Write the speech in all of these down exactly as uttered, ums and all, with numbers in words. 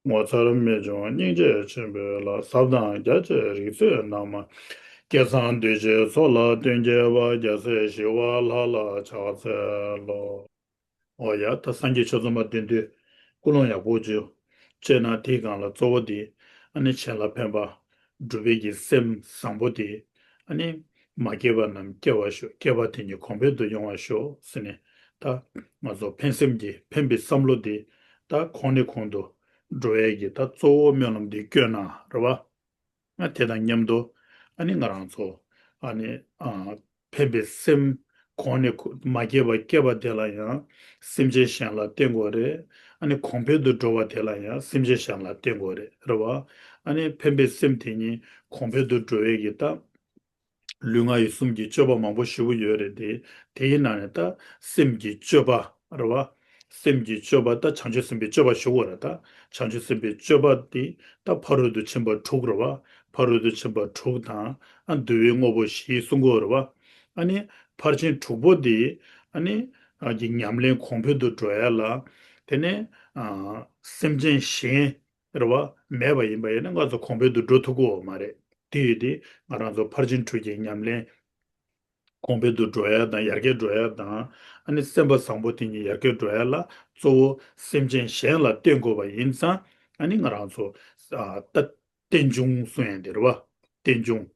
ངོ་མཚར་རྨད་བྱུང་སྙིང་རྗེ་ཆེན་པོའི་ལྷ། ཟབ་དང་རྒྱ་ཆེའི་རིག་རྩལ་རྣམས། སྐལ་བཟང་གདུལ་བྱའི་ཚོགས་ལ་སྟོན་མཁས་པ། རྒྱལ་སྲས་ཞི་བ་ལྷ་ལ་ཕྱག་འཚལ་ལོ། འོ་ཡ། ད་སངས་རྒྱས་ཆོས་ཚོགས་མ་འདོན་དུས་ཀུན་སློང་ཡག་པོ་བྱོས། བྱས་ན་དེའི་སྒང་ལ་གཙོ་བོ་དེ་ཨ་ནི་གཞན་ལ་ཕན་པ། སྒྲུབ་པའི་གི་སེམས་བཟང་པོ་དེ་ཨ་ནི་མ་སྐྱེས་པ་རྣམས་སྐྱེ་བར་ཤོག། སྐྱེས་པ་དེ་ཉིད་གོང་འཕེལ་དུ་ཡོང་བར་ཤོག་ཟེར་ནས། ད་ང་ཚོ་ཕན་སེམས་ཀྱི་ཕན་པའི་བསམ་བློ་དེ་ད་གོང་ནས་གོང་དུ་འགྲོ་བའི་གི་ད་གཙོ་བོ་སྨོན་ལམ་དེ་བསྐྱོན་ན་རེད་བ། ཨ་དེ་དང་མཉམ་དུ་ཨ་ནི་ང་རང་ཚོ་ཨ་ནི་ཨ་ཕན་པའི་སེམས་གོང་ནས་གོ་མ་སྐྱེས་པ་སྐྱེས་པ་དེ་ལ་ཡང་སེམས་ཅན་གཞན་ལ་བརྟེན་དགོས་རེད། ཨ་ནི་གོང་འཕེལ་དུ་འགྲོ་བ་དེ་ལ་ཡང་སེམས་ཅན་གཞན་ལ་བརྟེན་དགོས་རེད། རེད་བ། ཨ་ནི་ཕན་པའི་སེམས་དེ་ཉིད་གོང་འཕེལ་དུ་འགྲོ་བའི་གི་ད་ལུས་ངག་ཡིད་གསུམ་གྱི་སྤྱོད་པ་མང་པོ་ཞེ་པོ་ཡོད་རེད་དེ། དེའི་ནང་ནས་ད་སེམས་ཀྱི་སྤྱོད་པ་རེད་བ། སེམས་ཀྱི་སྤྱོད་པ་ད་བྱང་ཆུབ་སེམས་དཔའི་སྤྱོད་པ་ཞུ་དགོས་རེད། ད་བྱང་ཆུབ་སེམས་དཔའི་སྤྱོད་པ་དེ་ད་ཕ་རོལ་ཏུ་ཕྱིན་པ་དྲུག་རེད་བ། ཕ་རོལ་ཏུ་ཕྱིན་པ་དྲུག་དང་ཨ་འདུལ་བའི་དངོས་པོ་བཞི་གསུང་གི་ཡོད་རེད་བ། ཨ་ནི་ཕར་ཕྱིན་དྲུག་པོ་དེ་ཨ་ནི་ཨ་གི་ཉམས་ལེན་གོང་འཕེལ་དུ་འགྲོ་ཡ་ལ། དེ་ནས་ཨ་སེམས་ཅན་གཞན་རེད་བ། མེད་པ་ཡིན་པ་ཡིན་ན་ང་ཚོ་གོང་འཕེལ་དུ་འགྲོ་ཐུབ་ཀྱི་ཡོད་མ་རེད། དེ་ཡོད་དེ་ང་རང་ཚོ་ཕར་ཕྱིན་དྲུག་གི་ཉམས་ལེན་གོང་འཕེལ་དུ་འགྲོ་ཡ་དང་ཡར་རྒྱས་འགྲོ་ཡ་དང་། ཨ་ནི་སེམས་པ་བཟང་པོ་དེ་ཉིད་ཡར་རྒྱས་འགྲོ་ཡ་ལ་གཙོ་བོ་སེམས་ཅན་གཞན་ལ་བརྟེན་དགོས་པ་ཡིན་ཙང་། ཨ་ནི་ང་རང་ཚོ་ཨ་ད་རྟེན་འབྱུང་གསུང་ཡ་དེ་རེད་བ། རྟེན་འབྱུང་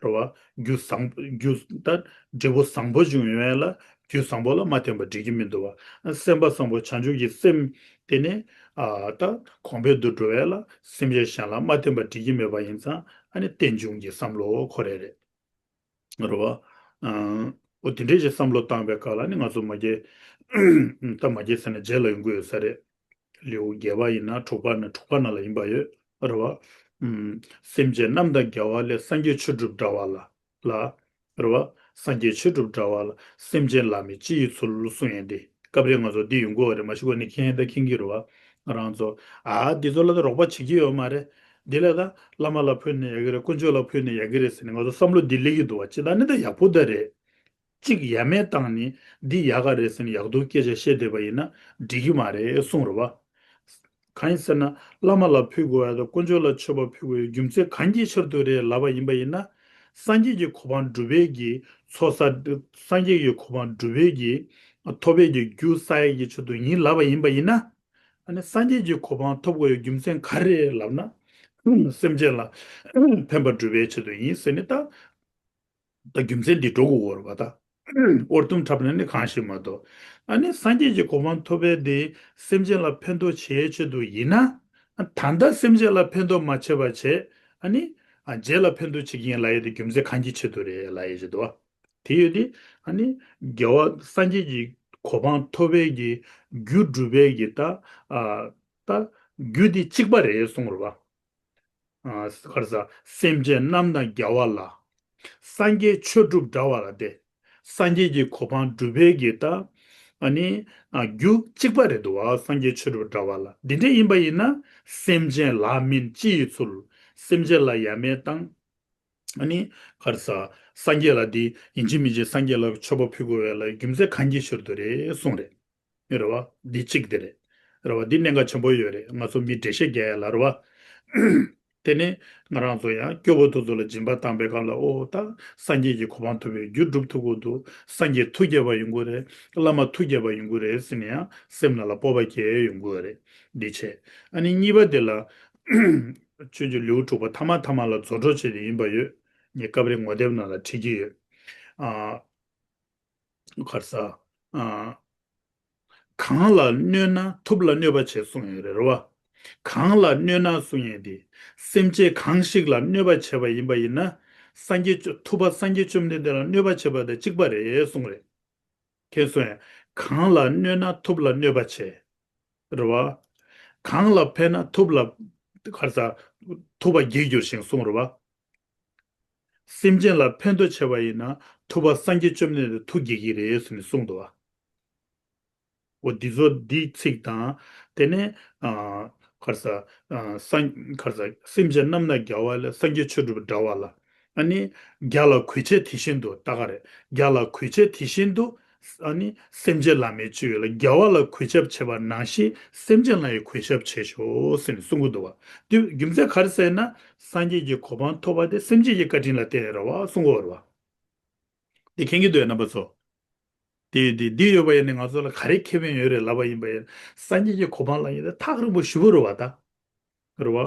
རེད་བ། རྒྱུ་བཟང་རྒྱུ་ད་འབྲས་བུ་བཟང་པོ་འབྱུང་ཡོང་ཡ་ལ་རྒྱུ་བཟང་པོ་ལ་མ་བརྟེན་པ་འགྲིག་གི་མི་འདུག་བ། སེམས་པ་བཟང་པོ་བྱང་ཆུབ་ཀྱི་སེམས་དེ་ནི་ཨ་ད་གོང་འཕེལ་དུ་འགྲོ་ཡ་ལ་སེམས་ཅན་གཞན་ལ་མ་བརྟེན་པ་འགྲིག་གི་མེད་པ་ཡིན་ཙང་། ཨ་ནི་རྟེན་འབྱུང་གི་བསམ་བློ་ཁོ་རེ་རེད། རེད་བ། ཨ་འོ་དེ་འདྲའི་ཞིག་བསམ་བློ་བཏང་པའི་སྐབས་ལ་ནི་ང་ཚོ་མ་སྐྱེས་ད་མ་སྐྱེས་ཟེར་ན་རྗེས་ལ་ཡོང་གི་ཡོད་ས་རེད། ལེའུ་བརྒྱད་པ་ཡིན་ན་དྲུག་པ་ན་དྲུག་པ་ན་ལ་ཡིན་པ་ཡོད། རེད་བ། ཨུམ། སེམས་ཅན་རྣམས་དང་རྒྱལ་བ་ལས། སངས་རྒྱས་ཆོས་སྒྲུབ་འདྲ་བ་ལ། ལ། རེད་བ། སངས་རྒྱས་ཆོས་སྒྲུབ་འདྲ་བ་ལ། སེམས་ཅན་ལ་མིན་ཅི་ཡི་ཚུལ་གསུང་ཡས་འདི། སྐབས་རེ་ང་ཚོ་འདི་ཡོང་གི་ཡོད་རེད། མ་གཞི་གོ་ནས་མཁྱེན་ད་མཁྱེན་གྱི་རེད་བ། ང་རང་ཚོ་ཨ་འདི་ཚོ་ལ་ད་རོགས་པ་བྱེད་ཀྱི་ཡོད་མ་རེད། འདི་ལ་ད་བླ་མ་ལ་ཕུལ་ནས་ཡག་གི་རེད། དཀོན་མཆོག་ལ་ཕུལ་ནས་ཡག་གི་རེད་ཟེར་ནས་ང་ཚོ་བསམ་བློ་འདི་སླེབས་ཀྱི་འདུག་བ། ཅི་ད་ནི་ད་ཡག་པོ་ད་རེད། གཅིག་ཡ་མེད་བཏང་ནས་འདི་ཡག་ག་རེད་ཟེར་ནས་ཡག་སྡུག་སྐད་ཆ་བཤད་བསྡད་པ་ཡིན་ན་འགྲིག་གི་མ་རེད་གསུངས་རེད་བ། གང་ཡིན་ཟེར་ན་བླ་མ་ལ་ཕུལ་དགོས་ཡ་དང་དཀོན་མཆོག་ལ་མཆོད་པ་ཕུལ་དགོས་ཡ་རྒྱུ་མཚན་གང་གི་ཕྱིར་དུ་རེད་ལབ་པ་ཡིན་པ་ཡིན་ན། སངས་རྒྱས་ཀྱི་གོ་འཕང་སྒྲུབ་པའི་གི་ཚོགས་བསགས། སངས་རྒྱས་ཀྱི་གོ་འཕང་སྒྲུབ་པའི་གི་ཐོབ་པའི་གི་རྒྱུ་བསགས་ཡ་གི་ཆེད་དུ་ཡིན་ལབ་པ་ཡིན་པ་ཡིན་ན། ཨ་ནི་སངས་རྒྱས་ཀྱི་གོ་འཕང་ཐོབ་དགོས་ཡ་རྒྱུ་མཚན་ག་རེ་རེད་ལབ་ན། སེམས་ཅན་ལ་ཕན་པ་སྒྲུབ་པའི་ཆེད་དུ་ཡིན་ཟེར་ནས་ད། ད་རྒྱུ་མཚན་འདི་འགྲོ་དགོས་ཡོད་རེད་པ་ད། ཨོར་ཏུམ་ཁྲབ་ནས་ནི་གང་ཞིག་མ་གཏོགས། ཨ་ནི་སངས་རྒྱས་ཀྱི་གོ་འཕང་ཐོབ་པའི་དེ་སེམས་ཅན་ལ་ཕན་ཐོགས་བྱེད་ཆེད་དུ་ཡིན་ན། ད་ལྟ་སེམས་ཅན་ལ་ཕན་ཐོགས་མ་བྱས་པ་བྱས། ཨ་ནི་ཨ་རྗེས་ལ་ཕན་ཐོགས་བྱེད་ཀྱི་ཡིན་ལབ་ཡས་དེ་རྒྱུ་མཚན་གང་གི་ཆེད་དུ་རེད་ལབ་ཡས་ཅིག་འདུག་བ། དེ་ཡོད་དེ། ཨ་ནི་རྒྱལ་བ་སངས་རྒྱས་ཀྱི་གོ་འཕང་ཐོབ་པའི་གི་རྒྱུ་སྒྲུབ་པའི་གི་ད་ཨ་ད་རྒྱུ་དེ་གཅིག་པ་རེད་གསུངས་རེད་བ། ཨ་ག་རེ་ཟ། སེམས་ཅན་རྣམས་དང་རྒྱལ་བ་ལ། སངས་རྒྱས་ཆོས་སྒྲུབ་འདྲ་བ་ལ་སྟེ། སངས་རྒྱས་ཀྱི་གོ་འཕང་སྒྲུབ་པའི་གི་ད། ཨ་ནི་ཨ་རྒྱུ་གཅིག་པ་རེད་འདུག་བ། སངས་རྒྱས་ཆོས་སྒྲུབ་འདྲ་བ་ལ། འདི་འདྲ་ཡིན་པ་ཡིན་ན། སེམས་ཅན་ལ་མིན་ཅི་ཡི་ཚུལ། སེམས་ཅན་ལ་ཡ་མེད་བཏང་། ཨ་ནི་ག་རེ་ཟ། སངས་རྒྱས་ལ་འདི་ཡིན་གཅིག་མིན་གཅིག་སངས་རྒྱས་ལ་མཆོད་པ་ཕུལ་དགོས་པའི་ལ་རྒྱུ་མཚན་གང་གི་ཕྱིར་དུ་རེད་གསུངས་རེད། རེད་བ། འདི་གཅིག་དེ་རེད། རེད་བ། འདི་གནད་འགག་ཆེན་པོ་ཡོད་རེད། ང་ཚོ་མི་འགྲེལ་བཤད་རྒྱག་ཡ་ལ་རེད་བ། དེ་ནས་ང་རང་ཚོ་ཡང་སྐྱོ་པོ་དེ་ཚོ་ལ་སྦྱིན་པ་བཏང་པའི་སྐབས་ལ། ཨོ་ད་སངས་རྒྱས་ཀྱི་གོ་འཕང་ཐོབ་པའི་རྒྱུ་སྒྲུབ་ཐུབ་ཀྱི་འདུག། སངས་རྒྱས་ཐུགས་དགྱེས་པ་ཡོང་གི་རེད། བླ་མ་ཐུགས་དགྱེས་པ་ཡོང་གི་རེད་ཟེར་ནས་ཡང་སེམས་ནང་ལ་སྤོབས་པ་སྐྱེ་ཡོང་གི་རེད། འདི་བྱས། ཨ་ནི་གཉིས་པ་དེ་ལ། ཆོས་ཀྱི་ལེའུ་དྲུག་པ་ཐ་མ་ཐ་མ་ལ་རྫོགས་སྒྲུབ་བྱས་ཏེ་ཡིན་པ་ཡོད། ངས་སྐབས་རེ་ངོ་དེབ་ནང་ལ་བྲིས་ཀྱི་ཡོད། ཨ། ག་རེ་ཟ། ཨ། གང་ལ་གནོད་ན་ཐུབ་ལ་གནོད་པ་བྱེད་གསུངས་ཡོད་རེད། རེད་བ། གང་ལ་གནོད་ན་གསུང་ཡས་དེ། སེམས་ཅན་གང་ཞིག་ལ་གནོད་པ་བྱས་པ་ཡིན་པ་ཡིན་ན། སངས་རྒྱས་བཅོ་ཐུབ་པ་སངས་རྒྱས་བཅོམ་ལྡན་འདས་ལ་གནོད་པ་བྱས་པ་དང་གཅིག་པ་རེད་གསུངས་རེད། མཁྱེན་སོང་ངས། གང་ལ་གནོད་ན་ཐུབ་ལ་གནོད་པ་བྱེད། རེད་བ། གང་ལ་ཕན་ན་ཐུབ་ལ། ག་རེ་ཟ། ཐུབ་པ་རྒྱས་འགྱུར་ཞིང་གསུངས། རེད་བ། སེམས་ཅན་ལ་ཕན་ཐོགས་བྱས་པ་ཡིན་ན་ཐུབ་པ་སངས་རྒྱས་བཅོམ་ལྡན་འདས་ཐུགས་དགྱེས་ཀྱི་རེད་ཟེར་ནས་གསུངས་འདུག་བ། འོ་འདི་ཚོ་འདིའི་ཚིག་དང་། དེ་ནས་ཨ་ག་རེ་ཟ། ཨ་སངས་ག་རེ་ཟ། སེམས་ཅན་རྣམས་ན་རྒྱལ་བ་ལས། སངས་རྒྱས་ཆོས་སྒྲུབ་འདྲ་བ་ལ། ཨ་ནི་རྒྱ་ལ་གུས་བྱེད་དེ་བཞིན་དུ། ད་ག་རེ། རྒྱ་ལ་གུས་བྱེད་དེ་བཞིན་དུ་ ཨ་ནི་སེམས་ཅན་བླ་མེད་སྤྱོད་ཡུལ་ལ། དགེ་བ་ལ་གུས་ཞབས་བྱེད་པ་ནང་བཞིན་སེམས་ཅན་ལ་ཡང་གུས་ཞབས་བྱེད་ཤོག་ཟེར་ནས་གསུང་གི་འདུག་བ། དེ་རྒྱུ་མཚན་ག་རེ་ཟེར་ན། སངས་རྒྱས་ཀྱི་གོ་འཕང་ཐོབ་པ་དེ་སེམས་ཅན་གྱི་བཀའ་དྲིན་ལ་བརྟེན་ནས་རེད་བ་གསུང་གི་ཡོད་རེད་བ། དེ་མཁྱེན་གྱི་འདུག་ཡ་རྣམ་པ་ཚོ། དེ་དེ་འདི་ཡོད་པ་ཡིན་ན་ང་ཚོ་ལ་ག་རེ་ཁེ་ཕན་ཡོད་རེད་ལབ་པ་ཡིན་པ་ཡིན། སངས་རྒྱས་ཀྱི་གོ་འཕང་ལ་ཡིན་ན་ཐག་རིང་པོ་ཞེ་པོ་རེད་བ་ད། རེད་བ།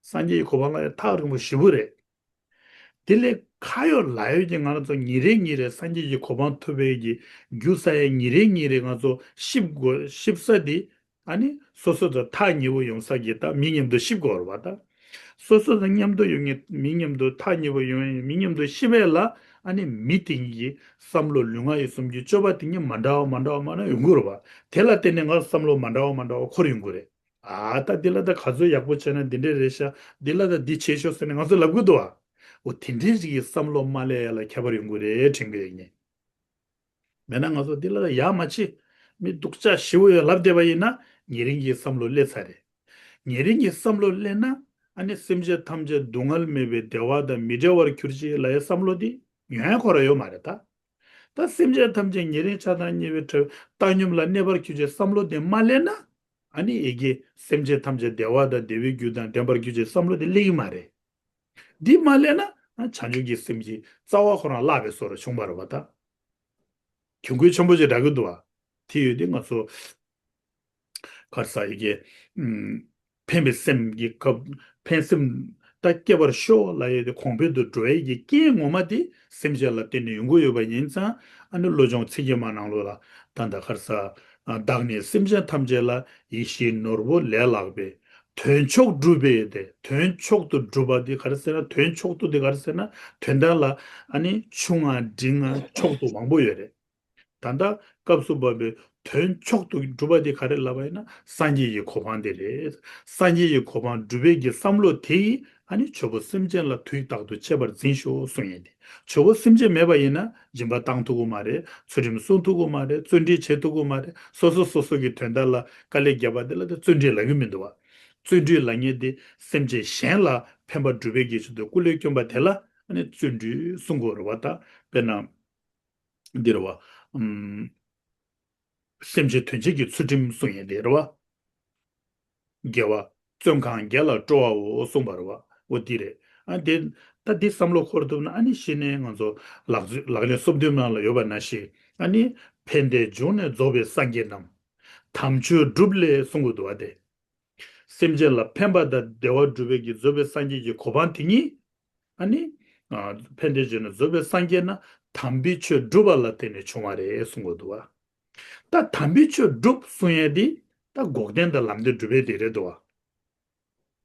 སངས་རྒྱས་ཀྱི་གོ་འཕང་ལ་ཡང་ཐག་རིང་པོ་ཞེ་པོ་རེད། དེ་ལས་ཁ་ཡོད་ལག་ཡོད་ཀྱི་ང་རང་ཚོ་ཉིན་རེ་ཉིན་རེ་སངས་རྒྱས་ཀྱི་གོ་འཕང་ཐོབ་པའི་གི་རྒྱུ་ཟ་ཡ་ཉིན་རེ་ཉིན་རེ་ང་ཚོ་གཤིབ་དགོས། གཤིབ་ས་དེ་ཨ་ནི་སོ་སོ་དང་ཐག་ཉེ་པོ་ཡོང་ས་གི་ད་མི་མཉམ་དུ་གཤིབ་དགོས་རེད་བ་ད། སོ་སོ་དང་མཉམ་དུ་ཡོང་མཁན་མི་མཉམ་དུ་ཐག་ཉེ་པོ་ཡོང་མཁན་མི་མཉམ་དུ་གཤིབ་པ་ལ་ཨ་ནི་མི་དེ་གཉིས་ཀྱི་བསམ་བློ་ལུས་ངག་ཡིད་གསུམ་གྱི་སྤྱོད་པ་དེ་གཉིས་མ་འདྲ་བ་མ་འདྲ་བ་མ་འདྲ་ཡོང་གི་རེད་བ། དེ་ལ་བརྟེན་ནས་ང་བསམ་བློ་མ་འདྲ་བ་མ་འདྲ་བ་འཁོར་ཡོང་གི་རེད། ཨ་ད་འདི་ལ་ད་ག་ཚོད་ཡག་པོ་བྱས་ན་འདི་འདྲས་རེད་ཤག་འདི་ལ་ད་འདི་བྱེད་ཤོག་ཟེར་ནས་ང་ཚོ་ལབ་གི་འདུག་བ། འོ་དེ་འདྲས་ཞིག་གི་བསམ་བློ་མ་སླེབས་ཡ་ལ་ཁྱད་པར་ཡོང་གི་རེད་དྲན་གི་ཡོད་ངས། མེད་ན་ང་ཚོ་འདི་ལ་ད་ཡག་མ་བྱེད། མི་སྡུག་ཅག་ཞེ་པོ་ཡོད་ལབ་བསྡད་པ་ཡིན་ན་ཉེ་རིང་གི་བསམ་བློ་སླེབས་ཚར་རེད། ཉེ་རིང་གི་བསམ་བློ་སླེབས་ན་ཨ་ནི་སེམས་ཅན་ཐམས་ཅད་སྡུག་བསྔལ་མེད་པའི་བདེ་བ་དང་མི་འབྲལ་བར་གྱུར་ཅིག་ལབ་ཡའི་བསམ་བློ་འདི་ཡོང་ཡ་ཁོ་རང་ཡོད་མ་རེད་ད། ད་སེམས་ཅན་ཐམས་ཅད་ཉེ་རིང་ཆགས་སྡང་གཉིས་པའི་བྲལ་བའི་བཏང་སྙོམས་ལ་གནས་པར་གྱུར་ཅིག་བསམ་བློ་དེ་མ་སླེབས་ན། ཨ་ནི་ཡ་གི་སེམས་ཅན་ཐམས་ཅད་བདེ་བ་དང་བདེ་བའི་རྒྱུ་དང་ལྡན་པར་གྱུར་ཅིག་བསམ་བློ་དེ་སླེབས་ཀྱི་མ་རེད། འདི་མ་སླེབས་ན་ཨ་བྱང་ཆུབ་ཀྱི་སེམས་ཀྱི་རྩ་བ་ཁོ་རང་བརླག་པའི་བཟོ་འདྲ་བྱུང་བ་རེད་བ་ད། གྱོང་གུན་ཆེན་པོ་ཅིག་འདྲ་གི་འདུག་བ། དེ་ཡོད་དེ་ང་ཚོ་ག་རེ་ཟེར་ཡ་གི་ཨམ། ཕན་པའི་སེམས་ཀྱི་སྐབས་ཕན་སེམས་ད་སྐྱེ་བར་ཤོག་ལབ་ཡས་དེ་གོང་འཕེལ་དུ་འགྲོ་ཡས་ཀྱི་རྐྱེན་ངོ་མ་དེ་སེམས་ཅན་ལ་བརྟེན་ནས་ཡོང་གི་ཡོད་པ་ཡིན་ཙང་། ཨ་ནི་བློ་སྦྱོང་ཚིག་བརྒྱད་མ་ནང་ལོགས་ལ་ད་ལྟ་ག་རེ་ཟེར། བདག་ནི་སེམས་ཅན་ཐམས་ཅད་ལ་ཡིད་བཞིན་ནོར་བུ་ལས་ལྷག་པའི། དོན་མཆོག་སྒྲུབ་པའི་དེ། དོན་མཆོག་ཏུ་སྒྲུབ་པ་དེ་ག་རེ་ཟེར་ན། དོན་མཆོག་ཏུ་དེ་ག་རེ་ཟེར་ན། དོན་དག་ལ་ཨ་ནི་ཆུང་ང་འབྲིང་ང་མཆོག་ཏུ་མང་པོ་ཡོད་རེད། ད་ལྟ་སྐབས་སུ་བབ་པའི་དོན་མཆོག་ཏུ་སྒྲུབ་པ་དེ་ག་རེ་ལབ་པ་ཡིན་ན་སངས་རྒྱས་ཀྱི་གོ་འཕང་དེ་རེད། སངས་རྒྱས་ཀྱི་གོ་འཕང་སྒྲུབ་པའི་གི་བསམ་བློ་དེ་ཡིས་ཨ་ནི་བྱེད་པོ་སེམས་ཅན་ལ་དུས་རྟག་ཏུ་གཅེས་པར་འཛིན་ཤོག་གསུང་ཡས་དེ། བྱེད་པོ་སེམས་ཅན་མེད་པ་ཡིན་ན་སྦྱིན་པ་བཏང་ཐུབ་ཀྱི་མ་རེད། ཚུལ་ཁྲིམས་སྲུང་ཐུབ་ཀྱི་མ་རེད། བརྩོན་འགྲུས་བྱེད་ཐུབ་ཀྱི་མ་རེད། སོ་སོ་སོ་སོ་གི་དོན་དག་ལ་དཀའ་ལས་བརྒྱབ་པ་དེ་ལ་དེ་བརྩོན་འགྲུས་ལབ་ཀྱི་མི་འདུག་བ། བརྩོན་འགྲུས་ལབ་མཁན་དེ་སེམས་ཅན་གཞན་ལ་ཕན་པ་སྒྲུབ་པའི་གི་ཆེད་དུ་སྐུ་ལས་བསྐྱོན་པ་དེ་ལ་ཨ་ནི་བརྩོན་འགྲུས་གསུང་དགོས་རེད་བ་ད། དཔེར་ན། འདི་རེད་བ། ཨམ། སེམས་ཅན་དོན་བྱེད་ཀྱི་ཚུལ་ཁྲིམས་སྲུང་ཡས་དེ་རེད་བ། དགེ་བ། བཙོན་ཁང་བརྒྱད་ལ་སྤྲོ་བའོ་གསུངས་པ་རེད་བ། འོ་འདི་རེད། ཨ་དེ། ད་འདི་བསམ་བློ་འཁོར་ཐུབ་ན་ཨ་ནི་གཞི་ནས་ང་ཚོ་ལག་ལག་ལེན་སོ་བདུན་ནང་ལ་ཡོད་པ་ནང་བཞིན། ཨ་ནི་ཕན་བདེ་འབྱུང་གནས་རྫོགས་པའི་སངས་རྒྱས་རྣམས། དམ་ཆོས་སྒྲུབ་ལས་གསུང་གི་འདུག་བ་དེ། སེམས་ཅན་ལ་ཕན་པ་དང་བདེ་བ་སྒྲུབ་པའི་གི་རྫོགས་པའི་སངས་རྒྱས་ཀྱི་གོ་འཕང་དེ་ཉིད། ཨ་ནི། ཨ། ཕན་བདེ་འབྱུང་གནས་རྫོགས་པའི་སངས་རྒྱས་རྣམས་དམ་པའི་ཆོས་སྒྲུབ་པ་ལ་བརྟེན་ནས་བྱུང་བ་རེད་གསུང་གི་འདུག་བ། ད་དམ་པའི་ཆོས་སྒྲུབ་གསུང་ཡས་དེ་ད་འགོག་བདེན་དང་ལམ་བདེན་སྒྲུབ་པའི་དེ་རེད་འདུག་བ།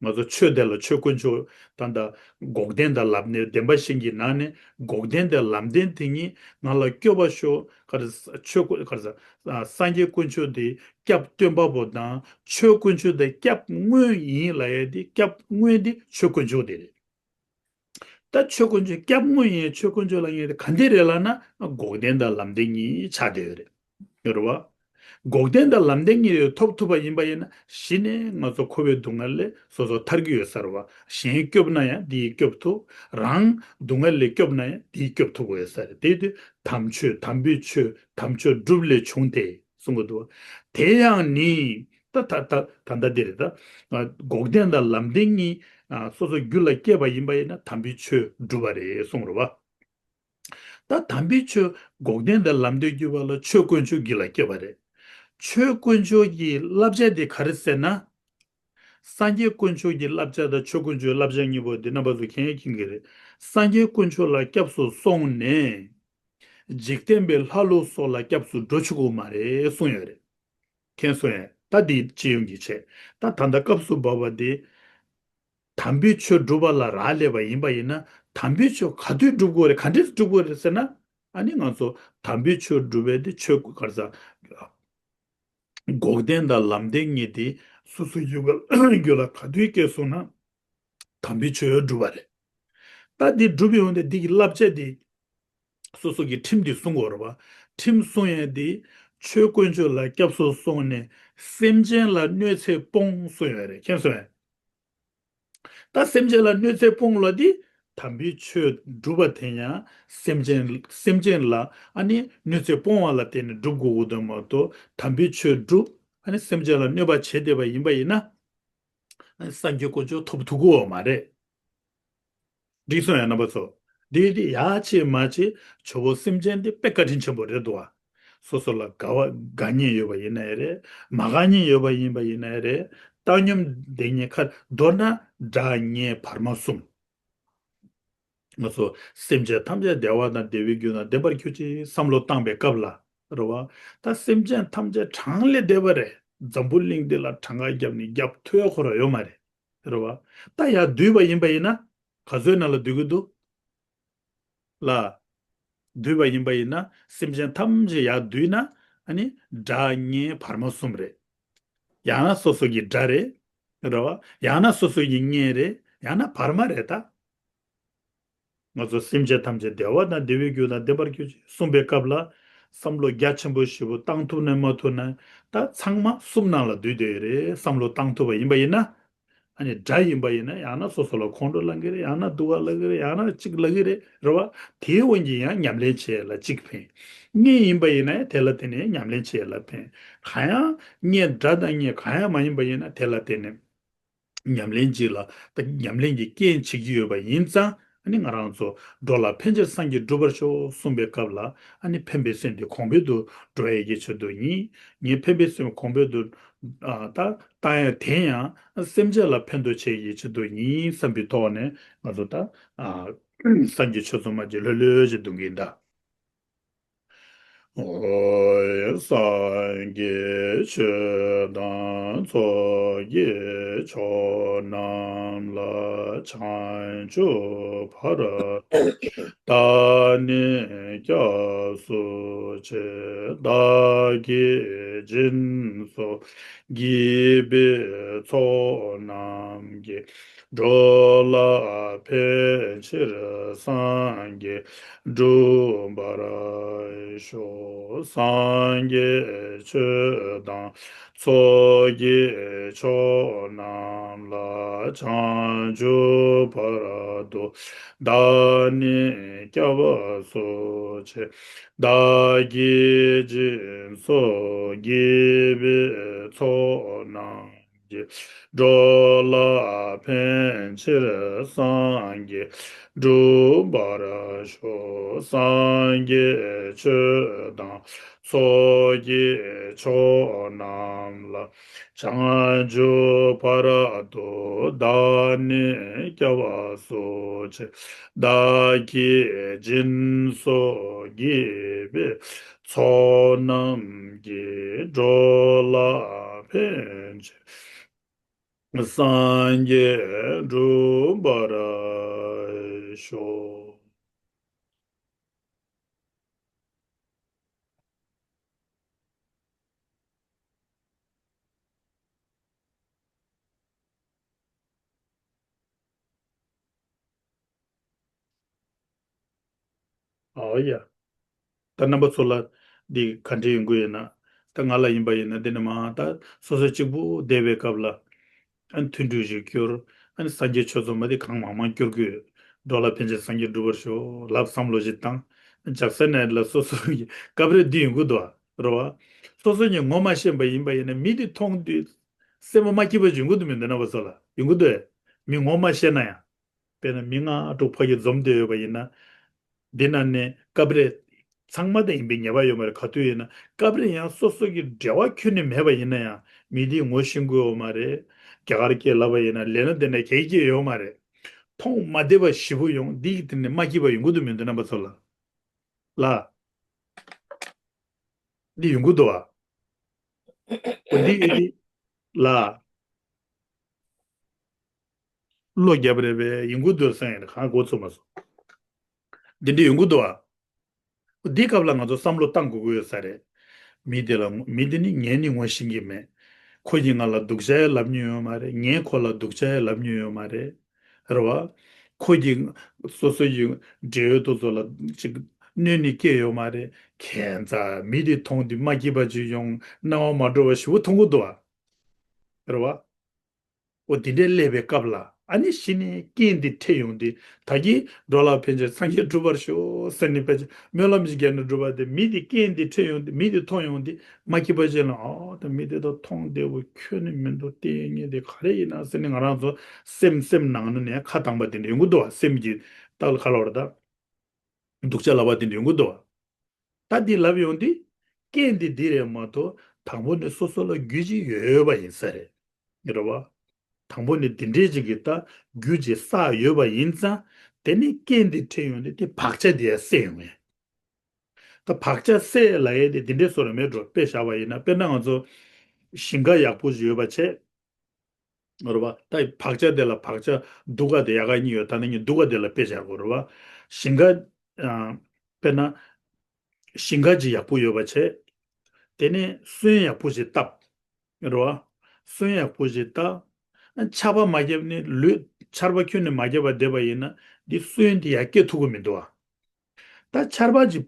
ང་ཚོ་ཆོས་དེ་ལ་ཆོས་དཀོན་མཆོག་ད་ལྟ་འགོག་བདེན་དང་ལམ་བདེན་བདེན་པ་བཞི་གི་ནང་ནས་འགོག་བདེན་དང་ལམ་བདེན་དེ་ཉིད་ང་ལ་སྐྱོབ་པ་ཤོག་ག་རེ། ཆོས་དཀོན། ག་རེ་ཟེར། སངས་རྒྱས་དཀོན་མཆོག་དེ་སྐྱབས་སྟོན་པ་པོ་དང་ཆོས་དཀོན་མཆོག་དེ་སྐྱབས་དངོས་ཡིན་ལབ་ཡས་དེ། སྐྱབས་དངོས་དེ་ཆོས་དཀོན་མཆོག་དེ་རེད། ད་ཆོས་དཀོན་མཆོག་སྐྱབས་དངོས་ཡིན་ཆོས་དཀོན་མཆོག་ལབ་མཁན་དེ་ག་འདི་རེད་ལབ་ན། འགོག་བདེན་དང་ལམ་བདེན་གཉིས་ཆགས་བསྡད་ཡོད་རེད། ཡོད་རེད་བ། འགོག་བདེན་དང་ལམ་བདེན་གཉིས་ཐོབ་ཐུབ་པ་ཡིན་པ་ཡིན་ན་གཞི་ནས་ང་ཚོ་འཁོར་བའི་སྡུག་བསྔལ་ལས་སོ་སོ་ཐར་གྱི་ཡོད་ས་རེད་བ། གཞན་སྐྱོབ་ན་ཡང་འདིས་སྐྱོབ་ཐུབ། རང་སྡུག་བསྔལ་ལས་སྐྱོབ་ན་ཡང་འདིས་སྐྱོབ་ཐུབ་ཀྱི་ཡོད་ས་རེད། དེ་དུས་དམ་ཆོས་དམ་པའི་ཆོས་དམ་ཆོས་སྒྲུབ་ལས་བྱུང་སྟེ་གསུང་གི་འདུག་དེ་ཡང་ནི། ད་ད་ད་ད་ལྟ་འདི་རེད་ད། འགོག་བདེན་དང་ལམ་བདེན་གཉིས་སོ་སོ་རྒྱུད་ལ་སྐྱེས་པ་ཡིན་པ་ཡིན་ན་དམ་པའི་ཆོས་སྒྲུབ་པ་རེད་གསུངས་རེད་བ། ད་དམ་པའི་ཆོས་འགོག་བདེན་དང་ལམ་བདེན་སྒྲུབ་པ་ལ་ཆོས་དཀོན་མཆོག་རྒྱུད་ལ་སྐྱེས་པ་རེད། ཆོས་དཀོན་མཆོག་གི་བསླབ་བྱ་དེ་ག་རེ་ཟེར་ན། སངས་རྒྱས་དཀོན་མཆོག་གི་བསླབ་བྱ་དང་ཆོས་དཀོན་མཆོག་གི་བསླབ་བྱ་གཉིས་པོ་དེ་རྣམ་པ་ཚོ་མཁྱེན་ཡ་མཁྱེན་གྱི་རེད། སངས་རྒྱས་དཀོན་མཆོག་ལ་སྐྱབས་སུ་སོང་ནས། འཇིག་རྟེན་པའི་ལྷ་ཀླུ་སོགས་ལ་སྐྱབས་སུ་འགྲོ་ཆོག་གི་མ་རེད་གསུངས་ཡོད་རེད། མཁྱེན་སོང་ངས། ད་འདི་སྤྱི་ཡོངས་ཀྱི་བྱས། ད་ད་ལྟ་སྐབས་སུ་བབ་པ་འདི། དམ་པའི་ཆོས་སྒྲུབ་པ་ལ་རག་ལས་པ་ཡིན་པ་ཡིན་ན། དམ་པའི་ཆོས་ག་དུས་སྒྲུབ་དགོས་རེད། ག་འདྲས་སྒྲུབ་དགོས་རེད་ཟེར་ན། ཨ་ནི་ང་ཚོ་དམ་པའི་ཆོས་སྒྲུབ་པའི་དེ་ཆོས་ག་རེ་ཟ། འགོག་བདེན་དང་ལམ་བདེན་གཉིས་དེ་སོ་སོའི་རྒྱུད་ལ་རྒྱུད་ལ་ག་དུས་སྐྱེས་སོང་ན། དམ་པའི་ཆོས་སྒྲུབ་པ་རེད། ད་འདི་སྒྲུབ་ཡོང་དེ་འདི་གི་བསླབ་བྱ་འདི། སོ་སོ་གི་ཁྲིམས་འདི་སྲུང་དགོས་རེད་བ། ཁྲིམས་སྲུང་ཡས་འདི། ཆོས་དཀོན་མཆོག་ལ་སྐྱབས་སུ་སོང་ནས་སེམས་ཅན་ལ་གནོད་འཚེ་སྤོང་གསུངས་ཡོད་རེད། མཁྱེན་སོང་ངས། ད་སེམས་ཅན་ལ་གནོད་འཚེ་སྤོང་ལ་འདི། དམ་པའི་ཆོས་སྒྲུབ་པ་དེ་ཡང་སེམས་ཅན་སེམས་ཅན་ལ་ཨ་ནི་གནོད་འཚེ་སྤོང་བ་ལ་བརྟེན་ནས་སྒྲུབ་དགོས་ཀྱི་འདུག་མ་གཏོགས། དམ་པའི་ཆོས་སྒྲུབ་ཨ་ནི་སེམས་ཅན་ལ་གནོད་པ་བྱེད་བསྡད་པ་ཡིན་པ་ཡིན་ན། ཨ་ནི་སངས་རྒྱས་དཀོན་མཆོག་ཐོབ་ཐུབ་ཀྱི་ཡོད་མ་རེད། འགྲིག་སོང་ཡ། རྣམ་པ་ཚོ། འདི་འདི་ཡག་ཆེ་མ་ཆེ་ཇོ་བོ་སེམས་ཅན་འདི་དཔེ་བཀའ་དྲིན་ཆེན་པོ་རེད་འདུག་བ། སོ་སོ་ལ་དགའ་བ་དགའ་མཉེས་ཡོད་པ་ཡིན་ན་ཡང་རེད། མ་དགའ་མཉེས་ཡོད་པ་ཡིན་པ་ཡིན་ན་ཡང་རེད། བཏང་སྙོམས་བསྡད་མཁན་ཁ། མདོར་ན་དགྲ་གཉེན་བར་མ་གསུམ། ང་ཚོ་སེམས་ཅན་ཐམས་ཅད་བདེ་བ་དང་བདེ་བའི་རྒྱུ་དང་ལྡན་པར་གྱུར་ཅིག་བསམ་བློ་བཏང་པའི་སྐབས་ལ། རེད་བ། ད་སེམས་ཅན་ཐམས་ཅད་གྲངས་ལས་འདས་པ་རེད། འཛམ་བུ་གླིང་འདི་ལ་གྲངས་ཀ་བརྒྱབ་ནས་བརྒྱབ་ཐུབ་ཡ་ཁོ་རང་ཡོད་མ་རེད། རེད་བ། ད་ཡར་བསྡུས་པ་ཡིན་པ་ཡིན་ན། ག་ཚོད་ནང་ལ་བསྡུས་ཀྱི་འདུག་ལ། བསྡུས་པ་ཡིན་པ་ཡིན་ན་སེམས་ཅན་ཐམས་ཅད་ཡར་བསྡུས་ན། ཨ་ནི་དགྲ་གཉེན་བར་མ་གསུམ་རེད། ཡང་ན་སོ་སོ་གི་དགྲ་རེད། རེད་བ། ཡང་ན་སོ་སོ་གི་གཉེན་རེད། ཡང་ན་བར་མ་རེད་ད། ང་ཚོ་སེམས་ཅན་ཐམས་ཅད་བདེ་བ་དང་བདེ་བའི་རྒྱུ་དང་ལྡན་པར་གྱུར་ཅིག་གསུངས་པའི་སྐབས་ལ། བསམ་བློ་རྒྱ་ཆེན་པོ་ཞེ་པོ་བཏང་ཐུབ་ན་མ་ཐུབ་ན། ད་ཚང་མ་གསུམ་ནང་ལ་བསྡུས་བསྡད་ཡོད་རེད། བསམ་བློ་བཏང་ཐུབ་པ་ཡིན་པ་ཡིན་ན། ཨ་ནི་དགྲ་ཡིན་པ་ཡིན་ན་ཡང་ན་སོ་སོ་ལ་ཁོང་ཁྲོ་ལངས་ཀྱི་རེད། ཡང་ན་སྡུག་ག་ལབ་ཀྱི་རེད། ཡང་ན་གཅིག་ལབ་ཀྱི་རེད། རེད་བ། དེའི་དབང་གིས་ཡང་ཉམས་ལེན་བྱེད་ཡ་ལ་གཅིག་ཕན། གཉེན་ཡིན་པ་ཡིན་ན་ཡང་དེ་ལ་བརྟེན་ནས་ཉམས་ལེན་བྱེད་ཡ་ལ་ཕན། གང་ཡང་གཉེན་དགྲ་དང་གཉེན་གང་ཡང་མ་ཡིན་པ་ཡིན་ན་དེ་ལ་བརྟེན་ནས། ཉམས་ལེན་གཅིག་ལ་ད་ཉམས་ལེན་གྱི་རྐྱེན་བྱེད་ཀྱི་ཡོད་པ་ཡིན་ཙང་། ཨ་ནི་ང་རང་ཚོ་འགྲོ་ལ་ཕན་ཕྱིར་སངས་རྒྱས་འགྲུབ་པར་ཤོག་གསུངས་པའི་སྐབས་ལ། ཨ་ནི་ཕན་པའི་སེམས་དེ་གོང་འཕེལ་དུ་འགྲོ་ཡས་ཀྱི་ཆེད་དུ་ཡིན། ངས་ཕན་པའི་སེམས་གོང་འཕེལ་དུ་ཨ་ད་བཏང་ཡ་དེ་ཡང་སེམས་ཅན་ལ་ཕན་ཐོགས་བྱེད་ཀྱི་ཆེད་དུ་ཡིན་བསམ་པའི་ཐོག་ནས། ང་ཚོ་ད་ཨ་སངས་རྒྱས་ཆོས་ཚོགས་མ་གཅིག་ལྷོད་ལྷོད་ཅིག་འདོན་གྱི་ཡིན་ད། ཨོ། སངས་རྒྱས་ཆོས་དང་ཚོགས་ཀྱི་མཆོག་རྣམས་ལ། བྱང་ཆུབ་བར་དུ་བདག་ནི་སྐྱབས་སུ་མཆི། བདག་གིས་སྦྱིན་སོགས་བགྱིས་པའི་ཚོགས་རྣམས་ཀྱིས། འགྲོ་ལ་ཕན་ཕྱིར་སངས་རྒྱས་འགྲུབ་པར་ཤོག་སངས་རྒྱས་ཆོས་དང་ཚོགས་ཀྱི་མཆོག་རྣམས་ལ། བྱང་ཆུབ་བར་དུ་བདག་ནི་སྐྱབས་སུ་མཆི། བདག་གིས་སྦྱིན་སོགས་བགྱིས་པའི་ཚོགས་རྣམས་ཀྱིས། འགྲོ་ལ་ཕན་ཕྱིར་སངས་རྒྱས་འགྲུབ་པར་ཤོག་སངས་རྒྱས་ཆོས་དང་ཚོགས་ཀྱི་མཆོག་རྣམས་ལ། བྱང་ཆུབ་བར་དུ་བདག་ནི་སྐྱབས་སུ་མཆི། བདག་གིས་སྦྱིན་སོགས་བགྱིས་པའི་ཚོགས་རྣམས་ཀྱིས། འགྲོ་ལ་ཕན་ཕྱིར་སངས་རྒྱས་འགྲུབ་པར་ཤོག་ཨོ་ཡ། ད་རྣམ་པ་ཚོ་ལ་འདི་ག་འདྲ་ཡོང་གི་ཡོད་ན། ད་ང་ལ་ཡིན་པ་ཡིན་ན་འདི་ནས་མར་ད་སོ་སོ་གཅིག་པུ་བསྡད་པའི་སྐབས་ལ། ཨ་ནི་ཐུན་དྲུག་ཞིག་སྐྱོར། ཨ་ནི་སངས་རྒྱས་ཆོས་ཚོགས་མ་འདི་གང་མང་མང་སྐྱོར་གྱི་ཡོད། འགྲོ་ལ་ཕན་ཕྱིར་སངས་རྒྱས་འགྲུབ་པར་ཤོག་ལབ་བསམ་བློ་ཞིག་བཏང་། ལྕགས་སྲེག་ནས་ལ་སོ་སོ་ཡི་སྐབས་རེ་འདི་ཡོང་གི་འདུག་ཨ། རེད་བ། སོ་སོ་ཉིད་ངོ་མ་ཤེས་པ་ཡིན་པ་ཡིན་ན་མི་འདི་མཐོང་དུས་སེམས་པ་མ་སྐྱིད་པ་ཡོང་གི་འདུག་མི་འདུག་རྣམ་པ་ཚོ་ལ་ཡོང་གི་འདུག་ཨེ། མི་ངོ་མ་ཤེས་ན་ཡང་། དཔེར་ན་མི་ལྔ་དྲུག་ཕ་གི་འཛོམས་བསྡད་ཡོད་པ་ཡིན་ན། འདི་ན་ནས་སྐབས་རེ། ཚང་མ་དང་ཡིན་པའི་ངེས་པ་ཡོད་མ་རེད། ག་དུས་ཡིན་ན་སྐབས་རེ་ཡང་སོ་སོ་གི་འབྲེལ་བ་ཁྱོན་ནས་མེད་པ་ཡིན་ན་ཡང་མི་དེ་ངོ་ཤེས་ཀྱི་ཡོད་མ་རེད། རྒྱ་གར་སྐད་ལབ་པ་ཡིན་ན་ལས་སྣ་དེ་ནས་གལ་གྱི་ཡོད་མ་རེད། མཐོང་མ་བདེ་བ་ཞེ་པོ་ཡོང་འདི་གི་དེ་ནས་མ་སྐྱིད་པ་ཡོང་གི་འདུག་མི་འདུག་རྣམ་པ་ཚོ་ལ། ལ། འདི་ཡོང་གི་འདུག་བ། འོ་འདི་ཡོད་འདི། ལ། བློ་རྒྱབ་རེད་པས་ཡིན་གུ་འདུག་སེང་ཡིན་གང་གོ་ཚོད་མ་སོང་། འདི་འདྲ་ཡོང་གི་འདུག་ཨ། འདི་སྐབས་ལ་ང་ཚོ་བསམ་བློ་བཏང་དགོས་ཀྱི་ཡོད་ས་རེད། མི་དེ་ལ་མི་དེ་ནི་ངས་ནི་ངོ་ཤེས་ཀྱི་མེད། ཁོ་གིས་ང་ལ་སྡུག་ཅག་ཡང་ལབ་མྱོང་ཡོད་མ་རེད། ངས་ཁོ་ལ་སྡུག་ཅག་ཡང་ལབ་མྱོང་ཡོད་མ་རེད། རེད་བ། ཁོ་གིས་སོ་སོ་ཡི་འབྲེལ་ཡོད་དེ་ཚོ་ལ་ཅིག་གནོད་ནི་སྐྱེལ་ཡོད་མ་རེད། ཁྱད་མཚར་མི་དེ་མཐོང་དུས་མ་སྐྱིད་པ་ཅིག་ཡོང་སྣང་བ་མ་འགྲོ་བ་ཞེ་པོ་མཐོང་གི་འདུག་ཨ། རེད་བ། འོ་དེ་འདྲའི་སླེབས་པའི་སྐབས་ལ། ཨ་ནི་གཞི་ནས་རྐྱེན་འདི་འཕྲད་ཡོང་དུས། ད་གིན་འགྲོ་ལ་ཕན་ཕྱིར་སངས་རྒྱས་འགྲུབ་པར་ཤོག་ཟེར་ནས་ཕལ་ཆེར་སྨོན་ལམ་ཞིག་བརྒྱབ་ནས་འགྲུབ་པ་དེ། མི་དེ་རྐྱེན་འདི་འཕྲད་ཡོང་དུས། མི་དེ་མཐོང་ཡོང་དུས་མ་སྐྱིད་པ་ཅན་ལ། ཨོ་ད་མི་དེ་ད་མཐོང་བདེ་བོ་ཁྱོན་ནས་མི་འདུག་དེ་ངས་དེ་ག་རེ་ཡིན་ན་ཟེར་ནས་ང་རང་ཚོ་སེམས་སེམས་ནང་ནས་ཁ་བཏང་པ་དེ་འདྲ་ཡོང་གི་འདུག་བ། སེམས་ཀྱི་ད་ལ་ག་ལ་བར་ད་སྡུག་ཅག་ལབ་པ་དེ་འདྲ་ཡོང་གི་འདུག་བ། ད་འདི་ལབ་ཡོང་དུས་རྐྱེན་འདི་འདི་རེད་མ་གཏོགས། དང་པོ་ནས་སོ་སོ་ལ་རྒྱུ་ཅིག་ཡོད་པ་ཡིན་ས་རེད། རེད་བ། དང་པོ་ནས་འདི་འདྲའི་ཅིག་གི་ད་རྒྱུ་ཅིག་བསགས་ཡོད་པ་ཡིན་ཙང་། དེ་ནས་རྐྱེན་འདི་འཕྲད་ཡོང་དུས་དེ་བག་ཆགས་དེ་ཡང་སད་ཡོང་ངེས། ད་བག་ཆགས་སད་ལབ་ཡས་དེ་འདི་འདྲའི་བཟོ་འདྲ་མེད་འགྲོ། དཔེ་བཞག་པ་ཡིན་ན། དཔེར་ན་ང་ཚོ་ཞིང་ཁ་ཡག་པོ་ཞིག་ཡོད་པ་བྱས། རེད་བ། ད་བག་ཆགས་དེ་ལ་བག་ཆགས་སྡུག་ག་དེ་ཡག་ག་གཉིས་ཡོད། ད་ནི་ངས་སྡུག་ག་དེ་ལ་དཔེ་བཞག་གོ། རེད་བ། ཞིང་ཁ་ཨ་དཔེར་ན་ཞིང་ཁ་ཅིག་ཡག་པོ་ཡོད་པ་བྱས། དེ་ནས་སོན་ཡག་པོ་ཞིག་བཏབ། རེད་བ། སོན་ཡག་པོ་ཞིག་བཏབ། ཆར་པ་མ་བརྒྱབ་ནས་ལུས། ཆར་པ་ཁྱོན་ནས་མ་བརྒྱབ་པར་བསྡད་པ་ཡིན་ན། འདི་སོན་དེ་ཡར་སྐྱེ་ཐུབ་ཀྱི་མི་འདུག་ཨ། ད་ཆར་པ་ཅིག་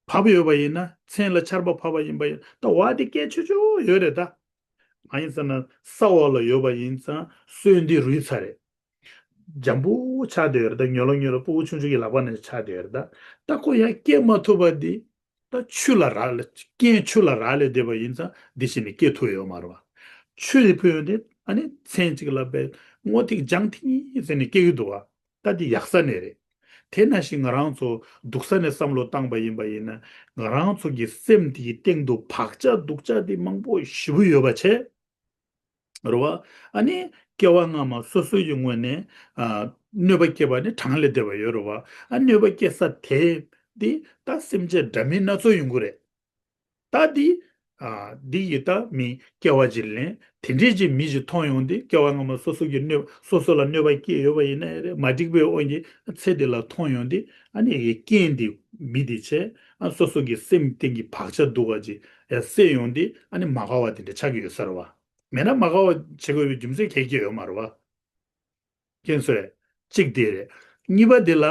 བབས་ཡོད་པ་ཡིན་ན། མཚན་ལ་ཆར་པ་བབས་པ་ཡིན་པ་ཡིན། ད་བ་དེ་སྐད་ཆོ་ཆོ་ཡོད་རེད་ད། མ་ཡིན་ཟེར་ན་ས་འོག་ལ་ཡོད་པ་ཡིན་ཙང་སོན་འདི་རུལ་ཚར་རེད། འཇམ་པོ་ཆགས་བསྡད་ཡོད་རེད་ད། ཉོ་ལོ་ཉོ་ལོ་སྤུ་གུ་ཆུང་ཆུང་གི་ལག་པ་ནས་ཆགས་བསྡད་ཡོད་རེད་ད། ད་ཁོ་ཡར་སྐྱེ་མ་ཐུབ་པ་འདི། ད་ཆུ་ལ་རག་ལས། རྐྱེན་ཆུ་ལ་རག་ལས་བསྡད་པ་ཡིན་ཙང་འདི་བཞིན་ནས་སྐྱེ་ཐུབ་ཡོད་མ་རེད་བ། ཆུ་དེ་ཕུལ་ཡོང་དུས་ཨ་ནི་མཚན་གཅིག་ལ་པའི་སྔོ་ཐིག་ལྗང་ཐིག་ཟེར་ནས་སྐྱེ་གི་འདུག་བ། ད་འདི་ཡག་ས་ནས་རེད། དེ་ནང་བཞིན་ང་རང་ཚོ་སྡུག་ས་ནས་བསམ་བློ་བཏང་པ་ཡིན་པ་ཡིན་ན། ང་རང་ཚོ་གི་སེམས་དེའི་སྟེང་དུ་བག་ཆགས་སྡུག་ཅག་དེ་མང་པོ་ཞེ་པོ་ཡོད་པ་བྱས། རེད་བ། ཨ་ནི་སྐྱེ་བ་སྔ་མ་སོ་སོ་ཡི་ངོས་ནས་ཨ་གནོད་པ་སྐྱེལ་བ་ནི་གྲངས་ལས་འདས་པ་ཡོད་རེད་བ། ཨ་གནོད་པ་སྐྱེལ་ས་དེ་འདི་ད་སེམས་ཅན་འདྲ་མིན་སྣ་ཚོགས་ཡོང་གི་རེད། ད་འདི། ཨ་འདི་ཡི་ད་མི་སྐྱེ་བ་ཅིག་ལེན། དེ་འདྲའི་ཅིག་མི་ཅིག་མཐོང་ཡོང་དུས། སྐྱེ་བ་སྔ་མ་སོ་སོ་གི་གནོད། སོ་སོ་ལ་གནོད་པ་སྐྱེལ་ཡོད་པ་ཡིན་ན་ཡང་རེད། མ་འགྲིག་པའི་དབང་གིས་ཚེ་འདི་ལ་མཐོང་ཡོང་དུས། ཨ་ནི་ཡི་རྐྱེན་འདི་མི་འདི་བྱས། ཨ་སོ་སོ་གི་སེམས་སྟེང་གི་བག་ཆགས་སྡུག་པ་ཅིག་ཡ་སད་ཡོང་དུས། ཨ་ནི་མ་དགའ་བ་དེ་འདྲ་ཆགས་ཀྱི་ཡོད་ས་རེད་བ། མེད་ན་མ་དགའ་བ་བྱེད་དགོས་པའི་རྒྱུ་མཚན་གལ་ཆེ་ཡོད་མ་རེད་བ། མཁྱེན་སོང་ངས། གཅིག་དེ་རེད། གཉིས་པ་དེ་ལ།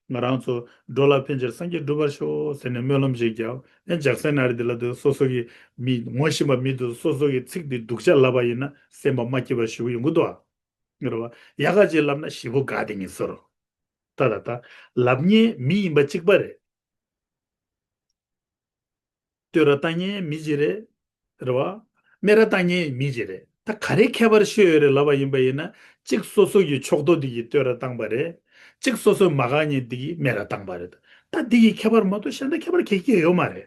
ང་རང་ཚོ་འགྲོ་ལ་ཕན་ཕྱིར་སངས་རྒྱས་འགྲུབ་པར་ཤོག་ཟེར་ནས་སྨོན་ལམ་ཞིག་བརྒྱབ། ཡང་ལྗགས་ཟན་ན་རེ་དེ་ལ་དུ་སོ་སོ་གི་མི་ངོ་ཤེས་པ་མི་དུ་སོ་སོ་གི་ཚིག་དེ་སྡུག་ཅག་ལབ་པ་ཡིན་ན་སེམས་པ་མ་སྐྱིད་པ་ཞེ་པོ་ཡོང་གི་འདུག་ཨ། རེད་བ། ཡག་ག་ཅིག་ལབ་ན་ཞེ་པོ་དགའ་དེ་ངེས་སོ་རོ། ད་ད་ད། ལབ་མཁན་མི་ཡིན་པ་གཅིག་པ་རེད། བསྟོད་ར་བཏང་མཁན་མི་ཅིག་རེད། རེད་བ། སྨད་ར་བཏང་མཁན་མི་ཅིག་རེད། ད་ག་རེ་ཁྱད་པར་ཤོད་ཡོད་རེད་ལབ་པ་ཡིན་པ་ཡིན་ན། གཅིག་སོ་སོ་གི་ཕྱོགས་གཏོགས་འདི་གིས་བསྟོད་ར་བཏང་པ་རེད། གཅིག་སོ་སོ་མ་དགའ་མཁན་འདི་གིས་སྨད་ར་བཏང་པ་རེད། ད་འདི་གི་ཁྱད་པར་མ་གཏོགས་གཞན་དག་ཁྱད་པར་ག་གེ་ཡོད་མ་རེད།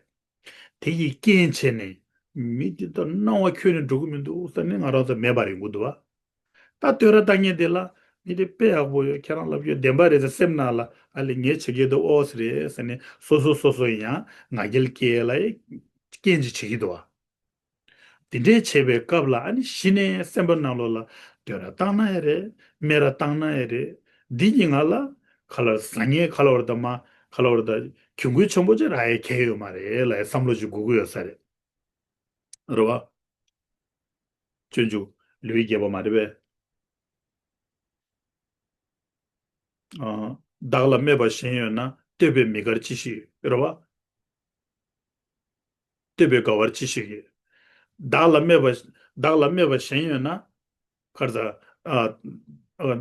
དེ་ཡི་རྐྱེན་བྱས་ནས་མི་འདི་ད་སྣང་བ་ཁྱོན་ནས་འགྲོ་གི་མི་འདུག་ཟེར་ནས་ང་རང་ཚོ་མེད་པ་རེད་འགོ་འདུག་བ། ད་བསྟོད་ར་བཏང་མཁན་དེ་ལ། མི་དེ་དཔེ་ཡག་པོ་ཡོད། ཁྱེད་རང་ལབ་རྒྱུ་བདེན་པ་རེད་ཟེར་སེམས་ནང་ལ། ཨ་ལེ་ངས་བྱེད་ཀྱི་འདུག་ཨོ་སི་རེད་ཟེར་ནས་སོ་སོ་སོ་སོ་ཡང་ང་རྒྱལ་སྐྱེ་ལ་རྐྱེན་ཅིག་བྱེད་ཀྱི་འདུག་བ། དེ་འདྲའི་བྱེད་པའི་སྐབས་ལ། ཨ་ནི་གཞི་ནས་སེམས་པ་ནང་ལོགས་ལ་བསྟོད་ར་བཏང་ན་ཡང་རེད། སྨད་ར་བཏང་ན་ཡང་རེད། འདི་གཉིས་ང་ལ་ག་ལ་བཟང་ངན་ག་ལ་བར་ད་མ་ག་ལ་བར་ད་གྱོང་གུད་ཆེན་པོ་ཅིག་རག་ཡ་གང་ཡང་ཡོད་མ་རེད་ལབ་ཡ་བསམ་བློ་ཅིག་དགོས་ཀྱི་ཡོད་ས་རེད། རེད་བ། སྤྱོད་འཇུག་ལེའུ་བརྒྱད་པ་མ་རེད་པས། ཨ། བདག་ལ་སྨད་པ་གཞན་ཡོད་ན། བསྟོད་པས་མི་དགར་ཅི་ཞིག་ཡོད། རེད་བ། བསྟོད་པས་དགའ་བར་ཅི་ཞིག་ཡོད། བདག་ལ་སྨད་པ། བདག་ལ་སྨད་པ་གཞན་ཡོད་ན། ག་རེ་ཟ། ཨ། ཨ།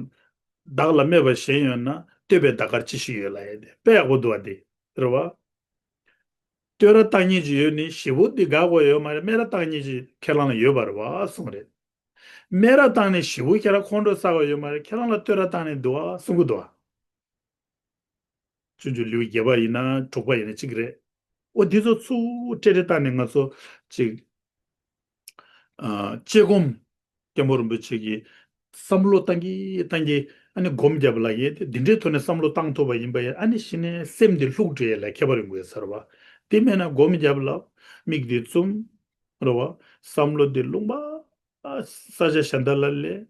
བདག་ལ་སྨད་པ་གཞན་ཡོད་ན། བསྟོད་པས་དགའ་བར་ཅི་ཞིག་ཡོད་ལབ་ཡ་དེ་དཔེ་ཡག་པོ་འདུག་བ་དེ། རེད་བ། བསྟོད་ར་བཏང་མཁན་ཅིག་ཡོད་ནི་ཞེ་པོ་འདི་དགའ་དགོས་ཡོད་མ་རེད། སྨད་ར་བཏང་མཁན་ཅིག་ཁྱེད་རང་ལ་ཡོད་པ་རེད་བ་གསུངས་རེད། སྨད་ར་བཏང་ནས་ཞེ་པོ་ཁྱེད་རང་ཁོང་ཁྲོ་ཟ་དགོས་ཡོད་མ་རེད། ཁྱེད་རང་ལ་བསྟོད་ར་བཏང་ནས་འདུག་བ་གསུང་གི་འདུག་བ། སྤྱོད་འཇུག་ལེའུ་བརྒྱད་པ་ཡིན་ན་དྲུག་པ་ཡིན་ན་གཅིག་རེད། ཨོ་འདི་ཚོ་ཚུར་ཏྲེ་ཏྲེ་བཏང་ནས་ང་ཚོ་ཅིག་ཨ། དཔྱད་སྒོམ། སྐྱབས་མགོན་རིན་པོ་ཆེ་གིས་བསམ་བློ་བཏང་གི་བཏང་གི། ཨ་ནི་སྒོམ་བརྒྱབ་ལ་ཡེ་དེ་འདི་འདྲའི་ཐོག་ནས་བསམ་བློ་བཏང་ཐུབ་པ་ཡིན་པ་ཡིན། ཨ་ནི་གཞི་ནས་སེམས་འདི་ལྷུག་འགྲོ་ཡས་ལ་ཁྱད་པར་ཡོང་གི་ཡོད་ས་རེད་བ། དེ་མེད་ན་སྒོམ་བརྒྱབ་ལ་མིག་འདི་བཙུམ། རེད་བ། བསམ་བློ་འདི་ལུང་པ་ས་ཆ་གཞན་དག་ལ་སླེབས།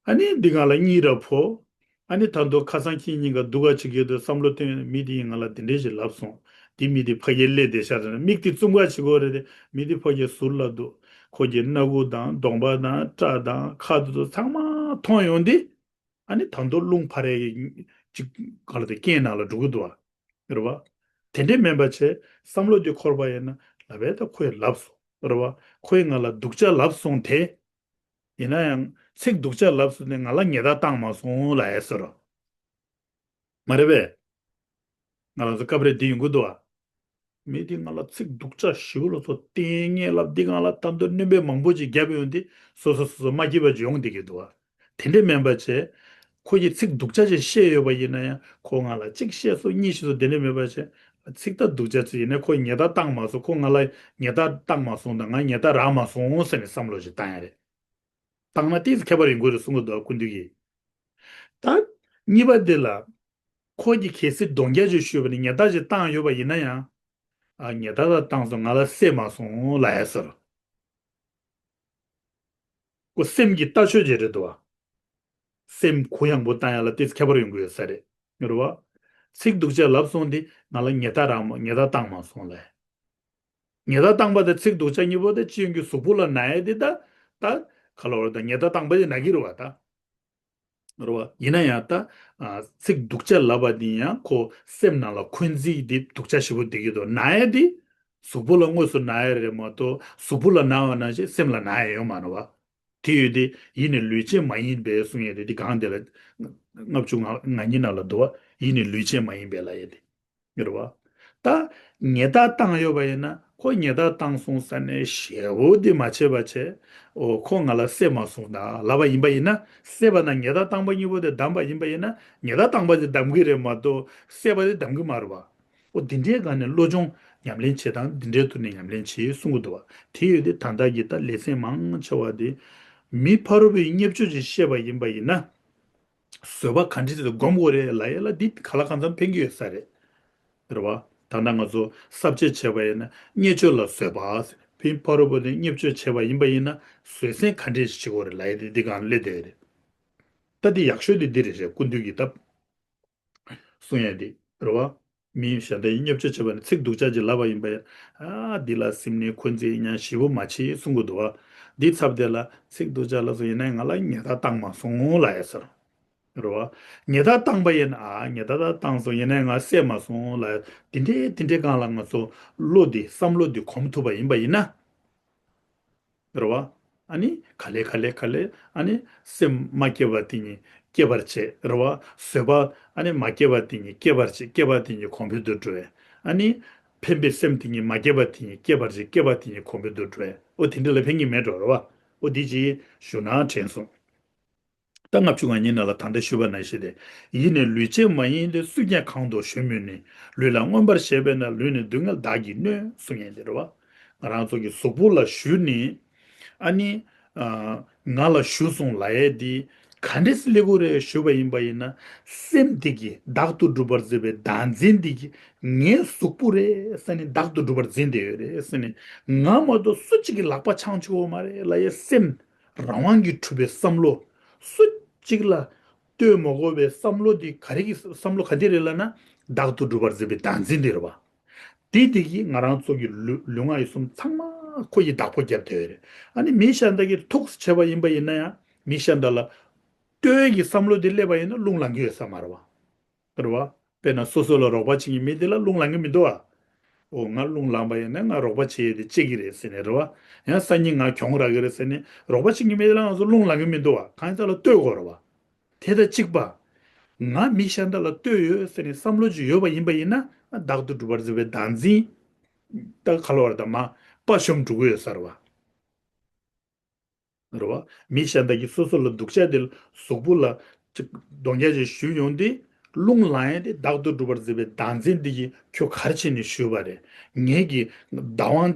ཨ་ནི་འདི་སྒང་ལ་གཉིད་ར་ཕོག། ཨ་ནི་ད་དུང་ཁ་སང་ཁྱེད་གཉིས་ཀ་སྡུག་ག་བྱེད་ཀྱི་འདུག་བསམ་བློ་བཏོན། མི་དེ་ཡིས་ང་ལ་དེ་འདྲས་ཞིག་ལབ་སོང་། དེ་མི་དེ་ཕ་གིར་སླེབས་བསྡད་ཤག་ཟེར་ན། མིག་དེ་བཙུམ་ག་བྱེད་དགོས་རེད་དེ། མི་དེ་ཕ་གིའི་ཟུར་ལ་འདུག་ཁོ་གི་སྣ་ཁུག་དང་གདོང་པ་དང་སྐྲ་དང་ཁ་དེ་ཚོ་ཚང་མ་མཐོང་ཡོང་དུས། ཨ་ནི་ད་དུང་རླུང་འཕར་ཡས་ཀྱི་ཅིག་ག་ལ་དེ་རྐྱེན་ནང་ལ་འགྲོ་གི་འདུག་བ། རེད་བ། དེ་འདྲས་མིན་པ་བྱས་བསམ་བློ་དེ་འཁོར་བ་ཡིན་ན། ལབ་པས་ད་ཁོས་ལབ་སོང་། རེད་བ། ཁོས་ང་ལ་སྡུག་ཅག་ལབ་སོང་དེ། ཡིན་ན་ཡང་ཚིག་སྡུག་ཅག་ལབ་སོང་ནས་ང་ལ་ཉེས་རྡུང་བཏང་མ་སོང་ལབ་ཡས་ཟེར་རོ། མ་རེད་པས། ང་རང་ཚོ་སྐབས་རེ་འདི་ཡོང་གི་འདུག་ཨ། མི་དེ་ང་ལ་ཚིག་སྡུག་ཅག་ཞེ་པོ་ལ་སོགས་ཏིང་ངེ་ལབ། འདི་ང་ལ་ད་དུང་སྣོན་པ་མང་པོ་ཅིག་བརྒྱབ་ཡོང་དུས་སོ་སོ་སོ་སོ་མ་སྐྱིད་པ་ཅིག་ཡོང་བསྡད་ཀྱི་འདུག་ཨ། དེ་འདྲ་མིན་པ་བྱས། ཁོ་གིས་ཚིག་སྡུག་ཅག་ཅིག་བཤད་ཡོད་པ་ཡིན་ན་ཡང་ཁོ་ང་ལ་གཅིག་བཤད་སོང་གཉིས་བཤད་སོང་དེ་འདྲ་མིན་པ་བྱས། ཚིག་ད་སྡུག་ཅག་ཅིག་ཡིན་ན་ཁོ་ཉེས་རྡུང་བཏང་མ་སོང་། ཁོ་ང་ལ་ཉེས་རྡུང་བཏང་མ་སོང་དང་ང་ཉེས་རྡུང་རག་མ་སོང་ཟེར་ནས་བསམ་བློ་ཞིག་བཏང་ཡ་རེད། བཏང་ན་ཏོག་ཙམ་ཁྱད་པར་ཡོང་གི་རེད་གསུང་གི་འདུག་ཨ། སྐུ་མདུན་གྱིས། ད་གཉིས་པ་དེ་ལ་ཁོ་གིས་གལ་སྲིད་གདོང་བརྒྱབ་ཅིག་ཞུས་པ་ནི་ཉེས་རྡུང་ཅིག་བཏང་ཡོད་པ་ཡིན་ན་ཡང་། ཨ། ཉེས་རྡུང་ད་བཏང་སོང་ང་ལ་བསད་མ་སོང་ལབ་ཡ་ཟེར། ཁོ་སེམས་ཀྱི་ལྟ་སྤྱོད་ཅིག་རེད་འདུག་ཨ། སེམས་གུ་ཡངས་པོ་བཏང་ཡ་ལ་ཏོག་ཙམ་ཁྱད་པར་ཡོང་གི་ཡོད་ས་རེད། རེད་བ། ཚིག་སྡུག་ཅག་ལབ་སོང་དེ་ང་ལ་ཉེས་རྡུང་རག་མ་ཉེས་རྡུང་བཏང་མ་སོང་ལབ། ཉེས་རྡུང་བཏང་པ་དང་ཚིག་སྡུག་ཅག་གཉིས་པོ་དེ་སྤྱི་ཡོངས་ཀྱི་གཟུགས་པོ་ལ་ན་ཡ་དེ་ད་ད་ག་ལ་བར་ད་ཉེས་རྡུང་བཏང་པ་དེ་ན་གི་རེད་བ་ད། རེད་བ། ཡིན་ན་ཡང་ད། ཨ། ཚིག་སྡུག་ཅག་ལབ་པ་འདི་ཡང་ཁོ་སེམས་ནང་ལ་འཁོན་འཛིན་འདི་སྡུག་ཅག་ཞེ་པོ་འདི་གི་འདུག་ན་ཡ་འདི། གཟུགས་པོ་ལ་དངོས་སུ་ན་ཡ་རེད་མ་གཏོགས་གཟུགས་པོ་ལ་ན་བ་ནང་བཞིན་སེམས་ལ་ན་ཡ་ཡོད་མ་རེད་བ། དེ་ཡོད་དེ་ཡིད་ནི་ལུས་ཅན་མ་ཡིན་པས་གསུང་ཡས་དེ་འདི་གང་དེ་ལ། ལྔ་བཅུ་ང་གཉིས་ནང་ལ་འདུག་བ། ཡིད་ནི་ལུས་ཅན་མ་ཡིན་པས་ལབ་ཡས་དེ། རེད་བ། ད་ཉེས་རྡུང་བཏང་ཡོད་པ་ཡིན་ན་ཁོ་ཉེས་རྡུང་བཏང་སོང་ས་ནས་ཞེ་པོ་འདི་མ་བྱས་པ་བྱས། ཨོ་ཁོ་ང་ལ་བསད་མ་སོང་ད་ལབ་པ་ཡིན་པ་ཡིན་ན། བསད་པ་ན་ཉེས་རྡུང་བཏང་པ་གཉིས་པོ་དེ་བསྡམས་པ་ཡིན་པ་ཡིན་ན་ཉེས་རྡུང་བཏང་པ་དེ་བསྡམས་ཀྱི་རེད་མ་གཏོགས་བསད་པ་དེ་བསྡམས་ཀྱི་མ་རེད་བ། ཨོ་འདི་འདྲའི་སྒང་ནས་བློ་སྦྱོང་ཉམས་ལེན་བྱེད་སྟངས་འདི་འདྲའི་ཐོག་ནས་ཉམས་ལེན་བྱེད་གསུང་གི་འདུག་བ། དེ་ཡོད་དེ་ད་ལྟ་གི་ད་ལེ་ཚན་མང་ཆེ་བ་དེ་མི་ཕ་རོལ་པོའི་བརྙས་བཅོས་ཅིག་བཤད་པ་ཡིན་པ་ཡིན་ན། བཟོད་པ་ག་འདྲ་ཞིག་སྒོམ་དགོས་རེད་ལབ་ཡས་ལ་འདི་ག་ལ་གང་འཚམ་ཕན་གྱི་ཡོད་ས་རེད། རེད་བ། ད་ལྟ་ང་ཚོ་ས་བཅད་བྱས་པ་ཡིན་ན་བརྙས་བཅོས་ལ་བཟོད་པ། ཕན་ཕ་རོལ་པོ་ནས་བརྙས་བཅོས་བྱས་པ་ཡིན་པ་ཡིན་ན་བཟོད་བསྲན་ག་འདྲ་ཞིག་བྱེད་དགོས་རེད་ལབ་ཡས་དེ་འདི་གང་སླེབས་བསྡད་ཡོད་རེད། ད་འདི་ཡག་ཤོས་དེ་འདི་རེད་ཞེས་སྐུ་མདུན་གྱིས་ད། གསུང་ཡས་འདི་རེད་བ། མི་གཞན་དག་གིས་བརྙས་བཅོས་བྱས་པ་ནི་ཚིག་སྡུག་ཅག་ཅིག་ལབ་པ་ཡིན་པ་ཡིན། ཨ་འདི་ལ་སེམས་ནས་འཁོན་འཛིན་ཡང་ཞེ་པོ་མ་བྱེད་གསུང་གི་འདུག་བ། འདི་ཚབ་དེ་ལ་ཚིག་སྡུག་ཅག་ལབ་སོང་ཡིན་ན་ང་ལ་ཉེས་རྡུང་བཏང་མ་སོང་ལབ་ཡས་ཟེར། རེད་བ། ཉེས་རྡུང་བཏང་པ་ཡིན་ཨ་ཉེས་རྡུང་ད་བཏང་སོང་ཡིན་ན་ང་བསད་མ་སོང་ལབ་ཡས་དེ་འདྲའི་དེ་འདྲའི་སྒང་ལ་ང་ཚོ་བློ་འདི་བསམ་བློ་འདི་གོམས་ཐུབ་པ་ཡིན་པ་ཡིན་ན། རེད་བ། ཨ་ནི་ག་ལེ་ག་ལེ་ག་ལེ་ཨ་ནི་སེམས་མ་སྐྱིད་པ་དེ་ཉིད་སྐྱིད་པར་བྱེད་རེད་བ། བཟོད་པ་ཨ་ནི་མ་སྐྱིད་པ་དེ་ཉིད་སྐྱིད་པར་བྱེད། སྐྱིད་པ་དེ་ཉིད་གོང་འཕེལ་དུ་འགྲོ་བས། ཨ་ནི་ཕན་པའི་སེམས་དེ་ཉིད་མ་སྐྱིད་པ་དེ་ཉིད་སྐྱིད་པར་བྱེད། སྐྱིད་པ་དེ་ཉིད་གོང་འཕེལ་དུ་འགྲོ་བས། ཨོ་དེ་འདྲ་ལ་ཕན་གྱི་མེད་འགྲོ་རེད་བ། ཨོ་དེ་ཅིག་ཞུ་ན་དྲན་སོང་། ད་ལྔ་བཅུ་ང་གཉིས་ནང་ལ་ད་ལྟ་ཞུས་པ་ནང་བཞིན་ཏེ། ཡིད་ནི་ལུས་ཅན་མ་ཡིན་ཏེ། སུས་ཀྱང་གང་དུ་གཞོལ་མི་ནུས། ལུས་ལ་མངོན་པར་བཞེས་པས་ན། ལུས་ནི་སྡུག་བསྔལ་བདག་གིས་གནོད། གསུང་ཡས་འདི་རེད་བ། ང་རང་ཚོ་གི་གཟུགས་པོ་ལ་ཞུ་ནི། ཨ་ནི། ཨ། ང་ལ་ཞུ་སོང་ལབ་ཡས་འདི། ག་འདྲས་སེ་སླེབས་ཀྱི་རེད་ཞུས་པ་ཡིན་པ་ཡིན་ན། སེམས་འདི་གིས་བདག་ཏུ་སྒྲུབ་པར་འཛིན་པའི་བདག་འཛིན་འདི་གིས་ངའི་གཟུགས་པོ་རེད་ཟེར་ནས་བདག་ཏུ་སྒྲུབ་པར་འཛིན་བསྡད་ཡོད་རེད་ཟེར་ནས། ང་མ་གཏོགས་སུ་གཅིག་གིས་ལག་པ་འཆང་ཆོག་གི་མ་རེད་ལབ་ཡས་སེམས། རང་དབང་གིས་གྲུབ་པའི་བསམ་བློ། སུ་གཅིག་ལ་ལྟོས་མ་དགོས་པའི་བསམ་བློ་འདི་ག་རེ་གི་བསམ་བློ་ག་འདི་རེད་ལབ་ན། བདག་ཏུ་སྒྲུབ་པར་འཛིན་པའི་བདག་འཛིན་འདི་རེད་བ། དེ་དེ་གིས་ང་རང་ཚོ་གི་ལུས་ལུས་ངག་ཡིད་གསུམ་ཚང་མ་ཁོ་ཡི་བདག་པོ་རྒྱབ་བསྡད་ཡོད་རེད། ཨ་ནི་མི་གཞན་དག་གིས་ཐུགས་སུ་བྱས་པ་ཡིན་པ་ཡིན་ན་ཡང་མི་གཞན་དག་ལ་ལྟོས་ཀྱི་བསམ་བློ་དེ་སླེབས་པ་ཡིན་ན་རླུང་ལངས་ཀྱི་ཡོད་ས་མ་རེད་བ། རེད་བ། དཔེར་ན་སོ་སོ་ལ་རོགས་པ་བྱེད་མཁན་མི་དེ་ལ་རླུང་ལངས་ཀྱི་མི་འདུག་ཨ། འོ་ང་རླུང་ལངས་པ་ཡིན་ན་ང་རོགས་པ་བྱེད་ཡས་དེ་བྱེད་ཀྱི་རེད་ཟེར་ནས་རེད་བ། ཡང་སང་ཉིན་ང་གྱོང་རག་གི་རེད་ཟེར་ནས་རོགས་པ་བྱེད་མཁན་མི་དེ་ལ་ང་ཚོ་རླུང་ལངས་ཀྱི་མི་འདུག་ཨ། གང་ཡིན་ཙང་ལ་ལྟོས་དགོས་རེད་བ། དེ་དང་གཅིག་པ། ང་མི་གཞན་དག་ལ་ལྟོས་ཡོད་ཟེར་ནས་བསམ་བློ་ཅིག་ཡོད་པ་ཡིན་པ་ཡིན་ན་བདག་ཏུ་སྒྲུབ་པར་འཛིན་པའི་བདག་འཛིན། ད་ག་ལ་བར་དང་མ་དཔའ་ཞུམ་འགྲོ་གི་ཡོད་ས་རེད་བ། རེད་བ། མི་གཞན་དག་གིས་སོ་སོ་ལ་སྡུག་ཅག་དེ་གཟུགས་པོ་ལ་ཅིག་གདོང་རྒྱག་ཅིག་གཞུས་ཡོང་དུས་རླུང་ལངས་ཡས་དེ་བདག་ཏུ་སྒྲུབ་པར་འཛིན་པའི་བདག་འཛིན་འདི་གིས་ཁྱོད་ག་རེ་བྱས་ནས་གཞུས་པ་རེད། ངེད་ཀྱི་བདག་དབང་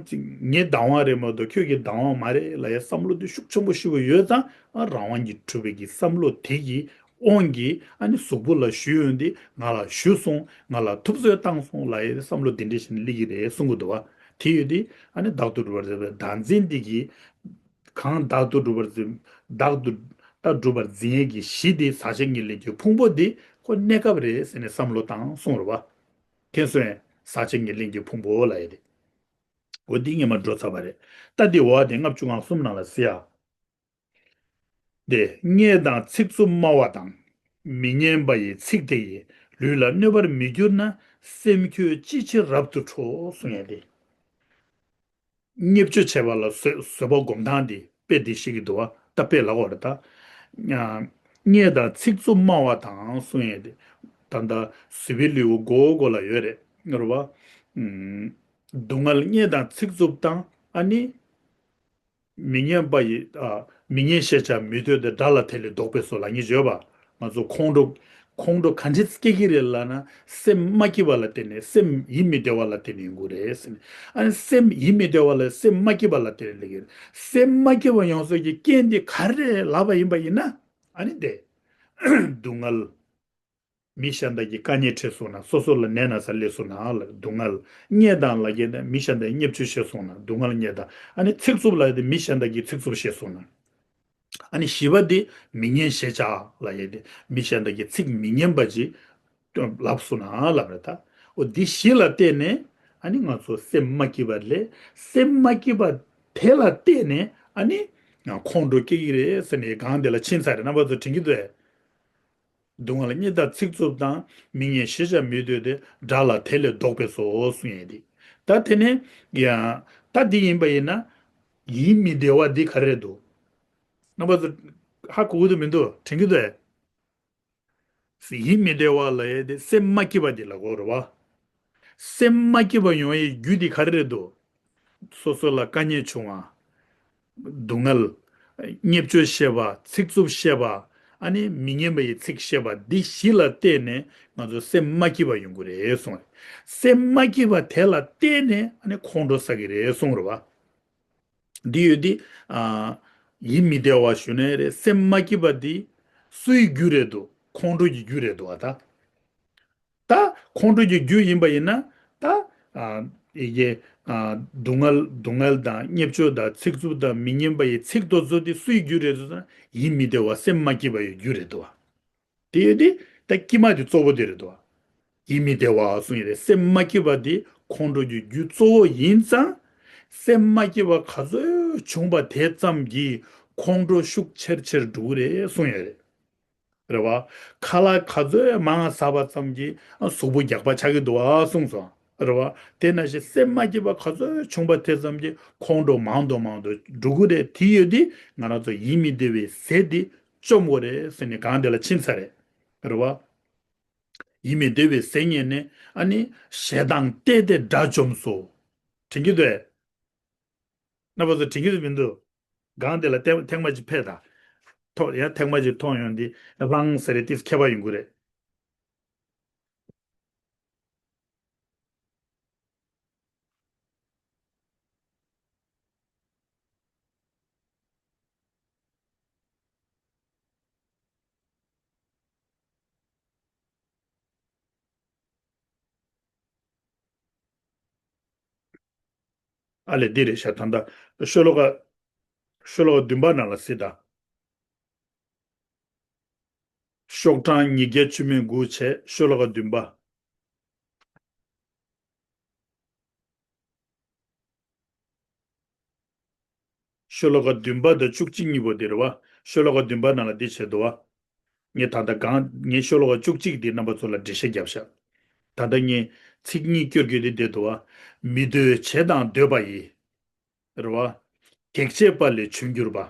ངའི་བདག་དབང་རེད་མ་གཏོགས་ཁྱོད་ཀྱི་བདག་དབང་མ་རེད་ལབ་ཡས་བསམ་བློ་དེ་ཤུགས་ཆེན་པོ་ཞུ་བ་ཡོད་ཙང་ཨ་རང་དབང་གིས་གྲུབ་པའི་གི་བསམ་བློ་དེ་གིས་དབང་གིས་ཨ་ནི་གཟུགས་པོ་ལ་གཞུས་ཡོང་དུས་ང་ལ་གཞུས་སོང་། ང་ལ་ཐུབ་ཚོད་བཏང་སོང་ལབ་ཡས་བསམ་བློ་དེ་འདྲ་ཞིག་སླེབས་ཀྱི་རེད་གསུང་གི་འདུག་བ། དེ་ཡོད་དུས་ཨ་ནི་བདག་ཏུ་སྒྲུབ་པར་འཛིན་པའི་བདག་འཛིན་འདི་གིས། གང་བདག་ཏུ་སྒྲུབ་པར་འཛིན། བདག་ཏུ་ད་སྒྲུབ་པར་འཛིན་ཡས་ཀྱི་གཞི་དེ་ཟག་བཅས་ཉེར་ལེན་གྱི་ཕུང་པོ་དེ་ཁོ་གནས་སྐབས་རེད་ཟེར་ནས་བསམ་བློ་བཏང་གསུངས་རེད་བ། མཁྱེན་སོང་ངས། ཟག་བཅས་ཉེར་ལེན་གྱི་ཕུང་པོ་ལབ་ཡས་དེ། འོ་འདི་སྔོན་མ་འགྲོ་ཚར་བ་རེད། ད་འདི་འོག་དེ་ལྔ་བཅུ་ང་གསུམ་ནང་ལ་གཟིགས་ཨ། དེ་བརྙས་དང་ཚིག་རྩུབ་སྨྲ་བ་དང་། མི་སྙན་པ་ཡི་ཚིག་དེ་ཡིས། ལུས་ལ་གནོད་པར་མི་འགྱུར་ན། སེམས་ཁྱོད་ཅི་ཕྱིར་རབ་ཏུ་ཁྲོ། གསུང་ཡས་དེ། བརྙས་བཅོས་བྱས་པ་ལ་བཟོད་བཟོད་པ་སྒོམ་སྟངས་འདི་དཔེ་འདི་བཤད་ཀྱི་འདུག་བ། ད་དཔེ་ལབ་དགོས་རེད་ད། ཨ། བརྙས་དང་ཚིག་རྩུབ་སྨྲ་བ་དང་གསུང་ཡས་དེ། ད་ལྟ་བཟི་པའི་ལེའུ་མགོ་མགོ་ལ་ཡོད་རེད། རེད་བ། ཨུམ། སྡུག་བསྔལ་བརྙས་དང་ཚིག་རྩུབ་དང་ཨ་ནི། མི་སྙན་པ་ཡི། ཨ། མི་སྙན་ཞེས་བྱ་མི་འདོད་དེ། དགྲ་ལ་དེ་ལས་བཟློག་པས་སོ་ལབ་མཁན་ཅིག་ཡོད་པ། ང་ཚོ་ཁོང་ཁྲོ། ཁོང་ཁྲོ་ག་འདྲས་སྐྱེ་གི་རེད་ལབ་ན། སེམས་མ་སྐྱིད་པ་ལ་བརྟེན་ནས། སེམས་ཡིད་མི་བདེ་བ་ལ་བརྟེན་ནས་ཡོང་གི་རེད་ཟེར་ནས། ཨ་ནི་སེམས་ཡིད་མི་བདེ་བ་ལ། སེམས་མ་སྐྱིད་པ་ལ་བརྟེན་ནས་སླེབས་ཀྱི་རེད། སེམས་མ་སྐྱིད་པ་ཡོང་ས་ཀྱི་རྐྱེན་དེ་ག་རེ་རེད་ལབ་པ་ཡིན་པ་ཡིན་ན། ཨ་ནི་དེ། སྡུག་བསྔལ། མི་གཞན་དག་གིས་དཀའ་ངལ་འཕྲད་སོང་ན། སོ་སོ་ལ་ནད་ན་ཚ་སླེབས་སོང་ན་ལ་སྡུག་བསྔལ། བརྙས་དང་ལབ་ཀྱི་ན། མི་གཞན་དག་གིས་བརྙས་བཅོས་བྱས་སོང་ན། སྡུག་བསྔལ་བརྙས་དང་། ཨ་ནི་ཚིག་རྩུབ་ལབ་ཡས་དེ་མི་གཞན་དག་གིས་ཚིག་རྩུབ་བཤད་སོང་ན། ཨ་ནི་བཞི་པ་དེ་མི་སྙན་ཞེས་བྱ་ལབ་ཡས་དེ། མི་གཞན་དག་གིས་ཚིག་མི་སྙན་པ་ཅིག་ལབ་སོང་ན་ལབ་རེད་ད། འོ་འདི་བཞི་ལ་བརྟེན་ནས་ཨ་ནི་ང་ཚོ་སེམས་མ་སྐྱིད་པ་ལས། སེམས་མ་སྐྱིད་པ་དེ་ལ་བརྟེན་ནས་ཨ་ནི་ཁོང་ཁྲོ་སྐྱེ་གི་རེད་ཟེར་ནས་སྒང་དེ་ལ་ཕྱིན་ཚར་རེད། རྣམ་པ་ཚོ་དྲན་གྱི་འདུག་གས། སྡུག་བསྔལ་བརྙས་དང་ཚིག་རྩུབ་དང་། མི་སྙན་ཞེས་བྱ་མི་འདོད་དེ། དགྲ་ལ་དེ་ལས་བཟློག་པས་སོ་གསུང་ཡས་དེ། ད་དེ་ནས་ཡང་ད་འདི་ཡིན་པ་ཡིན་ན། ཡིད་མི་བདེ་བ་འདི་ག་རེ་རེད་འདུག། རྣམ་པ་ཚོ་ཧ་གོ་གི་འདུག་མི་འདུག། དྲན་གྱི་འདུག་གས། ཡིད་མི་བདེ་བ་ལབ་ཡས་དེ་སེམས་མ་སྐྱིད་པ་འདི་ལ་གོ་རེད་བ། སེམས་མ་སྐྱིད་པ་ཡོང་བའི་རྒྱུ་འདི་ག་རེ་རེད་འདུག། སོ་སོ་ལ་དཀའ་ངལ་བྱུང་བ། སྡུག་བསྔལ། བརྙས་བཅོས་བཤད་པ། ཚིག་རྩུབ་བཤད་པ། ཨ་ནི་མི་སྙན་པ་ཡི་ཚིག་བཤད་པ་འདི་བཞི་ལ་བརྟེན་ནས་ང་ཚོ་སེམས་མ་སྐྱིད་པ་ཡོང་གི་རེད་གསུངས་རེད། སེམས་མ་སྐྱིད་པ་དེ་ལ་བརྟེན་ནས་ཨ་ནི་ཁོང་ཁྲོ་ཟ་གི་རེད་གསུངས་རེད་བ། འདི་ཡོད་དེ། ཨ། ཡིད་མི་བདེ་བ་ཞུ་ནའི་རེད། སེམས་མ་སྐྱིད་པ་འདི་སུའི་རྒྱུ་རེད་འདུག། ཁོང་ཁྲོ་གི་རྒྱུ་རེད་འདུག་བ་ད། ད་ཁོང་ཁྲོ་གི་རྒྱུ་ཡིན་པ་ཡིན་ན། ད། ཨ། ཡི་གེ། ཨ། སྡུག་བསྔལ། སྡུག་བསྔལ་དང་བརྙས་བཅོས་དང་ཚིག་རྩུབ་དང་མི་སྙན་པ་ཡི་ཚིག་དེ་ཚོ་དེ་སུའི་རྒྱུ་རེད་འདུག་ཟེར་ན། ཡིད་མི་བདེ་བ། སེམས་མ་སྐྱིད་པ་ཡི་རྒྱུ་རེད་འདུག་བ། དེ་ཡོད་དེ། ད་སྐྱིད་མ་དེ་གཙོ་བོ་དེ་རེད་འདུག་བ། ཡིད་མི་བདེ་བ་གསུངས་ཡོད་རེད། སེམས་མ་སྐྱིད་པ་དེ་ཁོང་ཁྲོ་གི་རྒྱུ་གཙོ་བོ་ཡིན་ཙང་། སེམས་མ་སྐྱིད་པ་ག་ཚོད་བྱུང་པ་དེ་ཙམ་གྱིས་ཁོང་ཁྲོ་ཤུགས་ཆེར་ཆེར་འགྲོ་གི་རེད་གསུངས་ཡོད་རེད། རེད་བ། ཁ་ལག་ག་ཚོད་མང་ཟ་བ་ཙམ་གྱིས་གཟུགས་པོ་རྒྱགས་པ་ཆགས་ཀྱི་འདུག་བ་གསུངས་སོང་། རེད་བ། དེ་ནང་བཞིན་སེམས་མ་སྐྱིད་པ་ག་ཚོད་བྱུང་པ་དེ་ཙམ་གྱིས་ཁོང་ཁྲོ་མང་དུ་མང་དུ་འགྲོ་གི་རེད། དེ་ཡོད་དེ་ང་རང་ཚོ་ཡིད་མི་བདེ་བའི་ཟས་དེ་བཅོམ་དགོས་རེད་ཟེར་ནས་སྒང་དེ་ལ་ཕྱིན་ཚར་རེད། རེད་བ། ཡིད་མི་བདེ་བའི་ཟས་རྙེད་ནས་ཨ་ནི་ཞེ་སྡང་བརྟས་ཏེ་དགྲ་བཅོམ་སོ། དྲན་གྱི་འདུག་གས། རྣམ་པ་ཚོ་དྲན་གྱི་འདུག་མི་འདུག། སྒང་དེ་ལ་ཐེངས་ཐེངས་མ་གཅིག་ཕེབས་དང་། ཐོག་ཡང་ཐེངས་མ་གཅིག་མཐོང་ཡོང་དུས་རང་ཟེར་རེ་ཏིས་ཁྱད་པར་ཡོང་གི་རེད། ཨ་ལས་འདི་རེད་ཤག། ད་ལྟ་ཤོ་ལོ་ཀ། ཤོ་ལོ་ཀ་བདུན་པ་ནང་ལ་གཟིགས་དང་། ཤོག་གྲངས་ཉིས་བརྒྱ་བཅུ་མེད་དགུ་བྱས། ཤོ་ལོ་ཀ་བདུན་པ། ཤོ་ལོ་ཀ་བདུན་པ་དང་བཅུ་གཅིག་གཉིས་པོ་འདི་རེད་བ། ཤོ་ལོ་ཀ་བདུན་པ་ནང་ལ་འདི་བྱས་འདུག་བ། ངས་ད་ལྟ་གང་། ངས་ཤོ་ལོ་ཀ་བཅུ་གཅིག་འདི་རྣམ་པ་ཚོ་ལ་འགྲེལ་བཤད་བརྒྱབ་ཤག། ད་ལྟ་ངས་ཚིག་གཉིས་སྐྱོར་གྱི་འདི་བསྡད་འདུག་བ། མི་འདོད་བྱས་དང་འདོད་པ་ཡི། རེད་བ། གེགས་བྱེད་པ་ལས་བྱུང་གྱུར་པ།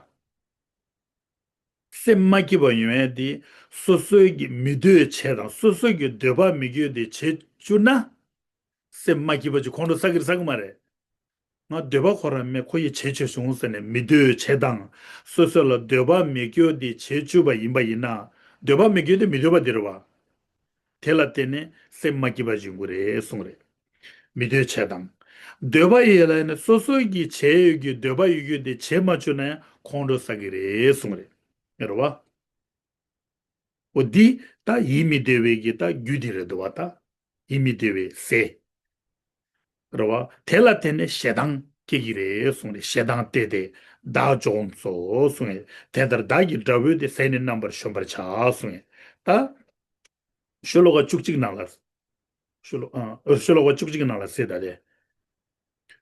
སེམས་མ་སྐྱིད་པ་ཡོང་ཡས་དེ། སོ་སོའི་གི་མི་འདོད་བྱས་དང་སོ་སོའི་གི་འདོད་པ་མི་དགོས་དེ་བྱེད་བཅུག་ན། སེམས་མ་སྐྱིད་པ་ཅིག་ཁོང་ཁྲོ་ཟ་གི་རེད་ཟ་གི་མ་རེད། ང་འདོད་པ་ཁོ་རང་མེད། ཁོ་ཡིས་བྱེད་བྱེད་བྱུང་ཟེར་ནས་མི་འདོད་བྱས་དང་། སོ་སོ་ལ་འདོད་པ་མི་དགོས་དེ་བྱེད་བཅུག་པ་ཡིན་པ་ཡིན་ན། འདོད་པ་མི་དགོས་དེ་མི་འདོད་པ་དེ་རེད་བ། དེ་ལ་བརྟེན་ནས་སེམས་མ་སྐྱིད་པ་ཅིག་ཡོང་གི་རེད་གསུངས་རེད། མི་འདོད་བྱས་དང་། འདོད་པ་ཡོད་ལ་ཡིན་ན་སོ་སོའི་གི་བྱས་ཡོད་ཀྱི་འདོད་པ་ཡོད་རྒྱུ་དེ་བྱེད་མ་བཅུག་ན་ཡང་ཁོང་ཁྲོ་ཟ་གི་རེད་གསུངས་རེད། རེད་བ། འོ་འདི་ད་ཡིད་མི་བདེ་བའི་གི་ད་རྒྱུ་དེ་རེད་འདུག་བ་ད། ཡིད་མི་བདེ་བའི་ཟས། རེད་བ། དེ་ལ་བརྟེན་ནས་ཞེ་སྡང་སྐྱེ་གི་རེད་གསུངས་རེད། ཞེ་སྡང་བརྟས་ཏེ་བདག་བཅོམ་སོ་གསུངས་རེད། དེ་ལྟར་བདག་གི་དགྲ་བོས་ཏེ། ཟས་ནི་རྣམ་པར་གཞོམ་པར་བྱ་གསུངས་རེད། ད། ཤོ་ལོ་ཀ་བཅུ་གཅིག་ནང་ལ། ཤོ་ལོ། ཨ། ཤོ་ལོ་ཀ་བཅུ་གཅིག་ནང་ལ་གཟིགས་དང་དེ།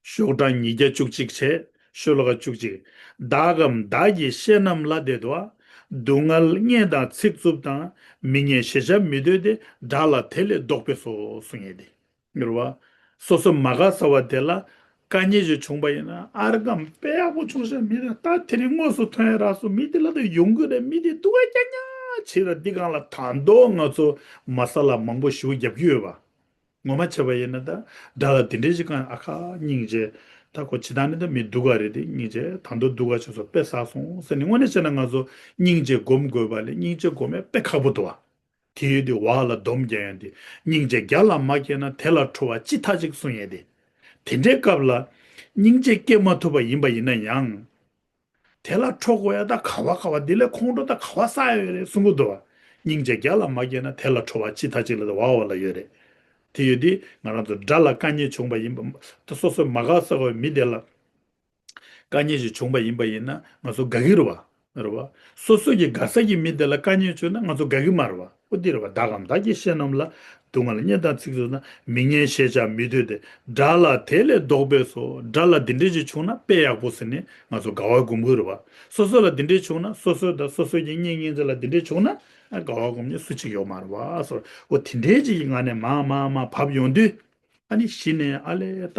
ཤོག་གྲངས་ཉིས་བརྒྱ་བཅུ་གཅིག་བྱས། ཤོ་ལོ་ཀ་བཅུ་གཅིག། བདག་གམ་བདག་གི་བཤེས་རྣམས་ལ་དེ་དུ་བ། སྡུག་བསྔལ་བརྙས་དང་ཚིག་རྩུབ་དང་། མི་སྙན་ཞེས་བྱ་མི་འདོད་དེ། དགྲ་ལ་དེ་ལས་བཟློག་པས་སོ་གསུངས་ཡས་དེ། རེད་བ། སོ་སོ་མ་དགའ་ས་བ་དེ་ལ། དཀའ་ངལ་ཞིག་བྱུང་པ་ཡིན་ན། ཨར་སྒམ་དཔེ་ཡག་པོ་བྱུང་ཤག་མི་དེ་ད་དེ་རིང་དངོས་སུ་ཐོན་ཡ་རག་སོང་། མི་དེ་ལ་ད་ཡོང་གི་རེད། མི་དེ་སྡུག་ག་རྐྱང་རྐྱང་བྱེད་ར། འདི་སྒང་ལ་ད་དུང་ང་ཚོ་མ་ས་ལ་མང་པོ་ཞེ་པོ་རྒྱབ་ཀྱི་ཡོད་པ། ངོ་མ་བྱས་པ་ཡིན་ན། ད་དགྲ་ལ་དེ་འདྲས་ཞིག་གང་ཨ་ཁ་སྙིང་རྗེ། ད་ཁོ་ཇི་ལྟར་ནི་ད་མི་སྡུག་ག་རེད་དེ། སྙིང་རྗེ། ད་དུང་སྡུག་ག་བྱས་སོང་། དཔེ་བསགས་སོང་ཟེར་ནས། དངོས་གནས་བྱས་ན་ང་ཚོ་སྙིང་རྗེ་སྒོམ་དགོས་པ་ལས། སྙིང་རྗེ་སྒོམ་ཡ་དཔེ་ཁག་པོ་འདུག་བ། དེ་ཡོད་དུས་བག་ལ་སྡོམ་རྒྱག་ཡ་དེ། སྙིང་རྗེ་བརྒྱ་ལ་མ་སྐྱེས་ན། དེ་ལ་ཁྲོ་བ་ཅི་ཐག་ཅིག་གསུང་ཡས་དེ། དེ་འདྲའི་སྐབས་ལ་སྙིང་རྗེ་སྐྱེ་མ་ཐུབ་པ་ཡིན་པ་ཡིན་ན་ཡང་། དེ་ལ་ཁྲོ་དགོས་ཡ་ད་ག་བ་ག་བ། འདི་ལས་ཁོང་ཁྲོ་ད་ག་བ་བསགས་ཡོད་རེད་གསུང་གི་འདུག་བ། སྙིང་རྗེ་བརྒྱ་ལ་མ་སྐྱེས་ན། དེ་ལ་ཁྲོ་བ་ཅི་ཐག་ཅིག་ལ་ད་བག་བག་ལ་ཡོད་རེད། དེ་ཡོད་དུས་ང་རང་ཚོ་དགྲ་ལ་དཀའ་ངལ་བྱུང་བ་ཡིན་པ། ད་སོ་སོ་མ་དགའ་ས་གོ་མི་དེ་ལ་དཀའ་ངལ་ཞིག་བྱུང་བ་ཡིན་པ་ཡིན་ན། ང་ཚོ་དགའ་གི་རེད་བ། རེད་བ། སོ་སོ་གི་དགའ་ས་གི་མི་དེ་ལ་དཀའ་ངལ་བྱུང་ན་ང་ཚོ་དགའ་གི་མ་རེད་བ། འོ་འདི་རེད་བ། བདག་གམ་བདག་གིས་བཤད་རྣམས་ལ། སྡུག་བསྔལ་བརྙས་དང་ཚིག་རྩུབ་ན། མི་སྙན་ཞེས་བྱ་མི་འདོད་དེ། དགྲ་ལ་དེ་ལས་བཟློག་པས་སོ། དགྲ་ལ་འདི་འདྲས་ཅིག་བྱུང་ན་དཔེ་ཡག་པོ་ཟེར་ནས་ང་ཚོ་དགའ་བ་སྒོམ་གི་རེད་བ། སོ་སོ་ལ་འདི་འདྲས་བྱུང་ན། སོ་སོ་དང་སོ་སོ་གི་གཉེན་ཉེ་ཚན་ལ་འདི་འདྲས་བྱུང་ན། ཨ་དགའ་བ་སྒོམ་མཁན་སུ་གཅིག་ཡོད་མ་རེད་བ་ཟེར། འོ་དེ་འདྲས་ཅིག་གི་ངང་ནས་མར་མར་མར་བབས་ཡོང་དུས། ཨ་ནི་གཞི་ནས་ཨ་ལས་ད་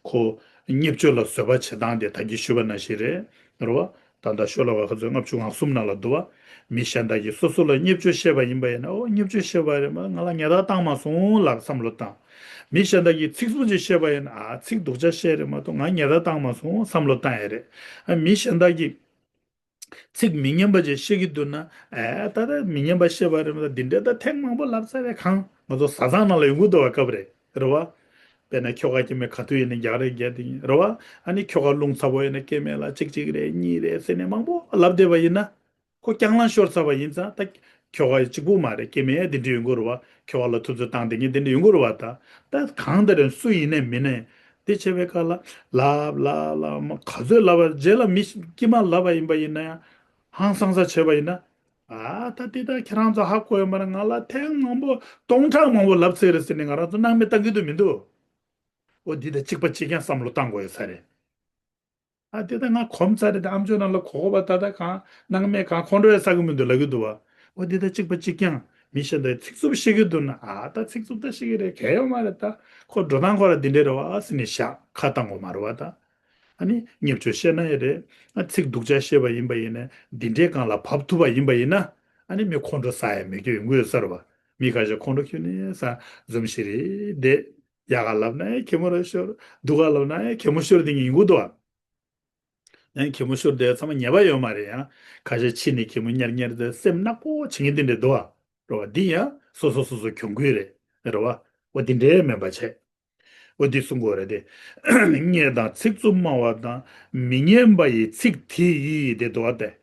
ཁོ་བརྙས་བཅོས་ལ་བཟོད་པ་བྱེད་སྟངས་དེ་ད་གིན་ཞུས་པ་ནང་བཞིན་རེད། རེད་བ། ད་ལྟ་ཤོ་ལོ་ཀ་ཁ་ཚོད་ལྔ་བཅུ་ང་གསུམ་ནང་ལ་འདུག་བ། མི་གཞན་དག་གིས་སོ་སོ་ལ་བརྙས་བཅོས་བཤད་པ་ཡིན་པ་ཡིན་ན། ཨོ་བརྙས་བཅོས་བཤད་པ་རེད་མ་གཏོགས་ང་ལ་ཉེས་རྡུང་བཏང་མ་སོང་ལབ་བསམ་བློ་བཏང་། མི་གཞན་དག་གིས་ཚིག་རྩུབ་ཅིག་བཤད་པ་ཡིན་ན། ཨ་ཚིག་སྡུག་ཅག་བཤད་རེད་མ་གཏོགས་ང་ཉེས་རྡུང་བཏང་མ་སོང་བསམ་བློ་བཏང་ཡ་རེད། ཨ་མི་གཞན་དག་གིས་ཚིག་མི་སྙན་པ་ཅིག་བཤད་ཀྱི་འདུག་ན། ཨེ་ད་ལྟ་མི་སྙན་པ་བཤད་པ་རེད་མ་གཏོགས། འདི་འདྲ་ད་ཐེངས་མང་པོ་ལབ་ཚར་བས། གང་ང་ཚོ་བཟའ་ཚང་ནང་ལ་ཡོང་གི་འདུག་བ། སྐབས་རེ་རེད་བ། དཔེར་ན་ཁྱོ་ག་སྐྱེ་དམན་ག་དུས་ཡིན་ན་རྒྱག་རེས་རྒྱག་དེ་ཡིན་རེད་བ། ཨ་ནི་ཁྱོ་ག་རླུང་ཚ་པོ་ཡིན་ན་སྐྱེ་དམན་ལ་གཅིག་གཅིག་རེད། གཉིས་རེད་ཟེར་ནས་མང་པོ་ལབ་བསྡད་པ་ཡིན་ན། ཁོ་རྐྱང་ལངས་ཤོར་ཚར་བ་ཡིན་ཙང་། ད་ཁྱོ་ག་གཅིག་པུ་མ་རེད། སྐྱེ་དམན་ཡང་དེ་འདྲ་ཡོང་གི་རེད་བ། ཁྱོ་ག་ལ་ཐུབ་ཚོད་བཏང་བསྡད་མཁན་དེ་འདྲ་ཡོང་གི་རེད་བ། ད་ད་གང་དེ་རེད། སུ་ཡིན་ནའི་མིན་ནའི། དེ་བྱས་པའི་སྐབས་ལ་ལབ་ལབ་ལབ་མ་ག་ཚོད་ལབ་པ། རྗེས་ལ་མི་དཀྱུས་མ་ལབ་པ་ཡིན་པ་ཡིན་ན་ཡང་། ཧང་སངས་ས་བྱས་པ་ཡིན་ན། ཨ་ད་དེ་ད་ཁྱེད་རང་ཚོ་ཧ་གོ་ཡོད་མ་རེད། ང་ལ་ཐེངས་མང་པོ་སྟོང་ཕྲག་མང་པོ་ལབ་ཚར་རེད་ཟེར་ནས་ང་རང་ཚོ་སྣང་མེད་བཏང་གི་འདུག་མི་འདུག་འོ་འདི་ད་གཅིག་པ་གཅིག་རྐྱང་བསམ་བློ་བཏང་དགོས་ཡོད་ས་རེད། ཨ་དེ་ད་ང་གོམས་ཚར་རེད། ད་ཨ་མཆོག་ནང་ལ་གོ་གོ་བ། ད་ད་གང་སྣང་མེད་གང་ཁོང་ཁྲོ་ཡ་ཟ་གི་མི་འདུག་ལབ་ཀྱི་འདུག་བ། འོ་འདི་ད་གཅིག་པ་གཅིག་རྐྱང་། མི་གཞན་དག་ཚིག་རྩུབ་བཤད་ཀྱི་འདུག་ན། ཨ་ད་ཚིག་རྩུབ་ད་བཤད་ཀྱི་རེད། གལ་ཡོད་མ་རེད། ད་ཁོ་འགྲོ་སྟངས་ཁོ་ར་འདི་འདྲ་རེད་བ་ཟེར་ནས་བཞག་ཁ་བཏང་དགོས་མ་རེད་བ། ད་ཨ་ནི་བརྙས་བཅོས་བཤད་ན་ཡང་རེད། ཨ་ཚིག་སྡུག་ཅག་བཤད་པ་ཡིན་པ་ཡིན་ན། འདི་འདྲའི་སྒང་ལ་བབས་ཐུབ་པ་ཡིན་པ་ཡིན་ན། ཨ་ནི་མི་ཁོང་ཁྲོ་ཟ་ཡ་མེད་རྒྱུ་ཡོང་གི་ཡོད་ས་རེད་བ། མི་ཁ་ཤས་ཁོང་ཁྲོ་ཁྱོན་ནས་ཟ། འཛུམ་ཞིག་རེད་བསྡད། ཡག་ག་ལབ་ན་ཡང་གད་མོ་ར་ཤོར། སྡུག་ག་ལབ་ན་ཡང་གད་མོ་ཤོར་དེ་ཡིན་གྱི་འདུག་བ། ཡང་གད་མོ་ཤོར་དེ་ཚང་མ་ཉེས་པ་ཡོད་མ་རེད། ཡང་ཁ་ཤས་ཕྱི་ནས་གད་མོ་ཉར་ཉར་དེ་སེམས་ནག་པོ་བྱེད་མཁན་དེ་འདྲ་འདུག་བ། རེད་བ། འདི་ཡང་སོ་སོ་སོ་སོ་གྱོང་གུད་རེད། རེད་བ། འོ་འདི་འདྲའི་མིན་པ་བྱས། འོ་འདི་གསུང་དགོས་རེད་དེ། བརྙས་དང་ཚིག་རྩུབ་སྨྲ་བ་དང་། མི་སྙན་པ་ཡི་ཚིག་དེ་ཡིས་དེ་འདུག་བ་སྟེ།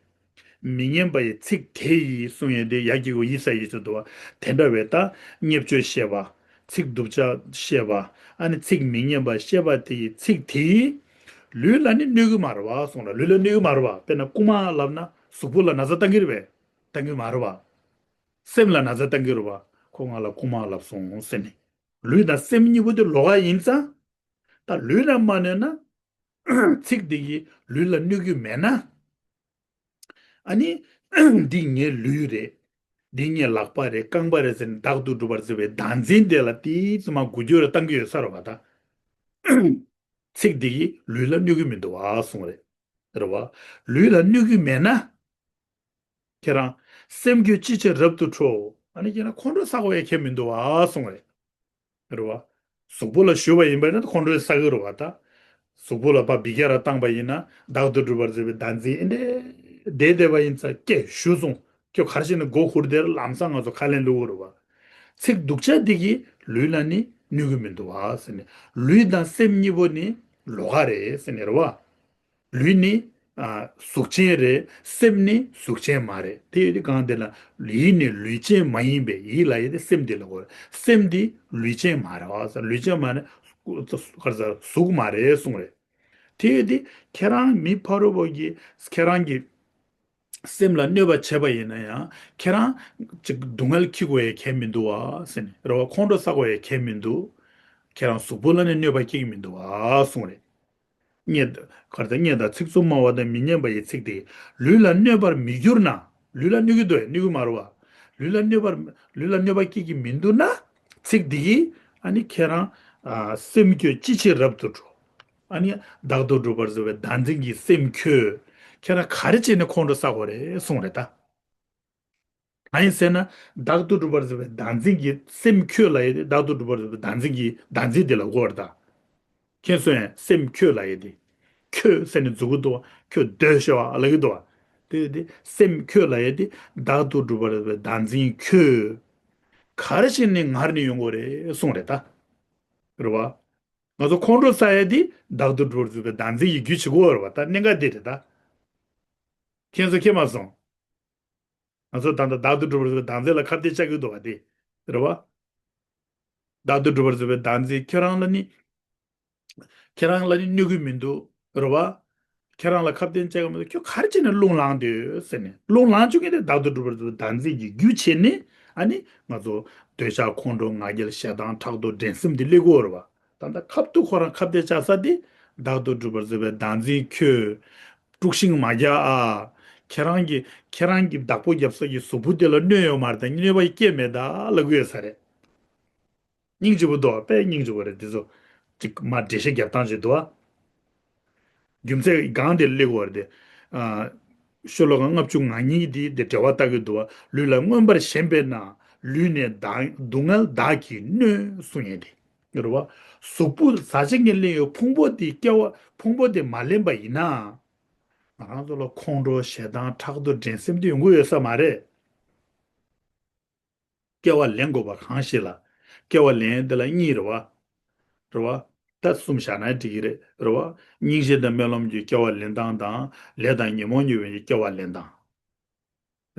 མི་སྙན་པ་ཡི་ཚིག་དེ་ཡིས་གསུང་ཡས་དེ་ཡ་གི་གུ་ཡི་ས་ཡི་ཚུལ་དུ་བ། དེ་འདྲ་བའི་ད་བརྙས་བཅོས་བཤད་པ། ཚིག་སྡུག་ཅག་བཤད་པ། ཨ་ནི་ཚིག་མི་སྙན་པ་བཤད་པ་དེ་ཡི་ཚིག་དེ་ཡིས་ལུས་ལ་ནི་གནོད་གི་མ་རེད་བ་གསུངས་ལ། ལུས་ལ་གནོད་གི་མ་རེད་བ། དཔེར་ན་རྐུ་མ་ལབ་ན་གཟུགས་པོ་ལ་ན་ཚ་བཏང་གི་རེད་པས། བཏང་གི་མ་རེད་བ། སེམས་ལ་ན་ཚ་བཏང་གི་རེད་བ། ཁོ་ང་ལ་རྐུ་མ་ལབ་སོང་ཟེར་ནས། ལུས་དང་སེམས་གཉིས་པོ་དེ་ལོགས་ཀ་ཡིན་ཙང་། ད་ལུས་ལ་མ་གནོད་ན། ཚིག་འདི་གིས་ལུས་ལ་གནོད་ཀྱི་མེད་ན། ཨ་ནི་འདི་ངའི་ལུས་རེད། འདི་ངའི་ལག་པ་རེད། རྐང་པ་རེད་ཟེར་ནས་བདག་ཏུ་སྒྲུབ་པར་བྱེད་པའི་བདག་འཛིན་དེ་ལ་ཏིས་མ་འགུལ་སྐྱོད་རེ་བཏང་གི་ཡོད་ས་རེད་བ། ད་ཚིག་འདི་གིས་ལུས་ལ་གནོད་ཀྱི་མི་འདུག་བ་གསུངས་རེད། རེད་བ། ལུས་ལ་གནོད་ཀྱི་མེད་ན། ཁྱེད་རང་སེམས་ཁྱོད་ཅི་ཕྱིར་རབ་ཏུ་ཁྲོ། ཨ་ནི་ཁྱེད་རང་ཁོང་ཁྲོ་ཟ་དགོས་ཡ་གལ་མི་འདུག་བ་གསུངས་རེད། རེད་བ། གཟུགས་པོ་ལ་ཞུ་བ་ཡིན་པ་ན་ཁོང་ཁྲོ་ཟ་གི་རེད་བ། ད་གཟུགས་པོ་ལ་ཕར་འབུད་རྒྱག་ར་བཏང་པ་ཡིན་ན། བདག་ཏུ་སྒྲུབ་པར་བྱེད་པའི་བདག་འཛིན་ཨེ་འདྲས་བསྡད་བསྡད་པ་ཡིན་ཙང་། ཀྱེ་ཞུས་སོང་། ཁྱོད་ག་རེ་བྱས་ནས་མགོ་ཁུར་དེར་ལམ་སང་ང་ཚོ་ཁ་ལན་བླུག་གི་རེད་བ། ཚིག་སྡུག་ཅག་འདི་གིས་ལུས་ལ་ནི་གནོད་ཀྱི་མི་འདུག་བ་ཟེར་ནས། ལུས་དང་སེམས་གཉིས་པོ་ནི་ལོགས་ཀ་རེད་ཟེར་ནས་རེད་བ། ལུས་ནི་ཨ་གཟུགས་ཅན་རེད། སེམས་ནི་གཟུགས་ཅན་མ་རེད། དེ་ཡོད་དུས་གང་དེ་ལ་ཡིད་ནི་ལུས་ཅན་མ་ཡིན་པས། ཡིད་ལ་ཡོད་དེ་སེམས་འདི་ལ་གོ། སེམས་འདི་ལུས་ཅན་མ་རེད་བ། ལུས་ཅན་མ་རེད། ག་རེ་ཟེར། གཟུགས་མ་རེད་གསུངས་རེད། དེ་ཡོད་དུས་ཁྱེད་རང་མི་ཕ་རོལ་པོ་གིས་ཁྱེད་རང་གི་སེམས་ལ་གནོད་པ་བྱས་པ་ཡིན་ན་ཡང་། ཁྱེད་རང་ཅིག་སྡུག་བསྔལ་འཁྱེར་དགོས་ཡ་གལ་མི་འདུག་བ་ཟེར་ནས་རེད་བ། ཁོང་ཁྲོ་ཟ་དགོས་ཡ་གལ་མི་འདུག་ཁྱེད་རང་གཟུགས་པོ་ལ་ནི་གནོད་པ་སྐྱེལ་གྱི་མི་འདུག་བ་གསུངས་རེད། བརྙས་ག་རེ་ཟེར། བརྙས་དང་ཚིག་རྩུབ་སྨྲ་བ་དང་། མི་སྙན་པ་ཡི་ཚིག་དེ་ལུས་ལ་གནོད་པར་མི་འགྱུར་ན། ལུས་ལ་གནོད་ཀྱི་འདུག་ཡ། གནོད་ཀྱི་མ་རེད་བ། ལུས་ལ་གནོད་པར་ལུས་ལ་གནོད་པ་སྐྱེལ་གྱི་མི་འདུག་ན། ཚིག་འདི་གིས་ཨ་ནི་ཁྱེད་རང་ཨ་སེམས་ཁྱོད་ཅི་ཕྱིར་རབ་ཏུ་ཁྲོ། ཨ་ནི་བདག་ཏུ་གྲུབ་པར་བཟོ་བའི་བདག་འཛིན་གྱི་སེམས་ཁྱོད། ཁྱེད་རང་ག་རེ་བྱས་ནས་ཁོང་ཁྲོ་ཟ་དགོས་རེད་གསུངས་རེད་ད། གང་ཡིན་ཟེར་ན། བདག་ཏུ་གྲུབ་པར་བཟོ་བའི་བདག་འཛིན་གྱི་སེམས་ཁྱོད་ལབ་ཡས་དེ། བདག་ཏུ་གྲུབ་པར་བཟོ་བའི་བདག་འཛིན་གྱི་བདག་འཛིན་དེ་ལ་གོ་བར་ད། མཁྱེན་སོང་ངས། སེམས་ཁྱོད་ལབ་ཡས་དེ། ཁྱོད་ཟེར་ནས་འཛུགས་ཀྱི་འདུག་བ། ཁྱོད་སྡོད་ཤོག་ཨ་ལབ་ཀྱི་འདུག་བ། དེ་དེ་སེམས་ཁྱོད་ལབ་ཡས་དེ། བདག་ཏུ་གྲུབ་པར་བཟོ་བའི་བདག་འཛིན་ཁྱོད། ག་རེ་བྱས་ནས་ངར་ནས་ཡོང་དགོས་རེད་གསུངས་རེད་ད། རེད་བ། ང་ཚོ་ཁོང་ཁྲོ་ཟ་ཡས་དེ་བདག་ཏུ་གྲུབ་པར་བཟོ་བའི་བདག་འཛིན་གྱི་རྒྱུ་བྱེད་དགོས་རེད་བ། ད་གནད་འགག་དེ་རེད་ད། མཁྱེན་སོང་མཁྱེན་མ་སོང་། ང་ཚོ་ད་ལྟ་བདག་ཏུ་གྲུབ་པར་བཟོ་བའི་བདག་འཛིན་ལ་ཁ་གཏད་བཅག་གི་འདུག་བ་དེ། རེད་བ། བདག་ཏུ་གྲུབ་པར་བཟོ་བའི་བདག་འཛིན་ཁྱེད་རང་ལ་ནི། ཁྱེད་རང་ལ་ནི་གནོད་ཀྱི་མི་འདུག་རེད་བ། ཁྱེད་རང་ལ་ཁ་གཏད་བཅག་གི་མི་འདུག་ཁྱོད་ག་རེ་བྱས་ནས་རླུང་ལངས་འདུག་ཟེར་ནས། རླུང་ལངས་བཅུག་མཁན་དེ་བདག་ཏུ་གྲུབ་པར་བཟོ་བའི་བདག་འཛིན་གྱི་རྒྱུ་བྱས་ནས། ཨ་ནི་ང་ཚོ་འདོད་ཆགས་ཁོང་ཁྲོ་ང་རྒྱལ་ཞེ་སྡང་ཕྲག་དོག་འགྲན་སེམས་དེ་སླེབས་ཀྱི་ཡོད་རེད་བ། ད་ལྟ་ཁབ་ཏུ་ཁོ་རང་ཁ་གཏད་བཅག་ས་དེ། བདག་ཏུ་གྲུབ་པར་བཟོ་བའི་བདག་འཛིན་ཁྱོད། དཀྲུག་ཤིང་མ་རྒྱག་ཨ། ཁྱེད་རང་གི་ཁྱེད་རང་གི་བདག་པོ་རྒྱབ་ས་ཀྱི་གཟུགས་པོ་དེ་ལ་གནོད་ཡོད་མ་རེད་ད། གནོད་པ་སྐྱེ་མེད་ད་ལབ་ཀྱི་ཡོད་ས་རེད། སྙིང་རྗེ་པོ་འདུག་དཔེ་སྙིང་རྗེ་པོ་རེད་དེ་ཚོ། ཅིག་མ་འགྲེལ་བཤད་རྒྱབ་སྟངས་ཅིག་འདུག་ཨ། རྒྱུ་མཚན་སྒང་དེ་སླེབས་ཀྱི་ཡོད་རེད་དེ། ཨ། ཤོ་ལོ་ཀ་ལྔ་བཅུ་ང་གཉིས་དེ་དེ་འགྲེལ་བ་ལྟ་གི་འདུག་བ། ལུས་ལ་མངོན་པར་ཞེན་པས་ན། ལུས་ནི་བདག་སྡུག་བསྔལ་བདག་གིས་གནོད་གསུང་ཡས་དེ། རེད་བ། གཟུགས་པོ་ཟ་བྱེད་ངན་ལེན་ཡོད་ཕུང་པོ་དེ་སྐྱེ་བ་ཕུང་པོ་དེ་མ་ལེན་པ་ཡིན་ན། ང་རང་ཚོ་ལ་ཁོང་ཁྲོ་ཞེ་སྡང་ཕྲག་དོག་འགྲན་སེམས་དེ་ཡོང་གི་ཡོད་ས་མ་རེད། སྐྱེ་བ་ལེན་དགོས་པ་གང་ཞིག་ལ། སྐྱེ་བ་ལེན་དེ་ལ་གཉིས་རེད་བ། རེད་བ། ད་གསུམ་བཞག་ན་འགྲིག་གི་རེད། རེད་བ། སྙིང་རྗེ་དང་སྨོན་ལམ་གྱི་སྐྱེ་བ་ལེན་སྟངས་དང་། ལས་དང་ཉོན་མོངས་ཀྱི་སྐྱེ་བ་ལེན་སྟངས།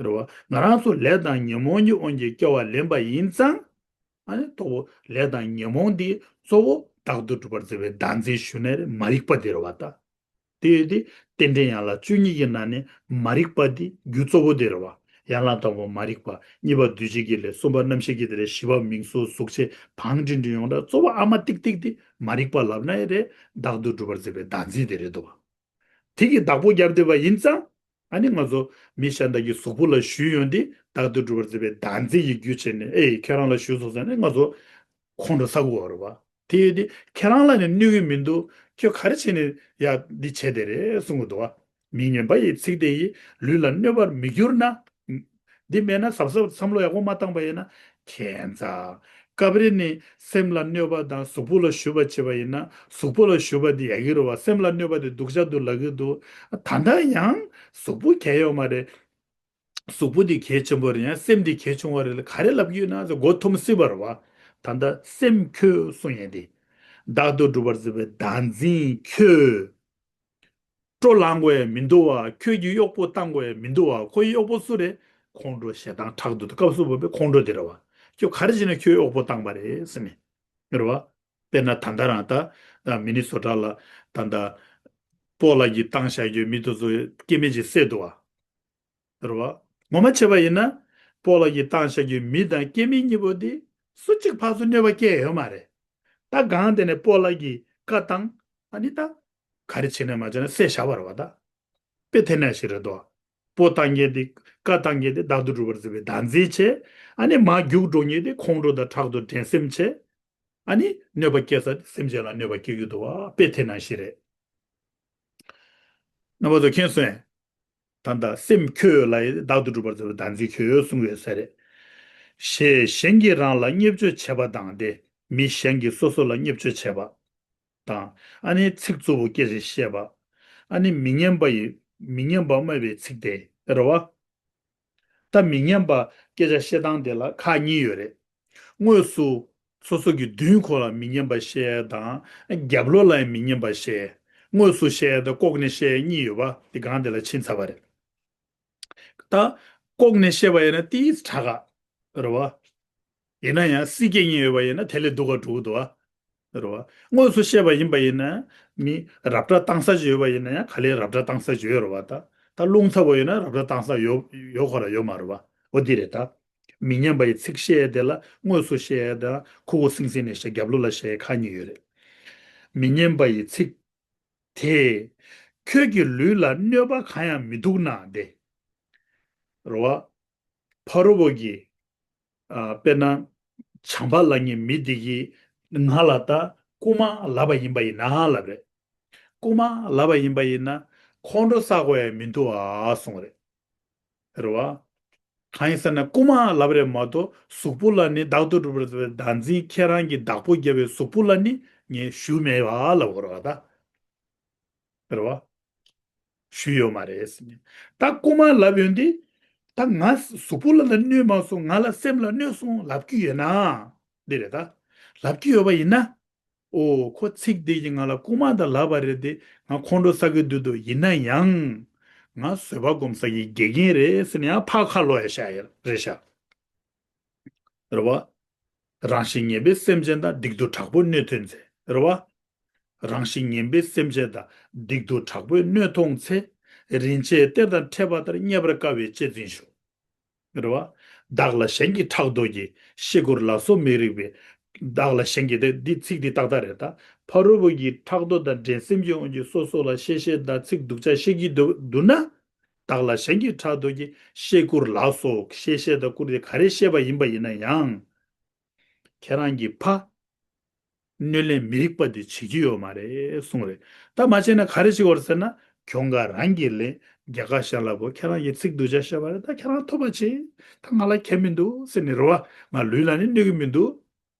རེད་བ། ང་རང་ཚོ་ལས་དང་ཉོན་མོངས་ཀྱི་དབང་གིས་སྐྱེ་བ་ལེན་པ་ཡིན་ཙང་། ཨ་ནི་གཙོ་བོ་ལས་དང་ཉོན་མོངས་འདི་གཙོ་བོ་བདག་ཏུ་གྲུབ་པར་བརྩི་བའི་བདག་འཛིན་ཞུ་ནི་རེད། མ་རིག་པ་དེ་རེད་བ་ད། དེ་ཡོད་དེ། རྟེན་འབྲེལ་ཡན་ལག་བཅུ་གཉིས་ཀྱི་ནང་ནས་མ་རིག་པ་འདི་རྒྱུ་གཙོ་བོ་དེ་རེད་བ། ཡན་ལག་དང་པོ་མ་རིག་པ། གཉིས་པ་འདུ་བྱེད་ཀྱི་ལས། གསུམ་པ་རྣམ་ཤེས་ཀྱི་དེ་རེད། བཞི་པ་མིང་གཟུགས་གཟུགས་ཅན་བང་སྒྲིག་འདྲ་ཡོང་འདྲ། གཙོ་བོ་ཨ་མ་ཏིག་ཏིག་དེ་མ་རིག་པ་ལབ་ན་ཡང་རེད། བདག་ཏུ་གྲུབ་པར་བརྩི་བའི་བདག་འཛིན་དེ་རེད་འདུག་བ། དེ་གི་བདག་པོ་རྒྱབ་བསྡད་པ་ཡིན་ཙང་། ཨ་ནི་ང་ཚོ་མི་གཞན་དག་གི་གཟུགས་པོ་ལ་ཞུས་ཡོང་དུས། བདག་ཏུ་གྲུབ་པར་བརྩི་བའི་བདག་འཛིན་གྱི་རྒྱུ་བྱས་ནས། ཨེ། ཁྱེད་རང་ལ་ཞུས་སོང་ཟེར་ནས་ང་ཚོ་ཁོང་ཁྲོ་ཟ་དགོས་པ་རེད་བ། དེ་ཡོད་དུས་ཁྱེད་རང་ལ་ནི་གནོད་ཀྱི་མི་འདུག་ཁྱོད་ག་རེ་བྱས་ནས་ཡ་འདི་བྱས་བསྡད་རེད་གསུང་གི་འདུག་བ། མི་སྨྱོན་པ་ཡི་ཚིག་དེ་ཡིས། ལུས་ལ་གནོད་པར་མི་འགྱུར་ན། འདི་མེད་ན། གཟབ་གཟབ་བསམ་བློ་ཡག་པོ་མ་བཏང་པ་ཡིན་ན། ཁྱད་མཚར། སྐབས་རེ་ནི་སེམས་ལ་གནོད་པ་དང་གཟུགས་པོ་ལ་ཞུགས་པ་བྱེད་པ་ཡིན་ན། གཟུགས་པོ་ལ་ཞུགས་པ་འདི་ཡག་གི་རེད་བ། སེམས་ལ་གནོད་པ་འདི་སྡུག་ཅག་འདུག་ལབ་ཀྱི་འདུག་ད་ལྟ་ཡང་གཟུགས་པོ་གལ་ཡོད་མ་རེད། གཟུགས་པོ་འདི་གལ་ཆེན་པོ་རེད། ཡང་སེམས་འདི་གལ་ཆུང་བ་རེད་ལ། ག་རེ་ལབ་ཀྱི་ཡོད་ན་ཟེར། མགོ་འཐོམ་སྲིད་པ་རེད་བ། ད་ལྟ་སེམས་ཁྱོད་གསུང་ཡས་འདི། བདག་ཏུ་གྲུབ་པར་བརྩི་བའི་བདག་འཛིན་ཁྱོད། སྤྲོ་ལངས་དགོས་ཡ་མི་འདུག་བ། ཁྱོད་ཀྱིས་གཡོག་པོ་བཏང་དགོས་ཡ་མི་འདུག་བ། ཁོ་ཡི་གཡོག་པོ་སུ་རེད། ཁོང་ཁྲོ་ཞེ་སྡང་ཕྲག་དོག་དེ། སྐབས་སུ་བབ་པའི་ཁོང་ཁྲོ་དེ་རེད་བ། ཁྱོད་ག་རེ་བྱས་ནས་ཁྱོད་གཡོག་པོ་བཏང་པ་རེད་ཟེར་ནས། རེད་བ། དཔེར་ན་ད་ལྟ་རང་ད་མི་ནི་སོ་ཊ་ལ་ད་ལྟ་སྤོ་ལགས་ཀྱིས་བཏང་བཞག་རྒྱུའི་མི་དེ་ཚོ་སྐྱེ་དམན་ཅིག་བསད་འདུག་བ། རེད་བ། ངོ་མ་བྱས་པ་ཡིན་ན། སྤོ་ལགས་ཀྱིས་བཏང་བཞག་རྒྱུའི་མི་དང་སྐྱེ་དམན་གཉིས་པོ་དེ་སུ་གཅིག་ཕར་ཚུར་གནོད་པ་སྐྱེལ་ཡོད་མ་རེད། ད་སྒང་དེ་ནས་སྤོ་ལགས་ཀྱིས་བཀའ་བཏང་། ཨ་ནི་ད་ག་རེ་བྱས་ནས་མ་བྱས་ན་བསད་བཞག་པ་རེད་བ་ད། དཔེ་དེ་ནང་བཞིན་རེད་དོ། སྤོ་བཏང་མཁན་དེ། བཀའ་བཏང་མཁན་དེ་བདག་ཏུ་གྲུབ་པར་བརྩི་བའི་བདག་འཛིན་བྱས། ཨ་ནི་མར་རྒྱུགས་འགྲོ་མཁན་དེ་ཁོང་ཁྲོ་དང་ཕྲག་དོག་འགྲན་སེམས་བྱས། ཨ་ནི་གནོད་པ་སྐྱེལ་ས་དེ་སེམས་ཅན་ལ་གནོད་པ་སྐྱེལ་གྱི་འདུག་བ། དཔེ་དེ་ནང་བཞིན་རེད། རྣམ་པ་ཚོ་མཁྱེན་སོང་ངས། ད་ལྟ་སེམས་ཁྱོད་ལ་ཡི་བདག་ཏུ་གྲུབ་པར་བརྩི་བའི་བདག་འཛིན་ཁྱོད་གསུངས་ཡོད་ས་རེད། ཞེས་གཞན་གྱིས་རང་ལ་བརྙས་བཅོས་བྱེད་པ་དང་སྟེ། མི་གཞན་གྱིས་སོ་སོ་ལ་བརྙས་བཅོས་བྱེད་པ་དང་། ཨ་ནི་ཚིག་རྩུབ་པོ་སྐད་ཆ་བཤད་པ། ཨ་ནི་མི་སྙན་པ་ཡི་མི་སྙན་པ་སྨྲ་བའི་ཚིག་སྟེ། རེད་བ། ད་མི་སྙན་པ་སྐད་ཆ་བཤད་སྟངས་དེ་ལ་ཁག་གཉིས་ཡོད་རེད། དངོས་སུ་སོ་སོ་གི་མདུན་ཁོ་ལ་མི་སྙན་པ་བཤད་ཡ་དང་། རྒྱབ་ལོགས་ལ་ཡང་མི་སྙན་པ་བཤད་ཡ། དངོས་སུ་བཤད་ཡ་དང་ལྐོག་ནས་བཤད་ཡ་གཉིས་ཡོད་པ་དེ་སྒང་དེ་ལ་ཕྱིན་ཚར་བ་རེད། ད་ལྐོག་ནས་བཤད་པ་ཡིན་ན་ཏིས་དྲག་ག་རེད་བ། ཡིན་ན་ཡང་སྲིད་སྐད་གཉིས་ཡོད་པ་ཡིན་ན་དེ་ལས་སྡུག་ག་འགྲོ་གི་འདུག་བ། རེད་བ། དངོས་སུ་བཤད་པ་ཡིན་པ་ཡིན་ན། མི་རབ་བཀྲ་བཏང་ས་ཅིག་ཡོད་པ་ཡིན་ན་ཡང་ག་ལེར་རབ་བཀྲ་བཏང་ས་ཅིག་ཡོད་རེད་བ་ད། ད་རླུང་ཚ་པོ་ཡོད་ན་རབ་བཀྲ་བཏང་ས་ཡོད་ཡོད་ཁོ་ར་ཡོད་མ་རེད་བ། འོ་འདི་རེད་ད། མི་སྙན་པ་ཡི་ཚིག་བཤད་ཡས་དེ་ལ་དངོས་སུ་བཤད་ཡས་དང་ཁུ་ཁུ་སིང་སིང་ནས་བཤད། རྒྱབ་ལོགས་ལ་བཤད་ཡས་ཁག་གཉིས་ཡོད་རེད། མི་སྙན་པ་ཡི་ཚིག་དེས་ཁྱོད་ཀྱི་ལུས་ལ་གནོད་པ་གང་ཡང་མི་འདུག་ན་སྟེ། རེད་བ། ཕ་རོལ་པོ་གི། ཨ། དཔེར་ན། བྱམས་པ་ལབ་མཁན་མི་དེ་གིས་ང་ལ་ད་རྐུ་མ་ལབ་པ་ཡིན་པ་ཡིན་ན་ལབ་རེད། རྐུ་མ་ལབ་པ་ཡིན་པ་ཡིན་ན་ཁོང་ཁྲོ་ཟ་དགོས་ཡ་མི་འདུག་ཨ་གསུངས་རེད། རེད་བ། གང་ཡིན་ཟེར་ན་རྐུ་མ་ལབ་རེད་མ་གཏོགས་གཟུགས་པོ་ལ་ནི་བདག་ཏུ་གྲུབ་པར་བྱ་བའི་བདག་འཛིན་ཁྱེད་རང་གི་བདག་པོ་རྒྱབ་པའི་གཟུགས་པོ་ལ་ནི་ངས་ཞུ་མེད་པ་ལབ་དགོས་རེད་བ་ད། རེད་བ། ཞུས་ཡོད་མ་རེད་ཟེར་ནས། ད་རྐུ་མ་ལབ་ཡོང་དུས། ད་ང་གཟུགས་པོ་ལ་ལ་གནོད་མ་སོང་ང་ལ་སེམས་ལ་གནོད་སོང་ལབ་ཀྱི་ཡོད་ན། འདི་རེད་ད། ལབ་ཀྱི་ཡོད་པ་ཡིན་ན། ཨོ་ཁོ་ཚིག་འདི་ཡིས་ང་ལ་རྐུ་མ་ད་ལབ་པ་རེད་དེ་ང་ཁོང་ཁྲོ་ཟ་གི་འདུག་འདུག་ཡིན་ན་ཡང་། ང་བཟོད་པ་སྒོམ་ས་ཀྱི་དགེ་རྒན་རེད་ཟེར་ནས་ཡང་ཕར་ཁ་ལོག་ཡ་བཞག་ཡ་རེད་ཤག་རེད་བ། རང་བཞིན་ངན་པའི་སེམས་ཅན་དང་སྡིག་སྡུག་དྲག་པོས་གནོད་ཐོན་ཚེ། རེད་བ། རང་བཞིན་ངན་པའི་སེམས་ཅན་དང་སྡིག་སྡུག་དྲག་པོས་གནོད་མཐོང་ཚེ། རིན་ཆེན་གཏེར་དང་འཕྲད་པ་ལྟར་རྙེད་པར་དཀའ་བས་གཅེས་འཛིན་ཞུ། རེད་བ། བདག་ལ་གཞན་གྱིས་ཕྲག་དོག་གིས། ཤེས་སྒོར་ལ་སོགས་མི་རིགས་པའི། བདག་ལ་གཞན་གྱིས་དེ་འདི་ཚིག་འདི་ཏག་ཏག་རེད་ད། ཕ་རོལ་པོ་གིས་ཕྲག་དོག་དང་འགྲན་སེམས་ཀྱི་དབང་གིས་སོ་སོ་ལ་གཤེ་གཤེ་དང་ཚིག་སྡུག་ཅག་བཤད་ཀྱི་འདུག་འདུག་ན། བདག་ལ་གཞན་གྱིས་ཕྲག་དོག་གིས་ཤེས་སྒོར་ལ་སོགས་གཤེ་གཤེ་དང་བཀུར་ཏེ་ག་རེ་བཤད་པ་ཡིན་པ་ཡིན་ན་ཡང་། ཁྱེད་རང་གི་ཕ། གནོད་ལན་མི་རིགས་པ་དེ་བྱེད་ཀྱི་ཡོད་མ་རེད་གསུངས་རེད། ད་མ་བྱས་ན་ག་རེ་བྱེད་དགོས་རེད་ཟེར་ན། གྱོང་ཁ་རང་གིས་ལེན། རྒྱལ་ཁ་གཞན་ལ་འབུལ། ཁྱེད་རང་གིས་ཚིག་སྡུག་ཅག་བཤད་པ་རེད་ད་ཁྱེད་རང་ཐོབ་པ་བྱེད། ད་ང་ལ་ཁྱད་མི་འདུག་ཟེར་ནས་རེད་བ། ང་ལུས་ལ་ནི་གནོད་ཀྱི་མི་འདུག་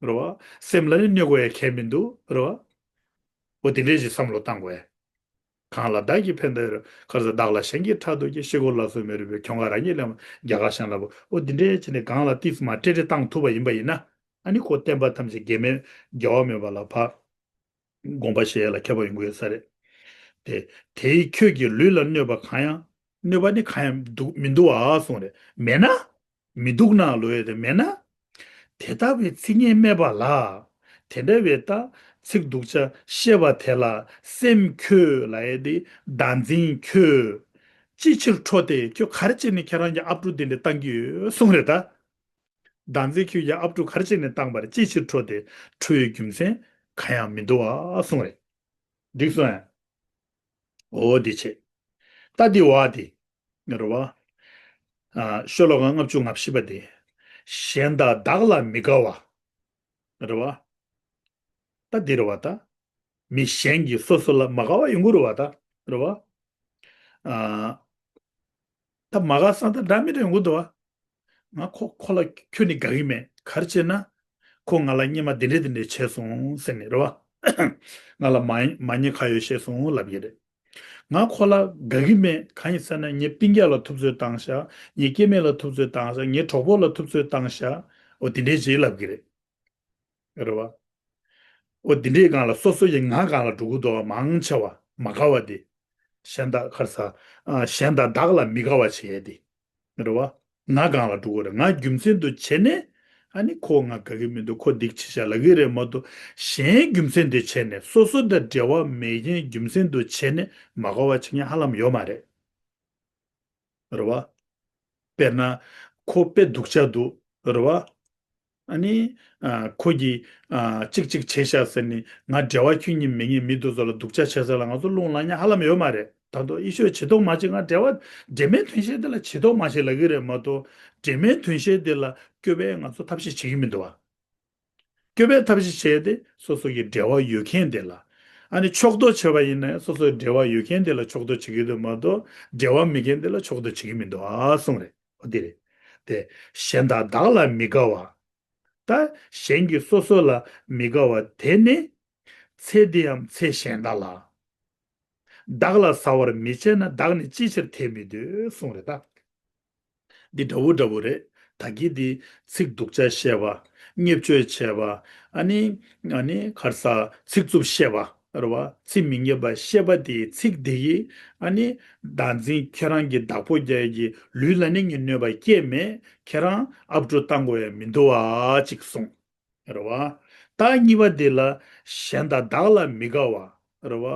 རེད་བ། སེམས་ལ་ནི་གནོད་དགོས་ཡ་ཁྱད་མི་འདུག་རེད་བ། འོ་དེ་འདྲས་ཞིག་བསམ་བློ་བཏང་དགོས་ཡ། གང་ལ་བདག་གིས་ཕན་བཏགས་ཡོད། ག་རེ་ཟེར། བདག་ལ་གཞན་གྱིས་ཕྲག་དོག་གིས། ཤེས་སྒོར་ལ་སོགས་མི་རིགས་པའི། གྱོང་ཁ་རང་གིས་ལེན། རྒྱལ་ཁ་གཞན་ལ་འབུལ། འོ་འདི་འདྲའི་བྱས་ནས་གང་ལ་ཏིས་མ་སྤྲད་སྤྲད་བཏང་ཐུབ་པ་ཡིན་པ་ཡིན་ན། ཨ་ནི་ཁོ་བསྟན་པ་ཐམས་ཅད་འགལ་མེད་འགལ་བ་མེད་པ་ལ་ཕར་དགོངས་པ་བཞེས་ཡ་ལ་མཁས་པ་ཡོང་གི་ཡོད་ས་རེད། དེ་དེས་ཁྱོད་ཀྱི་ལུས་ལ་གནོད་པ་གང་ཡང་། གནོད་པ་ནི་གང་ཡང་འདུག་མི་འདུག་ཨ་གསུངས་རེད། མེད་ན། མི་འདུག་ན་ལོ་ཡོད་དེ་མེད་ན། དེ་ལྟ་བུའི་ཚིག་ངན་སྨྲས་པ་ལ། དེ་འདྲ་བའི་ད་ཚིག་སྡུག་ཅག་བཤད་པ་དེ་ལ་སེམས་ཁྱོད་ལ་ཡ་དེ་བདག་འཛིན་ཁྱོད། ཅི་ཕྱིར་ཁྲོ་སྟེ་ཁྱོད་ག་རེ་བྱས་ནས་ཁྱེད་རང་གི་ཨབ་ཕྲུག་དེ་འདྲ་བཏང་གི་ཡོད་གསུངས་རེད་ད། བདག་འཛིན་ཁྱོད་ཀྱི་ཨབ་ཕྲུག་ག་རེ་བྱས་ནས་བཏང་པ་རེད། ཅི་ཕྱིར་ཁྲོ་སྟེ་ཁྲོ་བའི་རྒྱུ་མཚན་གང་ཡང་མི་འདུག་ཨ་གསུངས་རེད། འགྲིག་སོང་ཨ། འོ་འདི་བྱེད། ད་འདི་བ་འདི། རེད་བ། ཨ་ཤོ་ལོ་ཀ་ལྔ་བཅུ་ང་བཞི་པ་འདི། གཞན་དང་བདག་ལ་མི་དགའ་བ། རེད་བ། ད་འདི་རེད་བ་ད། མི་གཞན་གྱིས་སོ་སོ་ལ་མ་དགའ་བ་ཡོང་གི་རེད་བ་ད། རེད་བ། ཨ། ད་མ་དགའ་ས་ད་འདྲ་མི་འདྲ་ཡོང་གི་འདུག་བ། ང་ཁོ་ཁོ་ལ་ཁྱོན་ནས་དགའ་གི་མེད། ག་རེ་བྱས་ན། ཁོ་ང་ལ་སྔོན་མ་འདི་འདྲས་འདི་འདྲས་བྱས་སོང་ཟེར་ནས་རེད་བ། ང་ལ་མ་མ་ཉེས་ཁ་གཡོགས་བྱས་སོང་ལབ་ཀྱི་རེད། ང་ཁོ་ལ་དགའ་གི་མེད། གང་ཡིན་ཟེར་ན་ངའི་སྤུན་ཀྱག་ལ་ཐུབ་ཚོད་བཏང་ཤག་ངའི་སྐྱེ་དམན་ལ་ཐུབ་ཚོད་བཏང་ཤག་ངའི་གྲོགས་པོ་ལ་ཐུབ་ཚོད་བཏང་ཤག་འོ་དེ་འདྲས་ཅིག་ལབ་ཀྱི་རེད། རེད་བ། འོ་དེ་འདྲས་སྒང་ལ་སོ་སོ་ཡི་ང་སྒང་ལ་འགྲོ་གི་འདུག་བ་མང་ཆེ་བ་མ་དགའ་བ་དེ། གཞན་དག་ག་རེ་ཟ། ཨ་གཞན་དང་བདག་ལ་མི་དགའ་བ་བྱེད་ཡས་དེ། རེད་བ། ང་སྒང་ལ་འགྲོ་གི་རེད། ང་རྒྱུ་མཚན་དུ་བྱས་ནས། ཨ་ནི་ཁོ་ང་དགའ་གི་མི་འདུག་ཁོ་སྡིག་ཆེ་ཤག་ལབ་ཀྱི་རེད་མ་གཏོགས། གཞན་རྒྱུ་མཚན་དུ་བྱས་ནས་སོ་སོ་དང་འབྲེལ་བ་མེད་མཁན་རྒྱུ་མཚན་དུ་བྱས་ནས་མ་དགའ་བ་བྱེད་མཁན་ཧ་ལམ་ཡོད་མ་རེད། རེད་བ། དཔེར་ན། ཁོ་དཔེ་སྡུག་ཅག་འདུག་རེད་བ། ཨ་ནི། ཨ་ཁོ་གིས། ཨ་གཅིག་གཅིག་བྱས་ཤག་ཟེར་ནས་ང་འབྲེལ་བ་ཁྱོན་ནས་མེད་མཁན་མི་དེ་ཚོ་ལ་སྡུག་ཅག་བྱས་ས་ལ་ང་ཚོ་རླུང་ལངས་མཁན་ཧ་ལམ་ཡོད་མ་རེད། ད་དུང་ཨི་ཤོ་བྱེད་མདོག་མ་བྱེད། ང་འབྲེལ་བ་འབྲེལ་མེད་དོན་གཞན་དེ་ལ་བྱེད་མདོག་མ་བྱེད་ལབ་ཀྱི་རེད་མ་གཏོགས། འབྲེལ་མེད་དོན་གཞན་དེ་ལ་སྐྱོབ་པའི་ང་ཚོ་ཐབས་ཤེས་བྱེད་ཀྱི་མི་འདུག་བ། སྐྱོབ་པའི་ཐབས་ཤེས་བྱས་ཏེ་སོ་སོ་གི་འབྲེལ་བ་ཡོད་མཁན་དེ་ལ། ཨ་ནི་ཕྱོགས་གཏོགས་བྱས་པ་ཡིན་ན་སོ་སོའི་འབྲེལ་བ་ཡོད་མཁན་དེ་ལ་ཕྱོགས་གཏོགས་བྱེད་ཀྱི་འདུག་མ་གཏོགས་འབྲེལ་བ་མེད་མཁན་དེ་ལ་ཕྱོགས་གཏོགས་བྱེད་ཀྱི་མི་འདུག་ཨ་གསུངས་རེད། འོ་དེ་རེད། དེ་གཞན་དང་བདག་ལ་མི་དགའ་བ། ད་གཞན་གྱིས་སོ་སོ་ལ་མི་དགའ་བ་དེ་ནི། ཚེ་འདིའམ་ཚེ་གཞན་དག་ལ། བདག་ལ་ཟ་བར་མི་བྱེད་ན། བདག་ནི་ཅིའི་ཕྱིར་དེ་མི་འདོད་གསུངས་རེད་ད། འདི་འདྲ་བོ་འདྲ་བོ་རེད། ད་གིན་འདི་ཚིག་སྡུག་ཅག་བཤད་པ། བརྙས་བཅོས་བྱས་པ། ཨ་ནི། ཨ་ནི་ག་རེ་ཟ། ཚིག་རྩུབ་བཤད་པ་རེད་བ། ཚིག་མི་སྙན་པ་བཤད་པ་དེའི་ཚིག་དེ་ཡིས་ཨ་ནི་བདག་འཛིན་ཁྱེད་རང་གི་བདག་པོ་རྒྱག་གི་ལུས་ལ་ནི་ངས་གནོད་པ་བསྐྱལ་མེད། ཁྱེད་རང་ཨབ་ཕྲུག་བཏང་དགོས་ཡ་མི་འདུག་བ་ཅིག་གསུངས། རེད་བ། ད་གཉིས་པ་དེ་ལ་གཞན་དང་བདག་ལ་མི་དགའ་བ། རེད་བ།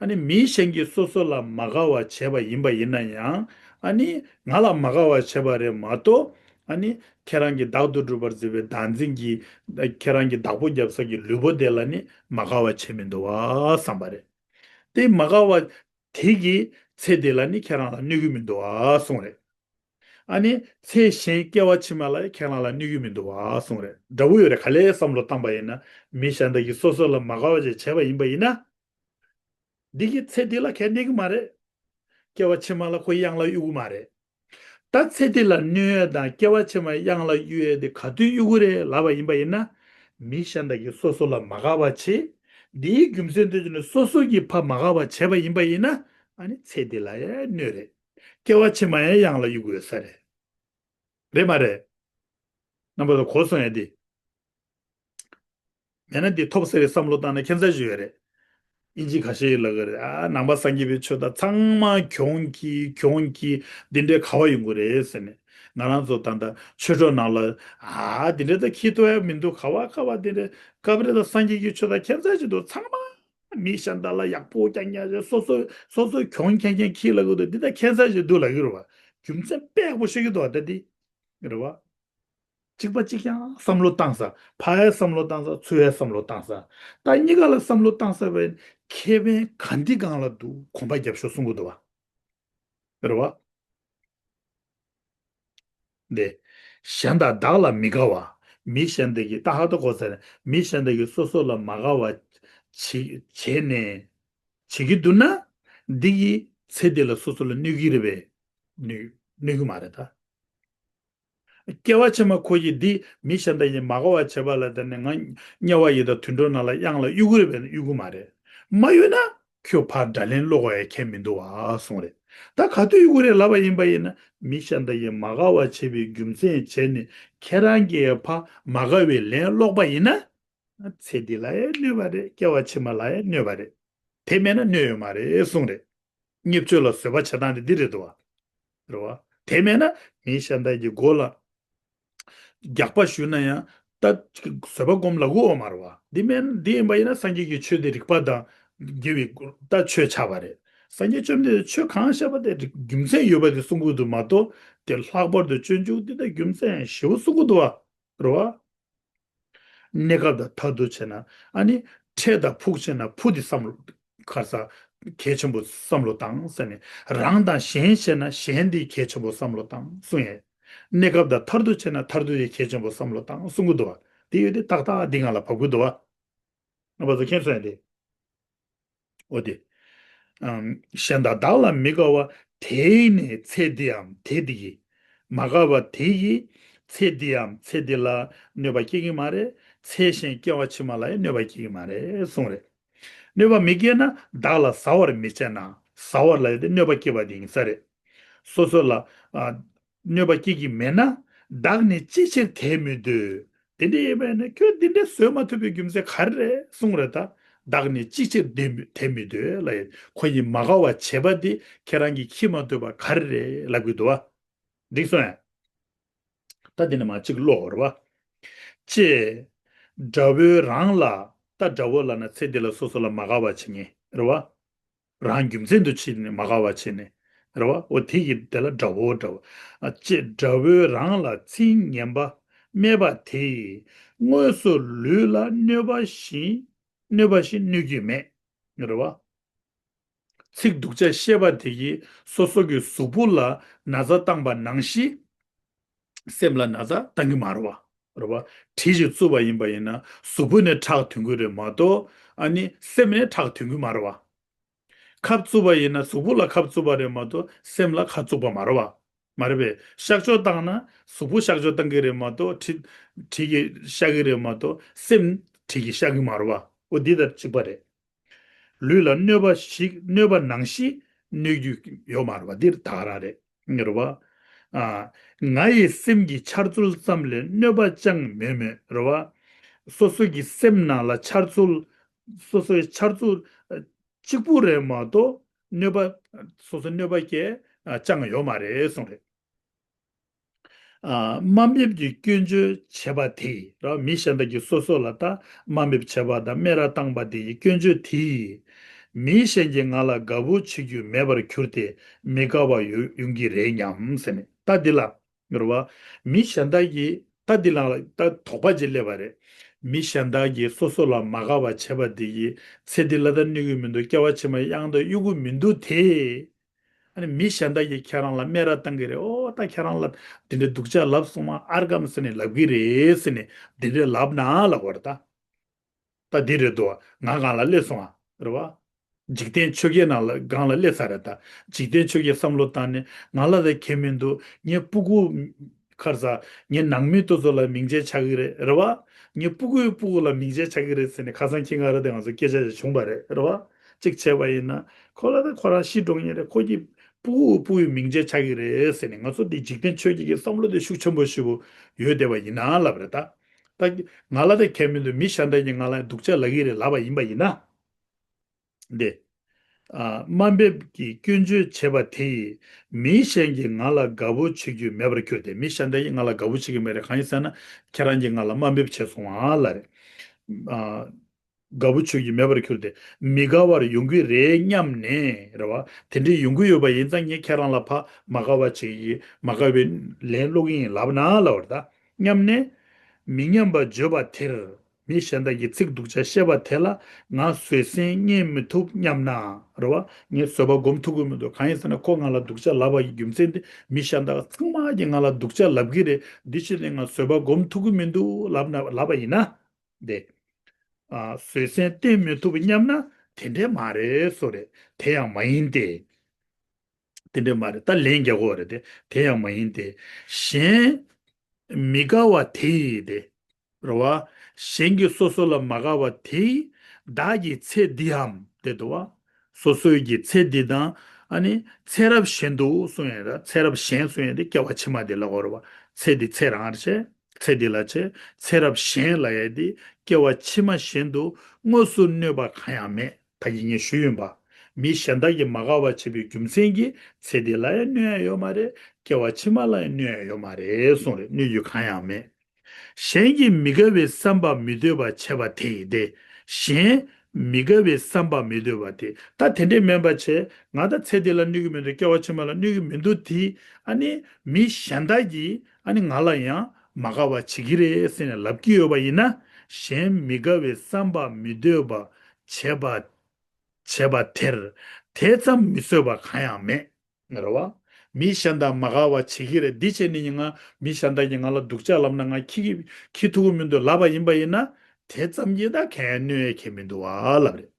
ཨ་ནི་མི་གཞན་གྱིས་སོ་སོ་ལ་མ་དགའ་བ་བྱས་པ་ཡིན་པ་ཡིན་ན་ཡང་། ཨ་ནི་ང་ལ་མ་དགའ་བ་བྱས་པ་རེད་མ་གཏོགས། ཨ་ནི་ཁྱེད་རང་གི་བདག་ཏུ་གྲུབ་པར་བརྩི་བའི་བདག་འཛིན་གྱིས། ཁྱེད་རང་གི་བདག་པོ་རྒྱབ་ས་ཀྱི་ལུས་པོ་དེ་ལ་ནི་མ་དགའ་བ་བྱས་མི་འདུག་བ་བསམ་པ་རེད། དེ་མ་དགའ་བ་དེ་གིས་ཚེ་དེ་ལ་ནི་ཁྱེད་རང་ལ་གནོད་ཀྱི་མི་འདུག་བ་གསུངས་རེད། ཨ་ནི་ཚེ་གཞན་སྐྱེ་བ་ཕྱི་མ་ལ་ཁྱེད་རང་ལ་གནོད་ཀྱི་མི་འདུག་བ་གསུངས་རེད། འདྲ་བོ་ཡོད་རེད། ག་ལེར་བསམ་བློ་བཏང་པ་ཡིན་ན། མི་གཞན་དག་གིས་སོ་སོ་ལ་མ་དགའ་བ་ཅིག་བྱས་པ་ཡིན་པ་ཡིན་ན། འདི་གིས་ཚེ་འདི་ལ་གལ་གནོད་ཀྱི་མ་རེད། སྐྱེ་བ་ཕྱི་མ་ལ་ཁོ་གཡང་ལ་གཡུག་གི་མ་རེད། ད་ཚེ་འདི་ལ་གནོད་ཡས་དང་སྐྱེ་བ་ཕྱི་མ་གཡང་ལ་གཡུག་ཡས་དེ་ག་དུས་གཡུག་གི་རེད་ལབ་པ་ཡིན་པ་ཡིན་ན། མི་གཞན་དག་གིས་སོ་སོ་ལ་མ་དགའ་བ་བྱེད། འདིའི་རྒྱུ་མཚན་དུ་བྱས་ནས་སོ་སོ་གིས་ཕར་མ་དགའ་བ་བྱས་པ་ཡིན་པ་ཡིན་ན། ཨ་ནི་ཚེ་འདི་ལ་ཡང་གནོད་རེད། སྐྱེ་བ་ཕྱི་མ་ཡང་གཡང་ལ་གཡུག་དགོས་ས་རེད། རེད་མ་རེད། རྣམ་པ་ཚོ་གོ་སོང་ཡ་འདི། མེད་ན་འདི་ཐོབ་ས་རེད་བསམ་བློ་བཏང་ན་ཁྱད་མཚར་ཞིག་ཡོད་རེད། ཨིན་ཇི་ཁ་ཤས་ལབ་གི་རེད། ཨ་ནང་པ་སངས་རྒྱས་པའི་ཆོས་དང་ཚང་མ་གྱོང་གི་གྱོང་གི་འདི་འདྲའི་ག་བ་ཡོང་གི་རེད་ཟེར་ནས། ང་རང་ཚོ་ད་ལྟ་ཆོས་གྲོགས་ནང་ལ་ཨ་འདི་འདྲའི་ད་ཁྱི་ཐོ་ཡ་མི་འདུག་ག་བ་ག་བ་འདི་འདྲའི་སྐབས་རེ་ད་སངས་རྒྱས་ཀྱི་ཆོས་དང་ཁྱད་མཚར་ཞིག་འདུག་ཚང་མ་མི་གཞན་དག་ལ་ཡག་པོ་རྐྱང་རྐྱང་བྱས། སོ་སོ་སོ་སོ་གྱོང་རྐྱང་རྐྱང་ཁྱི་ལབ་གི་འདུག་འདི་ད་ཁྱད་མཚར་ཞིག་འདུག་ལབ་གི་རེད་བ། རྒྱུ་མཚན་དཔེ་ཡག་པོ་ཤོད་ཀྱི་འདུག་བ་ད་འདི། རེད་བ། གཅིག་པ་གཅིག་རྐྱང་བསམ་བློ་བཏང་ས། ཕར་ཡ་བསམ་བློ་བཏང་ས། ཚུར་ཡ་བསམ་བློ་བཏང་ས། ད་གཉིས་ཀ་ལ་བསམ་བློ་བཏང་ས་བས་ཁེ་ཕན་ག་འདི་སྒང་ལ་འདུག་གོམ་པ་རྒྱབ་ཤོག་གསུང་གི་འདུག་བ། རེད་བ། འདི། གཞན་དང་བདག་ལ་མི་དགའ་བ། མི་གཞན་དག་གིས་ད་ཧ་ད་གོ་ས་རེད། མི་གཞན་དག་གིས་སོ་སོ་ལ་མ་དགའ་བ་བྱེད་བྱས་ནས་བྱེད་ཀྱི་འདུག་ན། འདི་གིས་ཚེ་འདི་ལ་སོ་སོ་ལ་གནོད་ཀྱི་རེད་པས། གནོད་གནོད་ཀྱི་མ་རེད་ད། སྐྱེ་བ་ཕྱི་མ་ཁོ་ཡིས་འདི་མི་གཞན་དག་གིས་མ་དགའ་བ་བྱས་པ་ལ་བརྟེན་ནས་ང་དམྱལ་བ་ཡི་དྭགས་དུད་འགྲོ་ནང་ལ་གཡང་ལ་གཡུག་གི་རེད་པས་ན་གཡུག་གི་མ་རེད། མ་གཡུག་ན་ཁྱོད་ཕར་དགྲ་ལན་སློག་པ་ཡང་ཁྱད་མི་འདུག་བ་གསུངས་རེད། ད་ག་དུས་གཡུག་གི་རེད་ལབ་པ་ཡིན་པ་ཡིན་ན། མི་གཞན་དག་གིས་མ་དགའ་བ་བྱས་པའི་རྒྱུ་མཚན་བྱས་ནས་ཁྱེད་རང་གིས་ཕར་མ་དགའ་བའི་ལན་སློག་པ་ཡིན་ན། ཚེ་འདི་ལ་ཡང་གནོད་པ་རེད། སྐྱེ་བ་ཕྱི་མ་ལ་ཡང་གནོད་པ་རེད། དེ་མེད་ན་གནོད་ཡོད་མ་རེད་གསུངས་རེད། བརྙས་བཅོས་ལ་བཟོད་པ་བྱེད་སྟངས་དེ་འདི་རེད་འདུག་བ། རེད་བ། དེ་མེད་ན་མི་གཞན་དག་གི་མགོ་ལ་རྒྱག་པ་གཞུས་ན་ཡང་ད་བཟོད་པ་སྒོམ་ལབ་ཀྱི་ཡོད་མ་རེད་བ། འདི་མེད་ན་འདི་ཡིན་པ་ཡིན་ན་སངས་རྒྱས་ཀྱི་ཆོས་འདི་རིགས་པ་དང་འགལ་བའི་ད་ཆོས་ཆགས་པ་རེད། སངས་རྒྱས་བཅོམ་ལྡན་འདས་ཆོས་གང་བཤད་པ་དེ་རྒྱུ་མཚན་ཡོད་པ་དེ་གསུང་གི་འདུག་མ་གཏོགས་དེ་ལྷག་པར་དུ་སྤྱོད་འཇུག་འདི་ད་རྒྱུ་མཚན་ཞེ་པོ་གསུང་གི་འདུག་བ། རེད་བ། གནས་སྐབས་དང་མཐར་ཐུག་བྱས་ན། ཨ་ནི་འཕྲལ་དང་ཕུགས་བྱས་ན་ཕུགས་འདི་བསམ་བློ། ག་རེ་ཟ། གལ་ཆེན་པོ་བསམ་བློ་བཏང་ཟེར་ནས། རང་དང་གཞན་བྱས་ན་གཞན་འདི་གལ་ཆེན་པོ་བསམ་བློ་བཏང་གསུང་ཡས། གནས་སྐབས་དང་མཐར་ཐུག་བྱས་ན་མཐར་ཐུག་འདི་གལ་ཆེན་པོ་བསམ་བློ་བཏང་གསུང་གི་འདུག་བ། དེ་ཡོད་དེ་ཏག་ཏག་འདི་ང་ལ་བབ་གི་འདུག་བ། ང་བ་ཚོ་མཁྱེན་སོང་ཡ་དེ། འོ་དེ། ཨམ། གཞན་དང་བདག་ལ་མི་དགའ་བ། དེས་ནི་ཚེ་འདིའམ་དེ་འདི་ཡི། མ་དགའ་བ་དེ་ཡིས་ཚེ་འདིའམ་ཚེ་འདི་ལ་གནོད་པ་སྐྱེལ་གྱི་མ་རེད། ཚེ་གཞན་སྐྱེ་བ་ཕྱི་མ་ལ་ཡང་གནོད་པ་སྐྱེལ་གྱི་མ་རེད་གསུངས་རེད། གནོད་པ་མི་སྐྱེལ་ན་བདག་ལ་ཟ་བར་མི་བྱེད་ན། ཟ་བར་ལ་ཡང་དེ་གནོད་པ་སྐྱེལ་བ་དེ་ཡིན་ས་རེད། སོ་སོ་ལ། ཨ། གནོད་པ་སྐྱེལ་གྱི་མེད་ན། བདག་ནི་ཅི་ཕྱིར་དེ་མི་འདོད། དེ་འདྲ་ཡིན་པས་ན་ཁྱོད་འདི་འདྲ་བཟོད་མ་ཐུབ་པའི་རྒྱུ་མཚན་ག་རེ་རེད་གསུངས་རེད་ད། བདག་ནི་ཅི་ཕྱིར་དེ་མི་དེ་མི་འདོད་ལབ་ཡས། ཁོ་ཡིས་མ་དགའ་བ་བྱས་པ་འདི་ཁྱེད་རང་གིས་ཁྱི་མ་ཐུབ་པ་ག་རེ་རེད་ལབ་གི་འདུག་བ། འགྲིག་སོང་ཡ། ད་འདི་ནས་མར་གཅིག་ཀློག་རེད་བ། ཅེས། དགྲ་བོས་རང་ལ། ད་དགྲ་བོ་ལབ་ན་ཚེ་འདི་ལ་སོ་སོ་ལ་མ་དགའ་བ་བྱེད་མཁན་རེད་བ། རང་རྒྱུ་མཚན་དུ་བྱས་ནས་མ་དགའ་བ་བྱས་ནས། རེད་བ། འོ་དེ་ཡི་དེ་ལ་དགྲ་བོ་དགྲ་བོ། ཨ་ཅེ། དགྲ་བོས་རང་ལ་ཚིག་ངན་པ་སྨྲས་པ་དེས་དངོས་སུ་ལུས་ལ་གནོད་པ་བཞིན་གནོད་པ་བཞིན་གནོད་ཀྱི་མེད། རེད་བ། ཚིག་སྡུག་ཅག་བཤད་པ་དེ་ཡིས་སོ་སོ་གི་གཟུགས་པོ་ལ་ན་ཚ་བཏང་པ་ནང་བཞིན། སེམས་ལ་ན་ཚ་བཏང་གི་མ་རེད་བ། རེད་བ། གྲི་ཞིག་བཙུགས་པ་ཡིན་པ་ཡིན་ན་གཟུགས་པོ་ནས་ཁྲག་ཐོན་གི་རེད་མ་གཏོགས། ཨ་ནི་སེམས་ནས་ཁྲག་ཐོན་གི་མ་རེད་བ། ཁབ་བཙུགས་པ་ཡིན་ན་གཟུགས་པོ་ལ་ཁབ་བཙུགས་པ་རེད་མ་གཏོགས་སེམས་ལ་ཁབ་བཙུགས་པ་མ་རེད་བ། མ་རེད་པས། གཤག་བཅོས་བཏང་ན་གཟུགས་པོ་གཤག་བཅོས་བཏང་གི་རེད་མ་གཏོགས་གྲི་གྲི་གིས་གཤག་གི་རེད་མ་གཏོགས་སེམས་གྲི་གིས་གཤག་གི་མ་རེད་བ། འོ་འདི་ལྟར་གཅིག་པ་རེད། ལུས་ལ་གནོད་པ་ཞིག་གནོད་པ་ནང་བཞིན་གནོད་རྒྱུ་ཡོད་མ་རེད་བ། འདིར་ད་ག་རང་རེད། རེད་བ། ཨ། ང་ཡི་སེམས་ཀྱི་འཆར་ཚུལ་ཙམ་ལས་གནོད་པ་ཅང་མེད་མོད། རེད་བ། སོ་སོ་གི་སེམས་ནང་ལ་འཆར་ཚུལ། སོ་སོའི་འཆར་ཚུལ་གཅིག་པུ་རེད་མ་གཏོགས་གནོད་པ། སོ་སོ་གནོད་པ་སྐྱེལ་ཅང་ཡོད་མ་རེད་གསུངས་རེད། ཨ། དམའ་འབེབས་ཀྱི་སྐྱོན་བརྗོད་བྱས་པ་དེས། རེད་བ། མི་གཞན་དག་གིས་སོ་སོ་ལ་ད་དམའ་འབེབས་བྱས་པ་དང་སྨད་ར་བཏང་པ་དེ་ཡི་སྐྱོན་བརྗོད་དེས། མི་གཞན་གྱིས་ང་ལ་དགའ་བོ་བྱེད་རྒྱུ་མེད་པར་གྱུར་ཏེ་མི་དགའ་བ་ཡོང་ཡོང་གི་རེད་སྙམ་ཟེར་ནས། ད་འདི་ལ། རེད་བ། མི་གཞན་དག་གིས་ད་འདི་ལ་ད་དོགས་པ་ཅིག་སླེབས་པ་རེད། མི་གཞན་དག་གིས་སོ་སོ་ལ་མ་དགའ་བ་བྱས་པ་འདི་ཡིས་ཚེ་འདི་ལ་ད་གནོད་ཀྱི་མི་འདུག་སྐྱེ་བ་ཕྱི་མ་གཡང་དང་གཡུག་གི་མི་འདུག་དེ། ཨ་ནི་མི་གཞན་དག་གིས་ཁྱེད་རང་ལ་སྨད་ར་བཏང་གི་རེད། ཨོ་ད་ཁྱེད་རང་ལ་འདི་འདྲའི་སྡུག་ཅག་ལབ་སོང་ང་ཨར་གམ་ཟེར་ནས་ལབ་གི་རེད་ཟེར་ནས་འདི་འདྲའི་ལབ་ན་ལབ་པ་རེད་ད། ད་འདི་རེད་འདུག་ང་སྒང་ལ་སླེབས་སོང་ང་། རེད་བ། འཇིག་རྟེན་ཆོས་བརྒྱད་ནང་ལ་སྒང་ལ་སླེབས་ཚར་རེད་ད། འཇིག་རྟེན་ཆོས་བརྒྱད་བསམ་བློ་བཏང་ནས་ང་ལ་ད་ཁྱད་མི་འདུག་ངའི་སྤུ་གུ་ཁར་ས་ངའི་ནང་མི་དེ་ཚོ་ལ་མིང་ཆད་ཆགས་ཀྱི་རེད་རེད་བ། ངའི་སྤུ་གུའི་སྤུ་གུ་ལ་མིང་ཆད་ཆགས་ཀྱི་རེད་ཟེར་ནས་ཁ་སང་ཁྱི་ང་ར་དེ་ང་ཚོ་སྐད་ཆ་ཞིག་བྱུང་བ་རེད་རེད་བ། གཅིག་བྱས་པ་ཡིན་ན་ཁོ་ལ་ད་ཁོ་རང་ཤི་འགྲོ་ངེས་རེད། ཁོ་གི་སྤུ་གུའི་སྤུ་གུའི་མིང་ཆད་ཆགས་ཀྱི་རེད་ཟེར་ནས་ང་ཚོ་འདི་འཇིག་རྟེན་ཆོས་བརྒྱད་ཀྱི་བསམ་བློ་དེ་ཤུགས་ཆེན་པོ་ཞེ་པོ་ཡོད་བསྡད་པ་ཡིན་ན་ལབ་རེད་ད། ད་ང་ལ་ད་ཁྱད་མི་འདུག་མི་གཞན་དག་གིས་ང་ལ་སྡུག་ཅག་ལབ་ཀྱི་རེད་ལབ་པ་ཡིན་པ་ཡིན་ན། འདི། ཨ། དམའ་འབེབས་ཀྱིས་སྐྱོན་བརྗོད་བྱས་པ་དེ་ཡིས་མི་གཞན་གྱིས་ང་ལ་དགའ་པོ་བྱེད་རྒྱུ་མེད་པར་གྱུར་ཏེ། མི་གཞན་དག་གིས་ང་ལ་དགའ་པོ་བྱེད་ཀྱི་མེད་རེད། གང་ཡིན་ཟེར་ན་ཁྱེད་རང་གིས་ང་ལ་དམའ་འབེབས་བྱས་སོང་ཨ་ལབ་རེད། ཨ། དགའ་པོ་བྱེད་ཀྱི་མེད་པར་གྱུར་ཏེ་མི་དགའ་བར་ཡོང་གི་རེད་སྙམ་ནས་རེད་བ། དེ་འདྲའི་ཡོང་གི་ཡོད་པ་ཡིན་ཙང་ངས་ཁྱེད་རང་ལ་ཕ་མ་དགའ་བ་བྱེད་ཀྱི་མ་དགའ་བའི་ལན་སློག་གི་ཡིན་ལབ་ན་ལབ་པ་རེད་ད། སྙམ་ནས། མི་སྙན་པ་བརྗོད་པ་དེར། མི་གཞན་དག་གིས་ཚིག་སྡུག་ཅག་བཤད་པ་དེ་ལ་ང་བཟོད་བསྲན་རྙེད་མི་ཐུབ་སྙམ་ན། རེད་བ། ངས་བཟོད་པ་སྒོམ་ཐུབ་ཀྱི་མི་འདུག་གང་ཡིན་ཟེར་ན་ཁོ་ང་ལ་སྡུག་ཅག་ལབ་པ་ཡི་རྒྱུ་མཚན་དེ་མི་གཞན་དག་ཚང་མ་གིས་ང་ལ་སྡུག་ཅག་ལབ་ཀྱི་རེད། འདི་ཕྱིར་ནས་ང་བཟོད་པ་སྒོམ་ཐུབ་ཀྱི་མི་འདུག་ལབ་ན་ལབ་པ་ཡིན་ན། དེ། ཨ། བཟོད་བསྲན་བསྟེན་མི་ཐུབ་སྙམ་ན་དེ་འདྲས་མ་རེད་སོ་རེད། དེ་ཡང་མ་ཡིན་ཏེ། དེ་འདྲས་མ་རེད། ད་ལན་རྒྱག་དགོས་རེད་དེ། དེ་ཡང་མ་ཡིན་ཏེ། གཞན་མི་དགའ་བ་དེ་ཡིས་ཏེ། རེད་བ། གཞན་གྱིས་སོ་སོ་ལ་མ་དགའ་བ་དེ་ཡིས་བདག་གི་ཚེ་འདིའམ་དེ་འདུག་བ། སོ་སོའི་གི་ཚེ་འདི་དང་ཨ་ནི་ཚེ་རབས་གཞན་དུ་གསུང་ཡ་ར། ཚེ་རབས་གཞན་གསུང་ཡ་དེ་སྐྱེ་བ་ཕྱི་མ་དེ་ལ་གོ་རེད་བ། ཚེ་འདི་ཚེ་རང་རེད་བྱས། ཚེ་འདི་ལ་བྱས། ཚེ་རབས་གཞན་ལ་ཡ་དེ་སྐྱེ་བ་ཕྱི་མ་གཞན་དུ་དངོས་སུ་གནོད་པ་གང་ཡང་མེད། ད་གིན་ངས་ཞུས་ཡིན་པ། མི་གཞན་དག་གིས་མ་དགའ་བ་བྱེད་པའི་རྒྱུ་མཚན་གྱིས་ཚེ་འདི་ལ་ཡང་གནོད་ཡ་ཡོད་མ་རེད། སྐྱེ་བ་ཕྱི་མ་ལ་ཡང་གནོད་ཡ་ཡོད་མ་རེད་གསུངས་རེད། གནོད་རྒྱུ་གང་ཡང་མེད། གཞན་གྱིས་མི་དགའ་བའི་བསམ་པ་མི་འདོད་པ་བྱས་པ་དེ་ཡིས་ཏེ། གཞན་མི་དགའ་བའི་བསམ་པ་མི་འདོད་པ་དེ། ད་དེ་འདྲས་མིན་པ་བྱས། ང་ད་ཚེ་འདི་ལ་གནོད་ཀྱི་མི་འདུག་སྐྱེ་བ་ཕྱི་མ་ལ་གནོད་ཀྱི་མི་འདུག་དེ་ཨ་ནི་མི་གཞན་དག་གིས་ཨ་ནི་ང་ལ་ཡང་མ་དགའ་བ་བྱེད་ཀྱི་རེད་ཟེར་ནས་ལབ་ཀྱི་ཡོད་པ་ཡིན་ན། གཞན་མི་དགའ་བའི་བསམ་པ་མི་འདོད་པ་བྱས་པ། བྱས་པ་དེར་དེ་ཙམ་མི་བཟོད་པ་གང་ཡང་མེད། རེད་བ། མི་གཞན་དག་མ་དགའ་བ་བྱེད་ཀྱི་རེད། འདི་བྱས་ནས་ང་མི་གཞན་དག་གིས་ང་ལ་སྡུག་ཅག་ལབ་ན་ང་ཁྱི་གི་ཁྱི་ཐུག་གི་མི་འདུག་ལབ་པ་ཡིན་པ་ཡིན་ན། དེ་ཙམ་གྱིས་ད་གན་གནོད་ཡ་གན་མི་འདུག་བ་ལབ་རེད།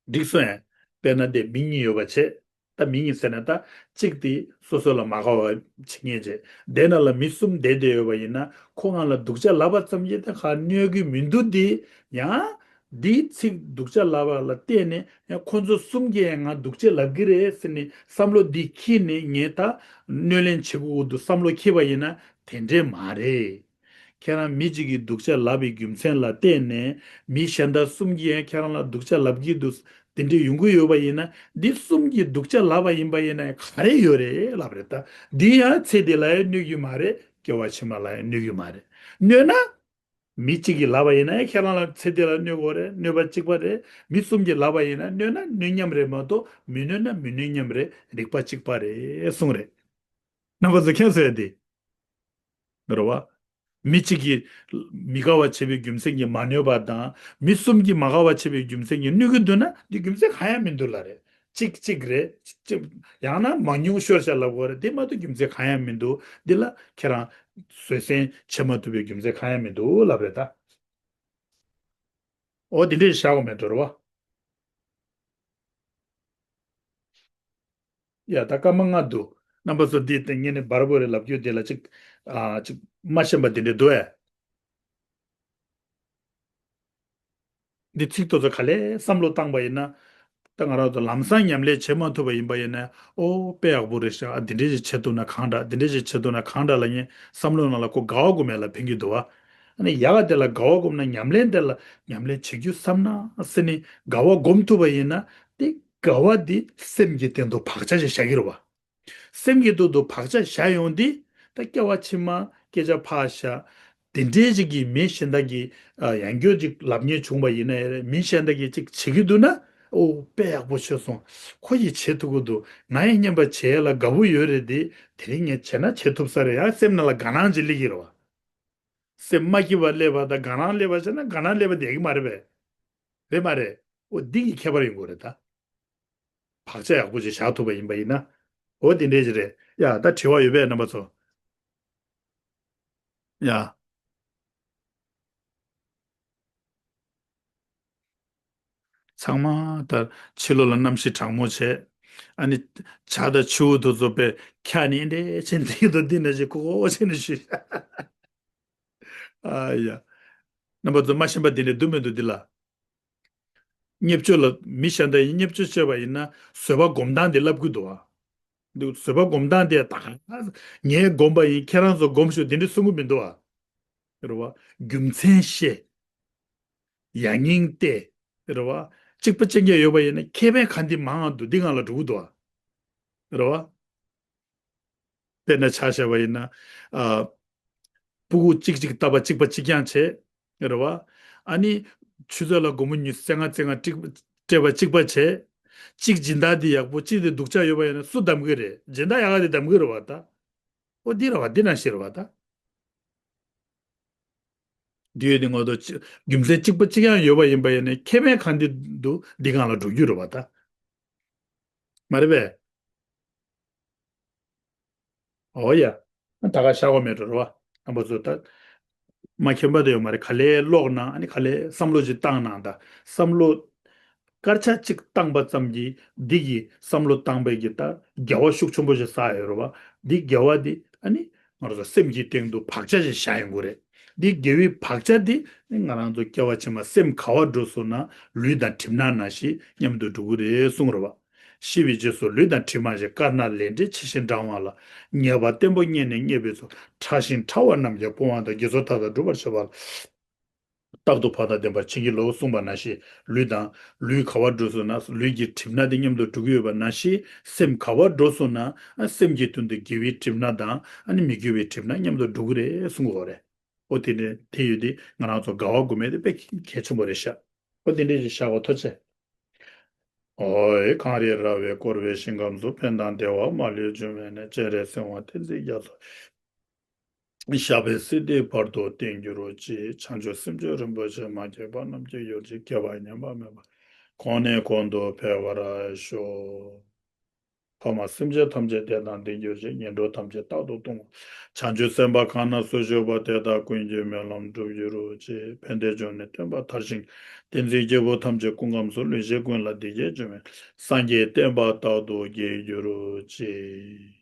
འགྲིག་སོང་ཡ། དཔེར་ན་དེ་མི་གཉིས་ཡོད་པ་བྱས། ད་མི་གཉིས་ཟེར་ན་ད་གཅིག་དེ་སོ་སོ་ལ་མ་དགའ་བ་བྱེད་མཁན་བྱས། དེ་ན་ལ་མི་གསུམ་བསྡད་བསྡད་ཡོད་པ་ཡིན་ན་ཁོ་ང་ལ་སྡུག་ཅག་ལབ་པ་ཙམ་གྱིས་ད་ག་གནོད་ཀྱི་མི་འདུག་དེ་ཡང་། འདིའི་ཚིག་སྡུག་ཅག་ལབ་པ་ལ་བརྟེན་ནས་ཡང་ཁོ་ཚོ་གསུམ་གྱིས་ཡང་ང་སྡུག་ཅག་ལབ་ཀྱི་རེད་ཟེར་ནས་བསམ་བློ་འདི་འཁྱེར་ནས་ངས་ད་གནོད་ལན་བྱེད་དགོས་ཀྱི་འདུག་བསམ་བློ་འཁྱེར་བ་ཡིན་ན་དེ་འདྲས་མ་རེད། ཁྱེད་རང་མི་གཅིག་གིས་སྡུག་ཅག་ལབ་པའི་རྒྱུ་མཚན་ལ་བརྟེན་ནས་མི་གཞན་དག་གསུམ་གྱིས་ཡང་ཁྱེད་རང་ལ་སྡུག་ཅག་ལབ་ཀྱི་འདུག་དེ་འདྲས་ཡོང་གི་ཡོད་པ་ཡིན་ན། འདི་གསུམ་གྱིས་སྡུག་ཅག་ལབ་པ་ཡིན་པ་ཡིན་ན་ག་རེ་ཡོད་རེད་ལབ་རེད་ད། འདི་ཡང་ཚེ་འདི་ལ་ཡང་གནོད་ཀྱི་མ་རེད། སྐྱེ་བ་ཕྱི་མ་ལ་ཡང་གནོད་ཀྱི་མ་རེད། གནོད་ན། མི་གཅིག་གིས་ལབ་པ་ཡིན་ན་ཁྱེད་རང་ལ་ཚེ་འདི་ལ་གནོད་དགོས་རེད། གནོད་པ་གཅིག་པ་རེད། མི་གསུམ་གྱིས་ལབ་པ་ཡིན་ན་གནོད་ན་གནོད་མཉམ་རེད་མ་གཏོགས་མི་གནོད་ན་མི་གནོད་མཉམ་རེད། རིགས་པ་གཅིག་པ་རེད་གསུངས་རེད། རྣམ་པ་ཚོ་མཁྱེན་སོང་ཡ་དེ། རེད་བ། མི་གཅིག་གིས་མི་དགའ་བ་བྱེད་པའི་རྒྱུ་མཚན་གྱིས་མ་གནོད་པ་དང་། མི་གསུམ་གྱིས་མ་དགའ་བ་བྱེད་པའི་རྒྱུ་མཚན་གྱིས་གནོད་ཀྱི་འདུག་ན་འདི་རྒྱུ་མཚན་གང་ཡང་མི་འདུག་ལབ་རེད། གཅིག་གཅིག་རེད། གཅིག་ཡང་ན་མང་ཉུང་ཤོར་བཞག་ལབ་དགོས་རེད། དེ་མ་གཏོགས་རྒྱུ་མཚན་གང་ཡང་མི་འདུག་འདི་ལ་ཁྱེད་རང་བཟོད་བསྲན་བྱེད་མ་ཐུབ་པའི་རྒྱུ་མཚན་གང་ཡང་མི་འདུག་ལབ་རེད་ད། འོ་དེ་འདྲས་བཞག་དགོས་མེད་འགྲོ་རེད་བ། ཡ་ད་སྐར་མ་ལྔ་འདུག་རྣམ་པ་ཚོ་འདི་དེ་ངས་ནི་འབར་པོ་རེད་ལབ་རྒྱུ་དེ་ལ་ཅིག་ཨ་ཅིག་མ་ཤེས་པ་དེ་འདྲས་འདུག་ཨེ། འདི་ཚིག་ཏོ་ཚོ་ག་ལེ་བསམ་བློ་བཏང་པ་ཡིན་ན། ད་ང་རང་ཚོ་ལམ་སང་ཉམས་ལེན་བྱེད་མ་ཐུབ་པ་ཡིན་པ་ཡིན་ན། ཨོ་དཔེ་ཡག་པོ་རེད་ཤག་ཨ་འདི་འདྲས་ཞིག་བྱེད་ཐུབ་ན་གང་འདྲ། འདི་འདྲས་ཞིག་བྱེད་ཐུབ་ན་གང་འདྲ་ལབ་མཁན་བསམ་བློ་ནང་ལ་ཁོ་དགའ་བ་དགོས་མེད་ལ་ཕན་གྱི་འདུག་བ། ཨ་ནི་ཡག་ག་དེ་ལ་དགའ་བ་སྒོམ་ན་ཉམས་ལེན་དེ་ལ་ཉམས་ལེན་བྱེད་རྒྱུ་བསམ་ན་ཟེར་ནས་དགའ་བ་སྒོམ་ཐུབ་པ་ཡིན་ན། དེ་དགའ་བ་དེ་སེམས་ཀྱི་སྟེང་དུ་བག་ཆགས་ཤིག་བཞག་གི་རེད་བ། སེམས་ཀྱི་སྟེང་དུ་བག་ཆགས་བཞག་ཡོང་དུས་ད་སྐྱེ་བ་ཕྱི་མ་སྐད་ཆ་ཕར་བཞག་དེ་འདྲའི་ཞིག་གིས་མི་གཞན་དག་གིས་ཨ་ཡང་བསྐྱར་ཅིག་ལབ་མཁན་བྱུང་བ་ཡིན་ན་ཡང་རེད། མི་གཞན་དག་གིས་ཅིག་བྱེད་ཀྱི་འདུག་ན། ཨོ་དཔེ་ཡག་པོ་བྱས་སོང་། ཁོ་ཡིས་བྱེད་ཐུབ་ཀྱི་འདུག་ང་ཡིས་སྙམ་པ་བྱེད་ཡ་ལ་དགའ་བོ་ཡོད་རེད་དེ། དེ་རིང་ངས་བྱས་ན་བྱེད་ཐུབ་ས་རེད། ཡང་སེམས་ནང་ལ་དགའ་སྣང་ཅིག་སླེབས་ཀྱི་རེད་བ། སེམས་མ་སྐྱིད་པ་སླེབས་པ་དང་དགའ་སྣང་སླེབས་པ་བྱས་ན་དགའ་སྣང་སླེབས་པ་དེ་ཡག་གི་མ་རེད་པས། རེད་མ་རེད། འོ་འདི་གི་ཁྱད་པར་ཡོང་གི་རེད་ད། བག་ཆགས་ཡག་པོ་ཅིག་བཞག་ཐུབ་པ་ཡིན་པ་ཡིན་ན། འོ་དེ་འདྲས་ཅིག་རེད། ཡ་ད་དྲི་བ་ཡོད་པས་རྣམ་པ་ཚོ། ཡ། ཚང་མ་ད་ཕྱི་ལོགས་ལ་གནམ་གཤིས་གྲང་མོ་བྱས། ཨ་ནི་བྱ་དང་བྱིའུ་དེ་ཚོ་དཔེ་འཁྱག་ནས་འདྲེ་ཆེན་དེ་དོ་འདི་ན་ཞིག་ཁོ་ཁོ་ཆེ་ནས་ཞུས། ཨ་ཡ། རྣམ་པ་ཚོ་མ་ཤེས་པ་འདི་ནས་འདུག་མི་འདུག་འདི་ལ། བརྙས་བཅོས་ལ་མི་གཞན་དག་ཡིན་བརྙས་བཅོས་བྱས་པ་ཡིན་ན་བཟོད་པ་སྒོམ་སྟངས་འདི་བསླབ་དགོས་འདུག་བ། འདི་བཟོད་པ་སྒོམ་སྟངས་དེ་ད་ངས་སྒོམ་པ་ཡིན། ཁྱེད་རང་ཚོ་སྒོམ་ཤོག་འདི་འདྲ་གསུང་གི་མི་འདུག་བ། རེད་བ། རྒྱུ་མཚན་བཤད། ཡ་ངིང་སྟེ། རེད་བ། གཅིག་པ་གཅིག་རྐྱང་ཡོད་པ་ཡིན་ན་ཁེ་ཕན་གང་འདི་མང་ང་འདུག་འདི་ང་ལ་འགྲོ་གི་འདུག་བ། རེད་བ། དཔེར་ན་ཆ་བཞག་པ་ཡིན་ན། ཨ། སྤུ་གུ་གཅིག་གཅིག་བཏབ་པ་གཅིག་པ་གཅིག་རྐྱང་བྱས། རེད་བ། ཨ་ནི། ཆུ་ཚོད་ལ་སྒོར་མོ་ཉི་ཤུ་རྩ་ལྔ་རྩ་ལྔ་སྤྲད་པ་གཅིག་པ་བྱས། གཅིག་སྦྱིན་བདག་འདི་ཡག་པོ་གཅིག་འདི་སྡུག་ཅག་ཡོད་པ་ཡིན་ན་སུ་གདམ་གི་རེད། སྦྱིན་བདག་ཡག་ག་འདི་གདམ་གི་རེད་བ་ད། ཨོ་འདི་རེད་བ། འདི་ནང་བཞིན་རེད་བ་ད། འདི་ཡོད་དེ་ངོ་ཐོག་ཅི་རྒྱུ་མཚན་གཅིག་པ་གཅིག་རྐྱང་ཡོད་པ་ཡིན་པ་ཡིན་ནའི་ཁེ་ཕན་གང་འདི་འདུག་འདི་སྒང་ལ་འགྲོ་རྒྱུ་རེད་བ་ད། མ་རེད་པས། ཨོ་ཡ། ད་ག་ཤ་བ་མེད་འགྲོ་རེད་བ། རྣམ་པ་ཚོ་ད། མ་མཁྱེན་པ་དེ་ཡོད་མ་རེད། ག་ལེ་ཀློག་ན་ཨ་ནི་ག་ལེ་བསམ་བློ་ཅིག་བཏང་ན་ད། བསམ་བློ། དཀར་ཆག་ཅིག་བཏང་པ་ཙམ་གྱིས་འདི་གི་བསམ་བློ་བཏང་པའི་གི་ད་དགེ་བ་ཤུགས་ཆེན་པོ་ཞིག་བསགས་ཡོད་རེད་བ། འདི་དགེ་བ་འདི་ཨ་ནི་ང་རང་ཚོ་སེམས་ཀྱི་སྟེང་དུ་བག་ཆགས་ཤིག་བཞག་ཡོང་གི་རེད། འདི་དགེ་བའི་བག་ཆགས་འདི་ནི་ང་རང་ཚོ་སྐྱེ་བ་ཕྱི་མ་སེམས་ག་བ་འགྲོ་སོང་ན་ལུས་དང་གྲིབ་ནག་ནང་བཞིན་མཉམ་དུ་འགྲོ་གི་རེད་གསུངས་རེད་བ། ཤི་བའི་རྗེས་སུ་ལུས་དང་གྲིབ་མ་ཞིག་དཀར་ནག་ལས་འབྲས་ཕྱི་བཞིན་འབྲང་བ་ལ། ཉེས་པ་བརྟན་པོ་རྙེད་ནས་རྙེད་པའི་ཚོགས། ཕྲ་ཞིང་ཕྲ་བ་རྣམས་ཀྱང་སྤོང་བ་དང་། དགེ་ཚོགས་མཐའ་དག་སྒྲུབ་པར་བྱེད་པ་ལ། རྟག་ཏུ་བག་དང་ལྡན་པར་བྱིན་གྱིས་རློབས་གསུངས་པ་ནང་བཞིན། ལུས་དང་ལུས་ག་བར་འགྲོ་སོང་ན་ལུས་ཀྱི་གྲིབ་ནག་དེ་མཉམ་དུ་འགྲོ་གི་ཡོད་པ་ནང་བཞིན། སེམས་ག་བར་འགྲོ་སོང་ན་སེམས་ཀྱི་དོན་དུ་དགེ་བའི་གྲིབ་ནག་དང་ཨ་ནི་མི་དགེ་བའི་གྲིབ་ནག་མཉམ་དུ་འགྲོ་གི་རེད་གསུང་གི་ཡོད་རེད། ཨོ་དེ་འདྲ་དེ་ཡོད་དེ་ང་རང་ཚོ་དགའ་བ་སྒོམ་ཡས་དེ་དཔེ་གལ་ཆེན་པོ་རེད་ཤག་ཨོ་དེ་འདྲ་ཞིག་བཞག་གོ། ཐུགས་རྗེ་ཆེ། ཨོའི་གངས་རི་ར་བས་བསྐོར་བའི་ཞིང་ཁམས་སུ། ཕན་དང་བདེ་བ་མ་ལུས་འབྱུང་བའི་གནས། སྤྱན་རས་གཟིགས་དབང་བསྟན་འཛིན་རྒྱ་མཚོ། ཞབས་པད་སྲིད་མཐའི་བར་དུ་བརྟན་གྱུར་ཅིག་བྱང་ཆུབ་སེམས་མཆོག་རིན་པོ་ཆེ། མ་སྐྱེས་པ་རྣམས་སྐྱེ་གྱུར་ཅིག་སྐྱེས་པ་ཉམས་པ་མེད་པར་གོང་ནས་གོང་དུ་འཕེལ་བར་ཤོག་ཕ་མ་སེམས་ཅན་ཐམས་ཅད་བདེ་དང་ལྡན་གྱུར་ཅིག་ངན་འགྲོ་ཐམས་ཅད་རྟག་ཏུ་སྟོངས། བྱང་ཆུབ་སེམས་དཔའ་གང་རྣམས་སུ་བཞུགས་པ། དེ་དག་ཀུན་གྱི་སྨོན་ལམ་འགྲུབ་གྱུར་ཅིག་ཕན་བདེ་འབྱུང་གནས་སྟོན་པ་མཐར་ཕྱིན། བསྟན་འཛིན་སྐྱེས་བུ་ཐམས་ཅད་སྐུ་ཁམས་སུ། ལུས་ཅན་ཀུན་ལ་བདེ་སྐྱིད་འབྱུང་བའི། སངས་རྒྱས་བསྟན་པ་རྟག་ཏུ་རྒྱས་གྱུར་ཅིག